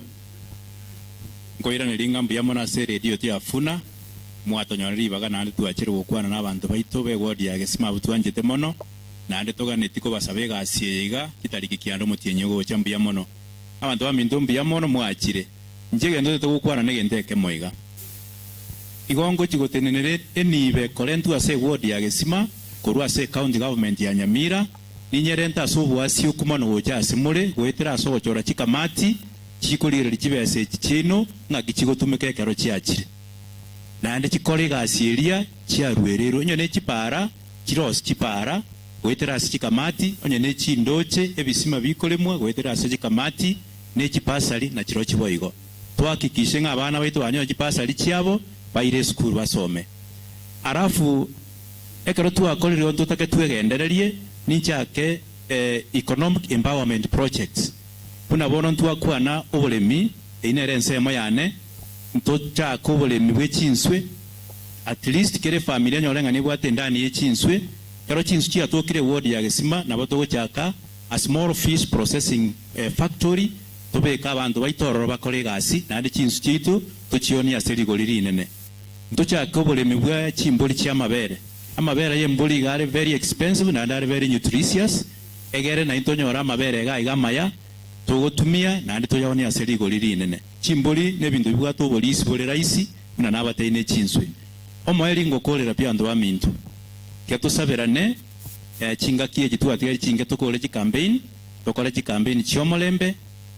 Speaker 5: nkoiraneria ng'a mbuya mono ase eredio tiafuna, mwatonyorire ribaga naende twachire gokwana nabanto baito b'eward ya Gesima abwo twanchete mono, naende toganeti kobasaba egasi eye iga chitariki kianda omotienyi ogocha mbuya mono. Abanto baminto mbuya mono mwachire. Inche egento tete gokwana negento ekemo iga. Igo ngochi gotenenera enibo ekorentwe ase eward ya Gesima korwa ase ecounty government ya Nyamira, Ninyerente ase oboasioku mono gocha ase more, goetera ase ogochora chikamati chikorigereria chibesa echi chiaino ng'aki chigotumeka ekero chiachire, naende chikore egasi eria chiaruereirwe. Onye ne chipaara, chirosie chipaara goetera ase chikamati, onye ne chindoche, ebisima bikoremwa goetera ase chikamati, ne chipasari nachirochio boigo. Tohakikishe ng'a abana baito banyore chipasari chiabo, baire esukuru basome. Alafu. Ekero twakorire igo ntotake twegendererie ninchake economic empowerment projects. Buna bono ntwakwana oboremi, eyio nere ensemo yane, ntochake oboremi bwe chinswe, at least kera efamiri enyore ng'a nebwate endani ye chinswe. Ekero chinswe chiatokire eward ya Gesima nabo togochaka a small fish processing factory, tobeke abanto baito ororo bakore egasi naende chinswe chiaito tochionie ase rigori rinene. Ntochake oboremi bwa chimbori chi'amabere. Amabere y'embori iga are very expensive naende are very nutritious, egere naintwe tonyore amabere iga aiga amaya togotumia naende toyaonie ase rigori rinene. Chimbori nebinto bibwate oborisi bore rahisi buna nabatei ne chinswe. Omoerio ngokorera pi abanto baminto, tiga tosaberane chingaki echi twatigaire chinke tokore chicampaign, tokore chicampaign chi'omorembe,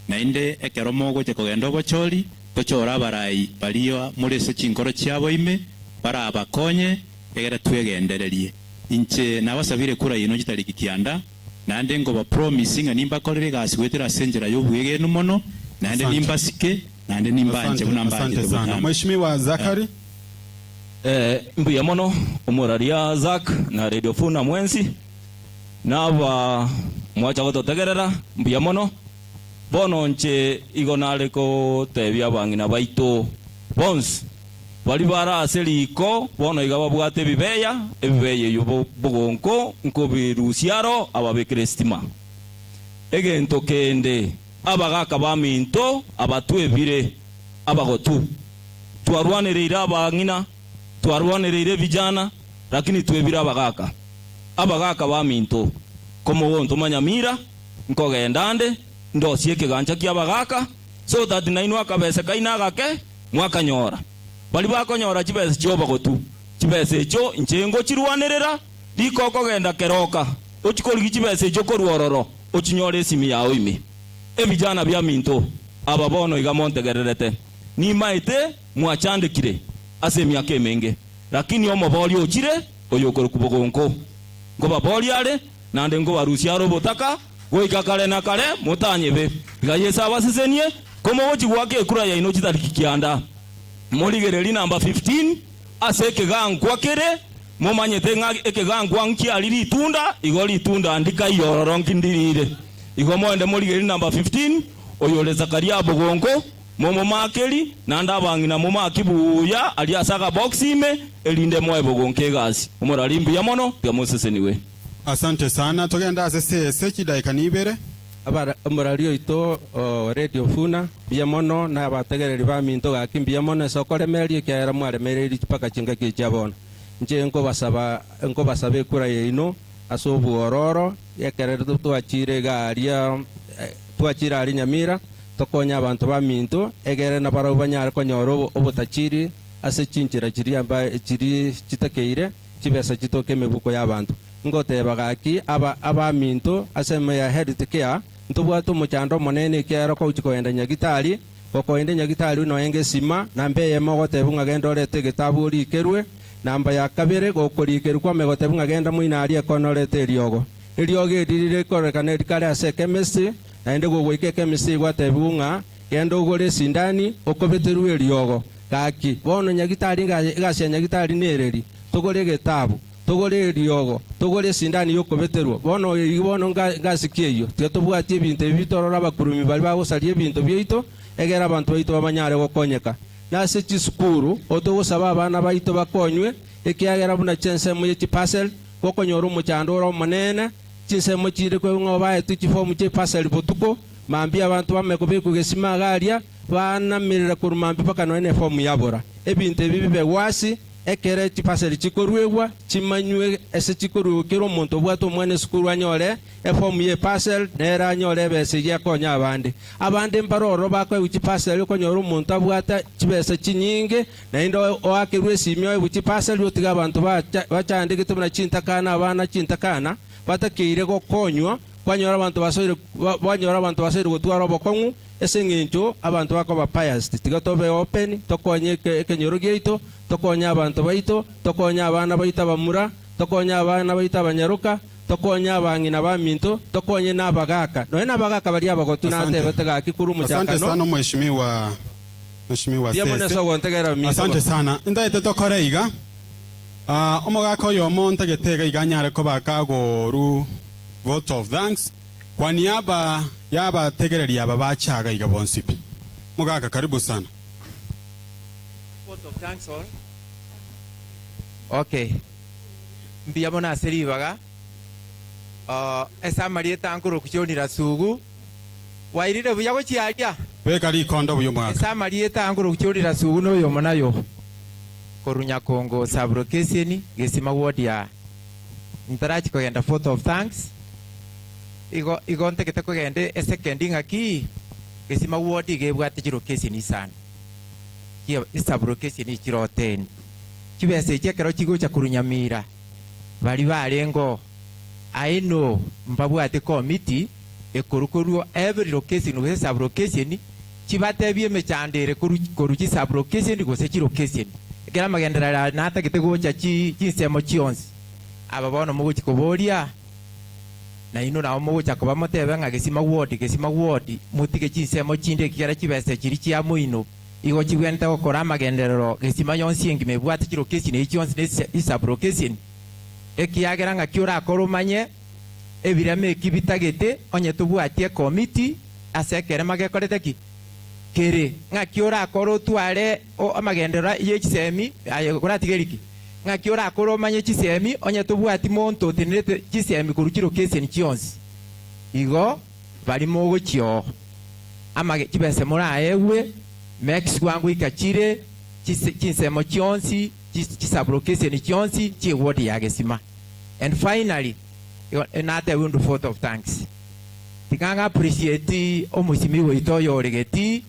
Speaker 5: naende ekero mogocha kogenda obochori, Tochore abarai baria more ase chinkoro chiabo ime, barabakonye, egere twegendererie.
Speaker 11: Inche nabasabire ekura yaino chitariki kianda, naende nkoba promise ng'a nimbakorere egasi goetera ase enchera y'obwegenu mono, naende
Speaker 2: Asante.
Speaker 11: nimbasike, naende nimbanche
Speaker 2: Asante,
Speaker 11: buna
Speaker 2: asante
Speaker 11: mbanchete
Speaker 2: sana.
Speaker 11: botambe.
Speaker 2: Mheshimiwa Zachary.
Speaker 4: Eh, mbuya mono omoraria Zack na Radio Funa mwensi, naba mwacha gototegerera, mbuya mono. Bono inche igo nare gotebia abang'ina baito bonsi, baria bare ase riko bono iga babwate ebibeya, ebibeya eyio bogonko nkobirusia aro ababekere esitima. Egento kende, abagaka baminto abatwebire abagotu, twarwanereire abang'ina, twarwanereire ebijana, lakini twebire abagaka. Abagaka baminto, komogontoma nyamira, Nkogenda nde, ndosie ekegancha ki'abagaaka, so that nainwe akabese kaino agake mwakanyora. Baria bakonyora chibesa chi'obogotu, chibesa echio inche ngochirwanerera, rika okogenda keroka, ochie korigia chibesa echio korwa ororo, ochinyore esimi yao ime. Ebijana biaminto, aba bono iga montegererete, nimaete mwachandekire ase emiaka emenge, lakini omoboria ochire, oyokorokwa bogonko, nkobaboria are, Naende nkobarusia are obotaka goika kare na kare, motanyebe. Tiga Yeso abasesenie, komogochia goaka ekura yaino chitariki kianda. Morigererie namba 15 ase ekegankwa kere, momanyete ng'a ekegankwa nkiaria ritunda, igo ritunda ndikaiyo ororo nkindirire. Igo moende morigererie namba 15, oyore Zakaria bogonko, momomakeri, naende abang'ina momaki buya aria ase akabox ime, erinde moe bogonko egasi. Omorari mbuya mono, tiga moseseniwe.
Speaker 2: Asante sana, togende ase sese chidaeka nibere.
Speaker 3: Omorari oito o Radio Funa, mbuya mono, na abategereri baminto gaki mbuya mono ase okoremereria ekiagera mwaremereirie chipaka chingaki echi chia bono. Inche nkobasaba nkobasaba ekura yaino ase obwororo, ekero twachire iga aria twachire aria Nyamira, tokonye abanto baminto, egere nabarabwo banyare konyora obotachiri ase chinchera chiria chiria chitakeire. chibesa chitoke emebuko y'abanto. Ngoteba gaki, aba abaminto, ase emo ya health care, ntobwate omochando omonene ekiagera okogochia kogenda nyagitari, gokoenda nyagitari noenge esima, namba eyemo ogotebwa ng'a genda orete egetabu orikerwe, namba ya kabere gokorikerwa kwamanya gotebwa ng'a genda moino aria ekona orete eriogo. Eriogo eri rire kororekana rikare ase echemist, naende gogoika echemist gwatebigwa ng'a genda ogore esindani okobeterwe eriogo. Gaki, bono nyagitari egasi ya nyagitari nereri, togore egetabu, togore eriogo, togore esindani y'okobeterwa. Bono eyio bono ngasi ki eyio? Tiga tobwatie ebinto ebi torore abakurumi baria bagosaria ebinto biaito, egere abanto baito babanyare gokonyeka. Nase chisukuru, otogosaba abana baito bakonywe, ekiagera buna chinsemo ye chiparcel, gokonyora omochando ore omonene, chinsemo chinde kwegwa ng'a obaetwe chifomu chie parcel botuko, mambia abanto bamanye kobekwa gesima iga aria, Baanamerera korwa mambia mpaka nonya nefomu yabora. Ebinto ebi bibe gwasi, ekero chipaseri chikoruegwa, chimanywe ase chikoruegwa kera omonto obwate omwana esukuru anyore efomu ye parcel nere anyore ebesa eyio akonye abande. Abande mbare ororo bakoegwa chipaseri okonyora omonto abwate chibesa chinyinge naende oakerwe esimi oegwe chipaseri otige abanto bachandegete buna chintakana abana chintakana batakeire gokonywa kwanyora abanto basoire banyora abanto basoire gotwara obokong'u Ase engencho abanto bakoba biased, tiga tobe open, tokonye ekenyoro giaito, tokonye abanto baito, tokonye abana baito abamura, tokonye abana baito abanyaroka, tokonye abang'ina baminto, tokonye na abagaka. Nonya na abagaka baria abagotu
Speaker 2: Asante.
Speaker 3: natebete gaki korwa
Speaker 2: Asante
Speaker 3: omochakano.
Speaker 2: sana mheshimiwa mheshimiwa
Speaker 3: Mbuya mono
Speaker 2: Sese.
Speaker 3: ase ogontegerera minto
Speaker 2: Asante
Speaker 3: ba.
Speaker 2: sana. Ntagete tokore iga. Ah, omogaka oyomo ntagete iga iga anyare koba kagoru vote of thanks. Kwa niaba y'abategereri aba bache iga bonsi pi. Mogaka karibu sana.
Speaker 22: Vote of thanks all. Okay. Mbuya mono ase ribaga. Uh, ase amarieta ankoroku John Rasugu. Wairire buya gochia aria?
Speaker 2: Beka rikondo buya omogaka.
Speaker 22: Ase amarieta ankoroku John Rasugu noyomo nayo. Korwa Nyakongo sub-location, Gesima ward ya Ntarachi kogenda vote of thanks. Igo igo ntagete kogenda esekendi ng'aki gesima ward iga ebwate chilocation isano. Chie esublocation chire ten. Chibesa echi ekero chigocha korwa Nyamira baria barenge oo I know mbabwate committee ekorwa korwa every location gose sublocation chibatebie emechando ere korwa korwa chisublocation gose chilocation. Ekero amagenderero aya natagete gocha chi chinsemo chionsi. Aba bono mogochia koboria, na inwe nabo mogocha koba motebe ng'a gesima ward, gesima ward, motige chinsemo chinde ekiagera chibesa chiria chia moino igo chigwenerete gokora amagenderero gesima yonsi engima ebwate chilocation echi chionsi ne sub-location, ekiagera ng'aki orakore omanye ebirema eki bitagete onye tobwati ecommittee ase ekerema gekorete ki? Kere. Ng'aki orakore otware amagenderero ye chisemi aye oratigerie ki? Ng'aki orakore omanye chisemi onye tobwati monto otenerete chisemi korwa chilocation chionsi? Igo baria mogochia oo amage chibesa moraegwe max bwango ika chire chinsemo chionsi chisublocation chionsi chi'eward ya Gesima. And finally igo natebiwe unto vote of thanks. Tiga ng'a appreciate omosimi goito oyo ore getii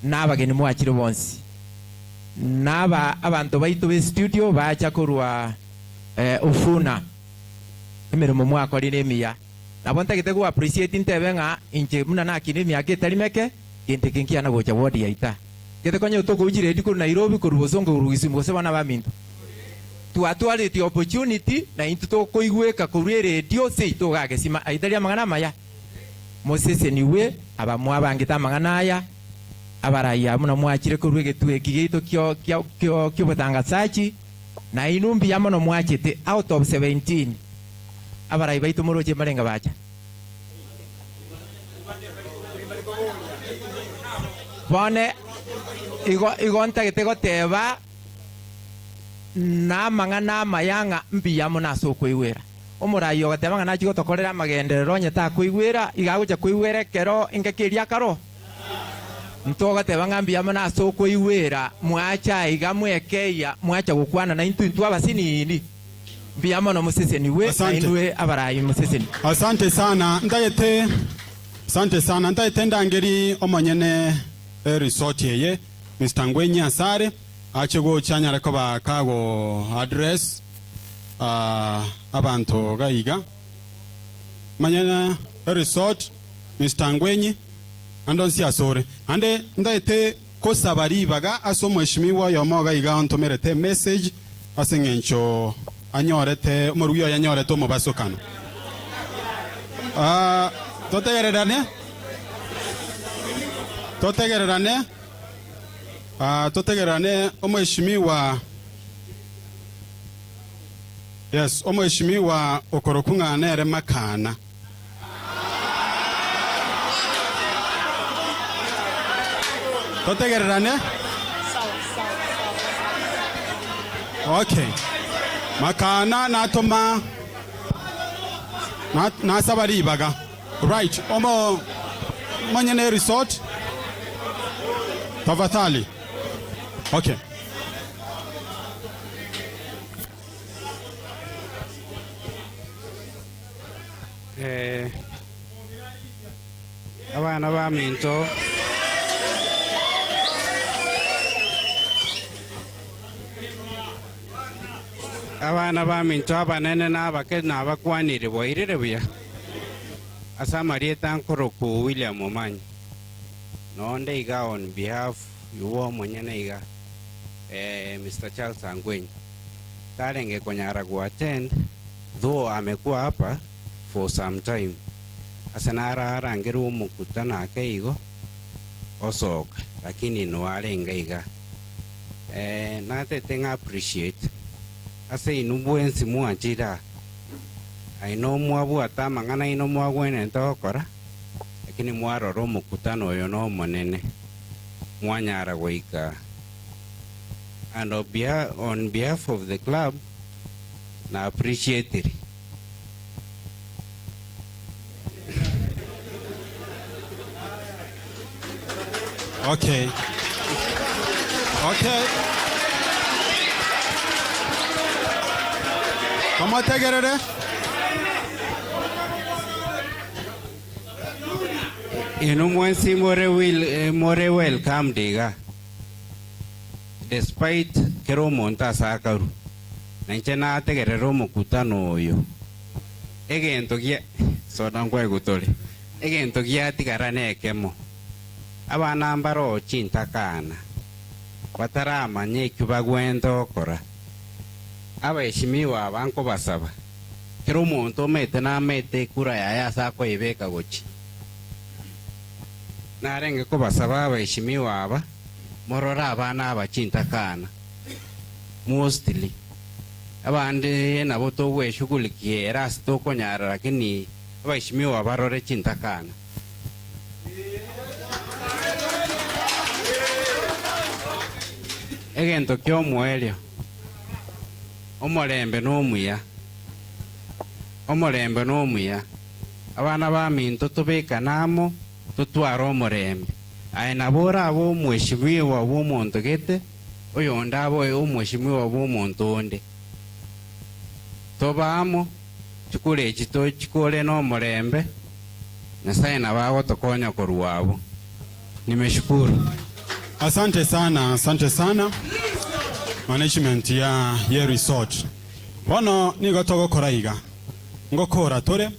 Speaker 22: na abageni mwachire bonsi. Na aba abanto baito be studio bacha korwa Ufuna emeremo mwakorire emiya. Nabo ntagete go appreciate ntebe ng'a inche buna nakina emiaka etari meke, gento eke nkiana gocha ward yaito aa. Gete konya otokobu chiredio korwa Nairobi, korwa Bosongo, korwa Kisumu gose bono abaminto. Twatwareti opportunity na intwe tokoigweka korwa eredio seito iga gesima aye tari amang'ana amaya. Mosesenigwe aba mwabangete amang'ana aya, abaraiya buna mwachire korwa egetuo eki giaito kio kio kio kiobotangasachi, na inwe mbuya mono mwachete out of 17 abarai baito moroche mbarenge bacha. Bono igo igo ntagete goteba namang'ana amaya ng'a mbuya mono ase okoigwera. Omorai ogoteba ng'a nachie gotokorera amagenderero onye takoigwera, iga agocha koigwera ekero engaki eria akaro. Ntogoteba ng'a mbuya mono ase okoigwera, mwacha aiga mwekeyia, mwacha gokwana naintwe intwe abasinini. Mbuya mono mosesenigwe, na
Speaker 2: Asante.
Speaker 22: inwe abarai mosesenigwe.
Speaker 2: Asante sana ntagete asante sana ntagete ndangeri omonyene eresort eye Mister Ngwenyi asare ache gocha anyare koba kago address abanto gaiga omonyene eresort Mister Ngwenyi ande onsi asore ande ntagete Kosaba ribaga ase omweshimiwa oyomo iga iga ontomerete emessage ase eng'encho anyorete omorugi oye anyorete omobasokano. Ah, totegererane, totegererane, ah, totegererane omweshimiwa, yes, omweshimiwa okorokwa ng'a nere Makana. Totegererane? Okay. Makana natoma na- nasaba ribaga. Right. Omo monyene resort. Tafadhali. Okay.
Speaker 12: Eh, abana baminto abana baminto abanene na abake nabakwanire bwairire buya ase amarieta nkoroku William Omanyi nonde iga on behalf yuo omonyene iga eh, Mr. Charles Angwenyi tarenge konyara goattend Though amekwa hapa for some time, ase nararangerwe omokutano ake igo, osoka, lakini inwe arenge iga. Eh, natete ng'a appreciate ase inwe bwensi mwanchire aa. I know mwabwate amang'ana aino mwagwenerete gokora, lakini mwarora omokutano oyo nomonene, mwanyara goika. And on behalf of the club, na appreciatiri.
Speaker 2: Okay. Okay. Tomotegerere.
Speaker 12: Inwe mwensi more will eh, more welcomed iga despite kera omonto ase akaru Na inche nategerere omokutano oyo. Egento gia soda nkwaigwa tore. Egento giatigara nekemo, abana mbaroo chintakana, bataramanya ekio bagwente gokora. Abaheshimiwa aba nkobasaba, kera omonto omanyete namaete ekura yaye ase akoyebeka gochia. Narenge kobasaba abaheshimiwa aba, morore abana aba chintakana, mostly abande nabo togweshughulikia ere ase tokonyara lakini abaheshimiwa barore chintakana. Egento ki'omoerio, omorembe nomuya, omorembe nomuya, abana baminto tobekane amo, totware omorembe. Aye nabo orabe omweshimiwa bw'omonto gete, oyonde abe omweshimiwa bw'omonto onde. Tobe amo, chikura echi tochikore nomorembe, Nyasae nabo agotokonya korwa abwo. Nimeshukuru.
Speaker 2: Asante sana, asante sana management ya ye resort. Bono nigo togokora iga, ngokora tore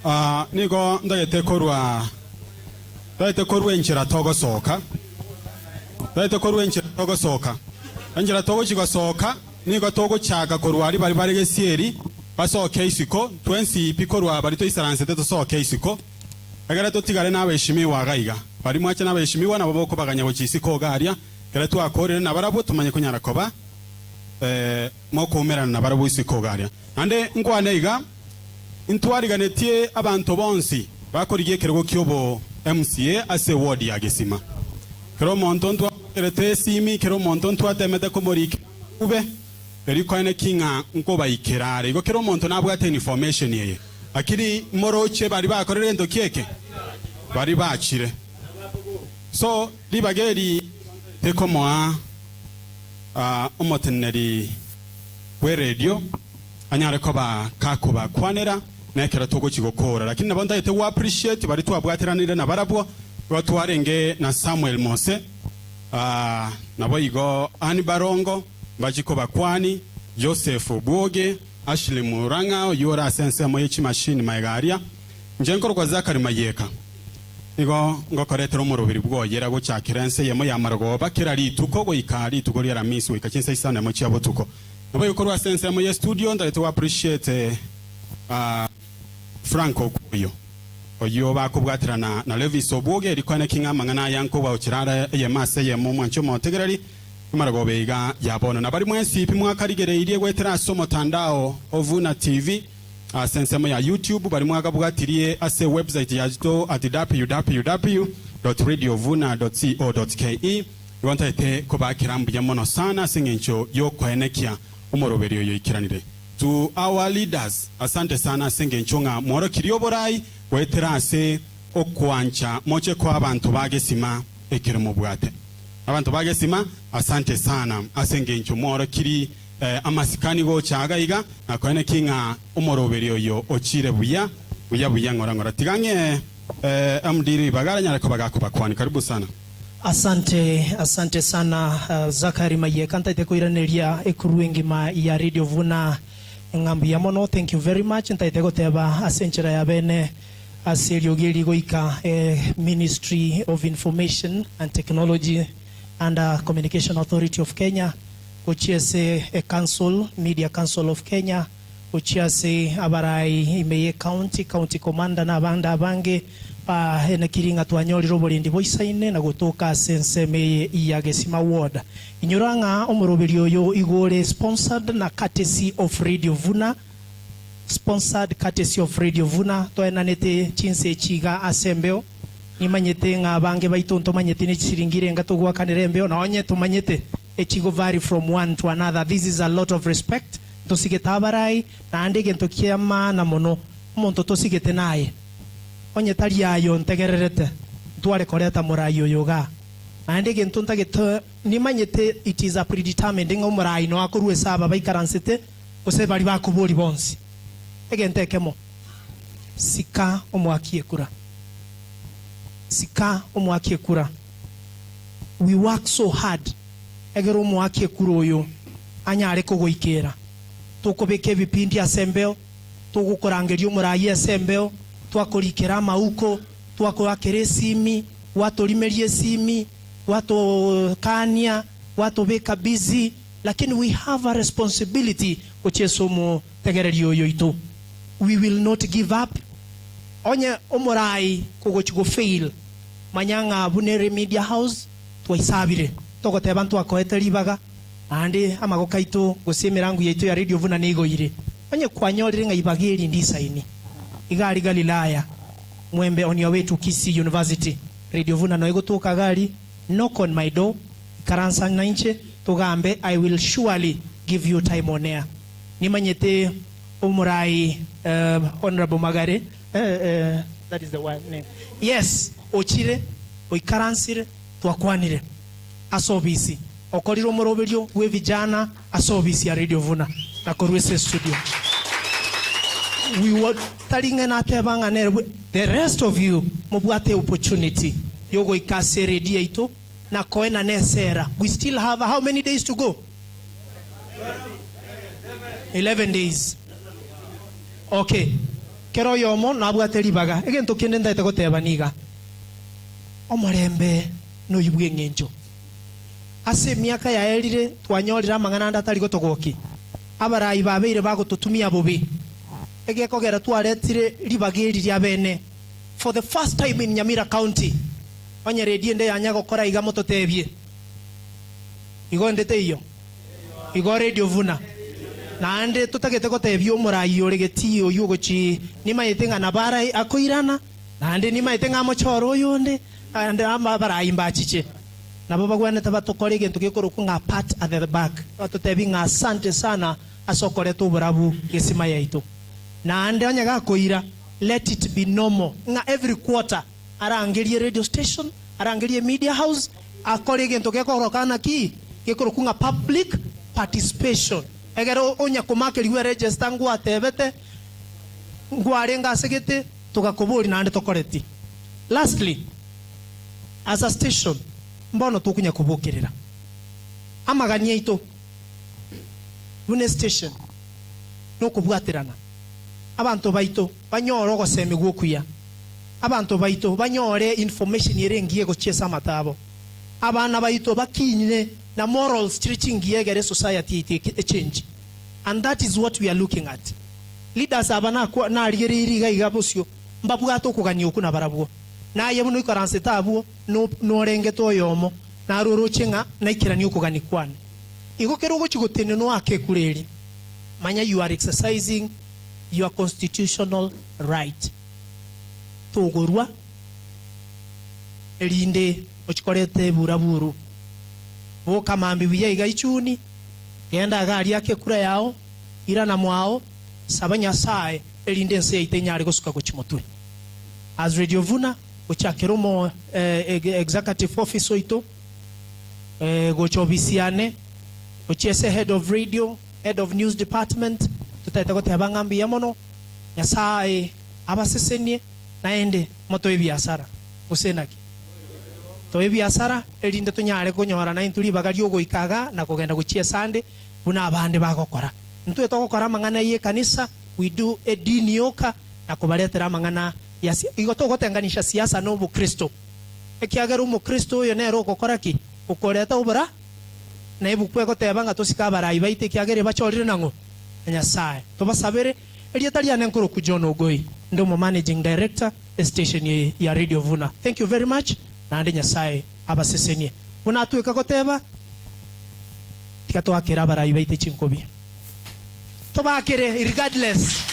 Speaker 2: ah, nigo ntagete korwa ntagete korwa enchera togosoka, ntagete korwa enchera togosoka, enchera togochi gosoka nigo togochaka korwa aria baria bare gesieri basoke isiko, twensi pi korwa baria toisaransete tosoke isiko. Ekero totigare nabaheshimiwa iga iga, baria mwache nabaheshimiwa nabo bokobaganya gochia isiko iga aria, ekero twakoorire nabarabwo tomanye konyara koba mokoumerana nabarabwo isiko iga aria. Naende nkwane iga, ntwariganetie abanto bonsi bakorigia ekerogo ki'obo MCA ase eward ya Gesima. Kera omonto ntwamoakerete esimi, kera omonto ntwatemete komorikera ube, erio koene ki ng'a nkobaikera are. Igo kera omonto nabwate information eye. Lakini moroche baria bakorire gento ki eke? Baria bachire. So ribaga eri rikomoa omoteneneri bw'eredio anyare koba kakobakwanera na ekero togochia gokora. Lakini nabo ntagete go appreciate baria twabwateranire nabarabwo, igo twarenge na Samuel Mose, naboigo Ann Barongo, mbachie kobakwani, Joseph Obwoge, Ashley Murang'a, oyio ore ase ensemo ye chimashini magega aria. Inche nkorokwa Zachary Mayeka. Nigo ngokoretera omoroberi bw'oyera gochakera ense eyemo ya marogoba kera rituko goika rituko ria Aramisi goika chinsa isano nemo chia botuko. Naboigo korwa ase ensemo ye studio ntagete go appreciate Frank Okuoyo oyio bakobwaterana na Levis Obwoge rikwane ki ng'a amang'ana aya nkobaochera are eyemo ase eyemo omwanchi omotegereri Amarogoba iga ya bono. Na baria mwensi pi mwakarigereirie goetera ase omotandao o Vuna TV ase ensemo ya YouTube, baria mwakabwatirie ase website yaito at www.radiovuna.co.ke, igo ntaete kobakera mbuya mono sana ase eng'encho y'okoenekia omoroberi oyo oikeranire. To our leaders, asante sana ase engencho ng'a mworokirie oborai goetera ase okwancha moche koa abanto ba gesima ekero mobwate. Abanto ba Gesima, asante sana ase engencho mworokiri amasikani gocha iga iga, na koeneki ng'a omoroberi oyo ochire buya buya buya ng'ora ng'ora. Tiga ng'e MD ribaga aranyare koba gakobakwani. Karibu sana.
Speaker 14: Asante, asante sana Zachary Mayeka ntaete koiraneria ekuru engima ya Radio Vuna ng'a mbuya mono thank you very much ntaete goteba ase enchera ya bene Ase eriogi eri goika Ministry of Information and Technology under Communication Authority of Kenya, gochia ase Council, Media Council of Kenya, gochia ase abarai ime ye county, County Commander na abande abange ba enekiri ng'a twanyorire oborendi boisaine na gotoka ase ensemo eye ya Gesima Ward. Inyora ng'a omoroberi oyo igo ore sponsored na courtesy of Radio Vuna, Sponsored courtesy of Radio Vuna toenanete chinsa echi iga ase embeo. Nimanyete ng'a abange baito ntomanyeti ne chisiringi irenga togoakanera embeo nonye tomanyete echigo vary from one to another. This is a lot of respect ntosigete abarai naende egento kia maana mono omonto tosigete naye onye tari aye ontegererete ntware koreta morai oyo igaa naende egento ntagete nimanyete it is a predetermined ng'a omorai noe akorwa ase aba baikaransete gose baria bakoboria bonsi egento ekemo, Sika omoaki ekura, sika omoaki ekura. We work so hard egere omoaki ekura oyo anyare kogoikera. Tokobeka ebipindi ase embeo, togokorangeria omoraia ase embeo, twakorikera amauko, twakoakera esimi, gwatorimeria esimi, gwatokania, gwatobeka busy. Lakini we have a responsibility gochia ase omotegereri oyo oito. We will not give up. Onye omorai kogochi go fail, manya ng'a buna ere media house twaisabire, togoteba ntwakoete ribaga, naende amagoko aito gose emerango yaito ya radio buna neigoire. Onye kwanyorire ng'a ibaga eri ndisaini, iga aria Galilaya, Mwembe on your way to Kisii University, radio buna noe gotoka iga aria, knock on my door, ikaransa nainche togambe, I will surely give you time on air. Nimanyete omorai Honourable Magare, that is the one name, yes, ochire, oikaransire, twakwanire ase obisi, okorire omoroberio bw'evijana ase obisi ya Radio Vuna na korwa ase estudio. We were, tari ng'a nateba ng'a nere bwe, the rest of you mobwate opportunity yogoika ase eredio yaito na koenana esera. We still have how many days to go? 11 days. Okay. Kera oyomo nabwate ribaga. Egento kende ntaete goteba niga, omorembe noyio bw'eng'encho. Ase emiaka yaerire twanyorire amang'ana ande atari gotogokia. Abarai babeire bagototumia bobe. Egekogera twaretire ribaga eri ria bene for the first time in Nyamira County. Onye radio ende yanya gokora iga mototebie. Igo ende teiyo. Igo radio buna. Naende totagete gotebia omorai ore getii oyio ogochi nimaete ng'a nabo arai akoirana, naende nimaete ng'a amochore oyonde, naende abarai mbachiche. Nabo bagwenerete batokore egento gekorokwa ng'a pat at the back, batotebie ng'a asante sana ase okoreta oborabu gesima yaito. Naende onye gakoira, let it be normal ng'a every quarter arangerie radio station, arangerie media house, akore egento gekoroka naki? Gekorokwa ng'a public participation. Egere onya komakerigwa eregister ngwatebete, ngwarenge ase gete, togakoboria naende tokoreti. Lastly, as a station, mbono tokonya kobokerera amagani aito buna estation nokobwaterana, abanto baito banyore ogosemigwa okuya, abanto baito banyore information ere engiya egochia ase amato abo, abana baito bakinywe na morals chire chingiya egere esociety yaito echange and that is what we are looking at. Leaders aba narigereirie iga iga bosio mbabwate okogania okwo nabarabwo. Naye buna oikaransete abwo norengete oyomo, naro oroche ng'a naikeranie okogania kwane. Igo kera ogochia gotenenwa ake ekura eria, manya you are exercising your constitutional right. Togorua erinde ochie koreta eburaburu. Boka mambia buya iga ichuni, genda iga aria ake ekura yao, irana mwao, saba Nyasae erinde ense yaito enyare gosuka gochia motwe. As Radio Vuna, gochakera omo executive office oito, gocha ofisi yane, gochia ase head of radio, head of news department, totaete goteba ng'a mbuya mono, Nyasae abasesenie, naende motoe ebiasara, gose naki? Toe ebiasara, erinde tonyare konyora naintwe ribaga riogoika igaa na kogenda gochia esande buna abande bagokora. Intwe togokora amang'ana y'ekanisa, we do edini yoka, na kobaretera amang'ana ya Igo togotenganisha siasa na obokristo, ekiagera omokristo oyo nere ogokora ki? Okoreta obora, na ebuku egoteba ng'a tosike abarai baito ekiagera ebachorire nang'o? Na Nyasae. Tobasabere. Erieta riane nkorokwa John Ogoi, nde omo managing director estation eye ya Radio Vuna. Thank you very much, naende Nyasae abasesenie. Buna atweka goteba, tiga toakere abarai baito chinkobi. Tobakere regardless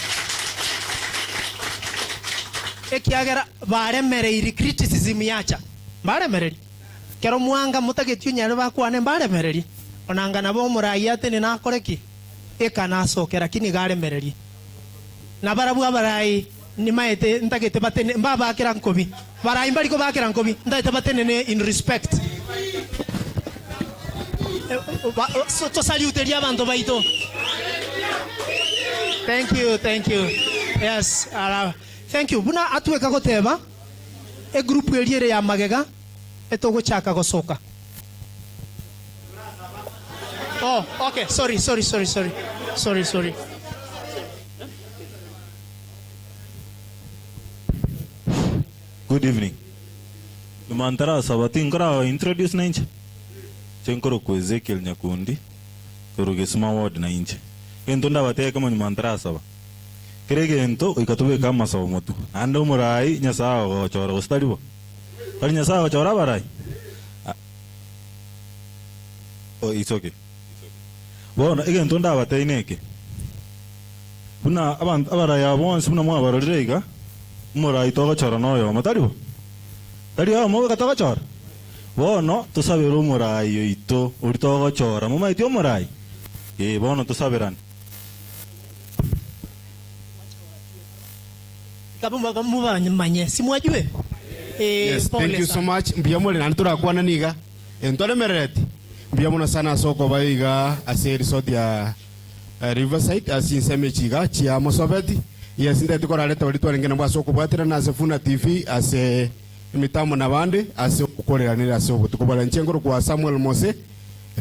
Speaker 14: ekiagera baremereiri criticism yacha mbaremereri kero mwanga motageti onyare bakwane mbaremereri onanga nabo omorai atenene akore ki eka nasoke lakini iga aremererie nabarabwo abarai nimaete ntagete batene mbabakera nkobi barai mbari kobakera nkobi ntagete batenene in respect Tosaliuterie abanto baito. Thank you, thank you. Yes, ara, thank you. Buna atweka goteba, egroup eria ere ya magega etogochaka gosoka. Oh, okay, sorry, sorry, sorry, sorry. Sorry, sorry.
Speaker 13: Good evening. Nyuma ntarasaba tinkora introduce nainche? Inche nkorokwa Ezekiel Nyakundi, Korwa Gesima ward nainche. Egento ndabatebie ekemo nyuma ntarasaba. Kera egento goika tobeke amasabo motwe. Naende omorai Nyasae ogochora gose tari bo? Tari Nyasae ogochora abarai? Oh it's okay. Bono egento ndabatebie neke, buna abanto abarai aba bonsi buna mwabarorire iga, omorai togochora noyomo, tari bo? Tari oyomo boka togochora? Bono tosabere omorai oito oria togochora. Momaeti omorai? Ee, bono tosaberane.
Speaker 14: Mubamanye, simwajue? Ee,
Speaker 10: Yes,
Speaker 14: pole
Speaker 10: thank you so
Speaker 14: sana.
Speaker 10: much. Mbuya more naende torakwanani iga. Ntoremerereti. Mbuya mono sana ase okoba iga ase resort ya eh, Riverside ase chinsemo echi iga chia Mosobeti. Yes, ntete korareta baria twarenge nabwo ase okobwaterana ase Funa TV ase emitambo na bande ase okoreranera ase obotuko bore. Inche nkorokwa Samuel Mose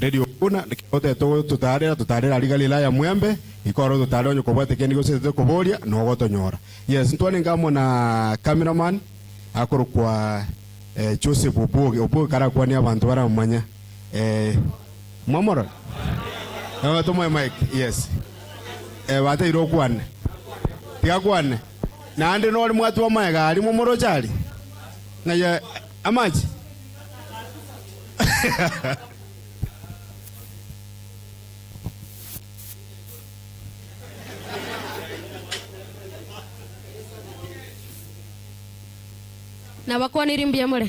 Speaker 10: Radio Funa otete totarera totarera aria Galilaya Mwembe ikoro totare onye kobwate kende gose otete koboria nogotonyora. Yes, ntwarenge amo na cameraman akorokwa eh, Joseph Obwoge. Obwoge karakwanie abanto baramomanya. Eh, mwamorora? Eh, tomoe mic. Yes. Eh, bateire okwane. Tiga akwane. Naende nore mwatwa amaega aria momoroche aria? Ng'ai amache?
Speaker 15: Nabakwanirie mbuya more?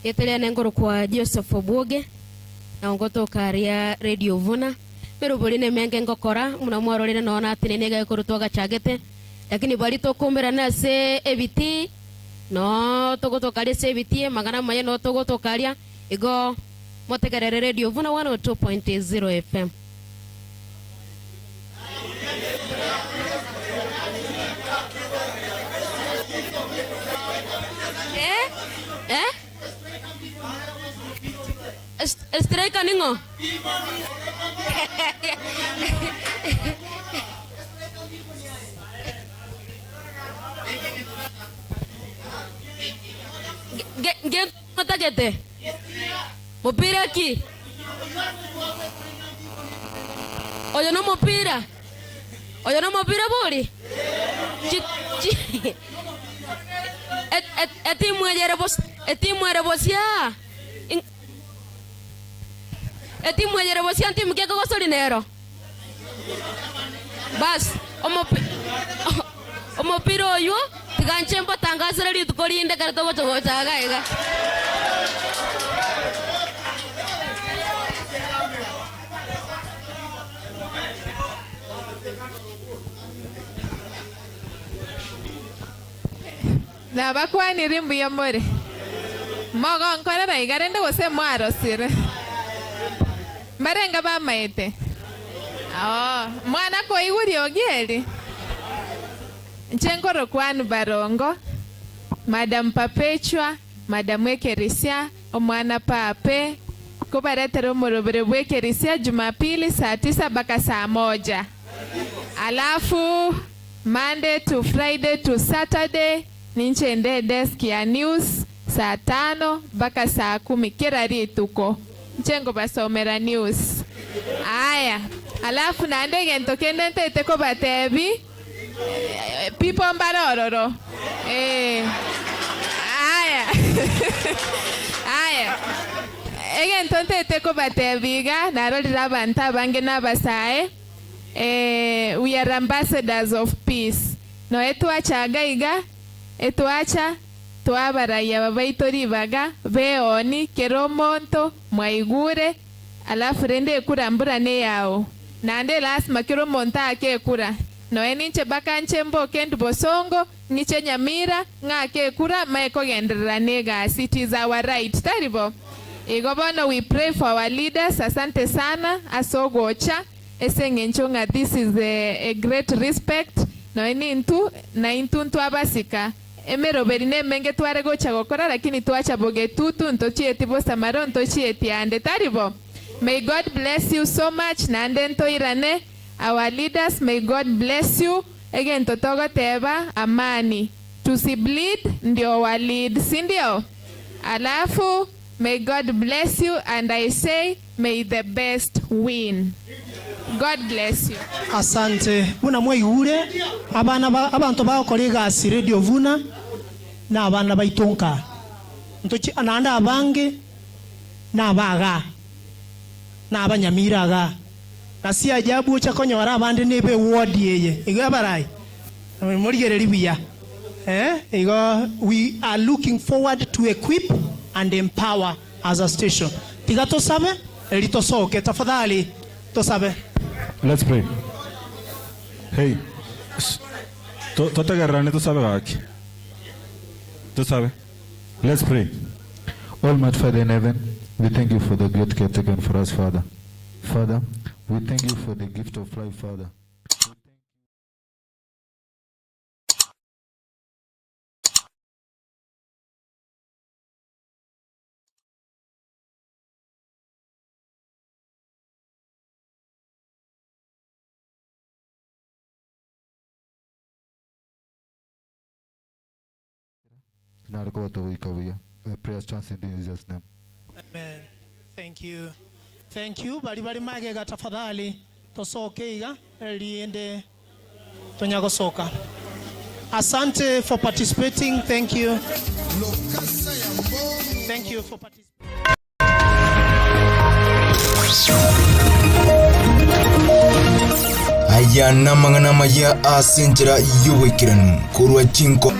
Speaker 15: Rieta riane nkorokwa Joseph Obwoge, na ngotoka aria Radio Vuna. Merobori nemenge ngokora, buna mwarorire nonya natenenia iga ekorwa twagachagete, lakini baria tokoumberana ase ebitii, noo togotoka aria ase ebitii, amang'ana amaya noo togotoka aria, igo motegerere Radio Vuna 102.0 FM. Eh? Eh? Striker ning'o? Ngento motagete? Mopira ki? Oyo nomopira? Oyo nomopira bori? Chi, chi, et, et, etimu eye ere bos, etimu ere bosia. Etimu eye ere bosia ntimu ki ekogosori nero? Bas, omopi, omopira oywo tiga inche mbotangasere rituko rinde ekero togocha gocha iga iga.
Speaker 16: Nabakwanirie mbuya more. Mogonkorera iga rende gose mwarosire? Mbarenga bamaete? Oo, mwana koigwa riogi eri? Inche nkorokwa Ann Barongo, Madam Perpetua, Madam Ekerisia, omwana Pape, nkobaretera omorobere bw'Ekerisia Jumapili saa tisa mpaka saa moja. Alafu Monday to Friday to Saturday ninche inde edesk ya news saa tano mpaka saa kumi kera rituko inche nkobasomera news. Aya, alafu naende egento kende ntaete kobatebi, people mbare ororo eh, aya aya egento ntaete kobatebi iga, narorire abanto abange na abasae. Ee, we are ambassadors of peace. Noe twacha iga iga, etwacha twabarayia aba baito ribaga, beoni, kera omonto, mwaigure, alafu rende ekura mbura neyao. Naende lasima kera omonto aake ekura. Noe ninche mpaka nche mboke ndwe bosongo, ng'iche Nyamira, ng'ake ekura, mae kogenderera negasi. It is our right, tari bo? Igo bono we pray for our leaders, asante sana ase ogocha. Ase engencho ng'a this is a great respect, nonya nintwe naintwe ntwabasika. Emeroberi nemenge tware gocha gokora lakini twacha bogetutu ntochieti bosamaro ntochieti ande, tari bo? May God bless you so much naende ntoirane, our leaders may God bless you, egento togoteba amani, tusibleed ndio wa lead sindio? Alafu. May God bless you and I say may the best win. God bless you.
Speaker 14: Asante buna mwaigure abana ba abanto bagokora egasi Radio Vuna na abana baito nka ntochi naende abange na aba igaa na abanyamira igaa na si ajabu ocha konyora abande nebe eward eye igo abarai morigereria buya eh igo we are looking forward to equip and empower as a station. Tiga tosabe eri tosoke tafadhali tosabe.
Speaker 13: Let's pray. Hey. Totegererane tosabe gaki. Tosabe. Let's pray.
Speaker 17: Almighty Father in heaven, we thank you for the great care taken for us, Father. Father, we thank you for the gift of life, Father. Prayers transcend in Jesus name.
Speaker 14: Amen. Thank you. Thank you. Bari bari magega tafadhali tosoke iga erinde tonyagosoka. Asante for participating. Thank you. Thank you for participating.
Speaker 18: Aya namang'ana amaya ase enchera y'oboikeranu korwa chinko.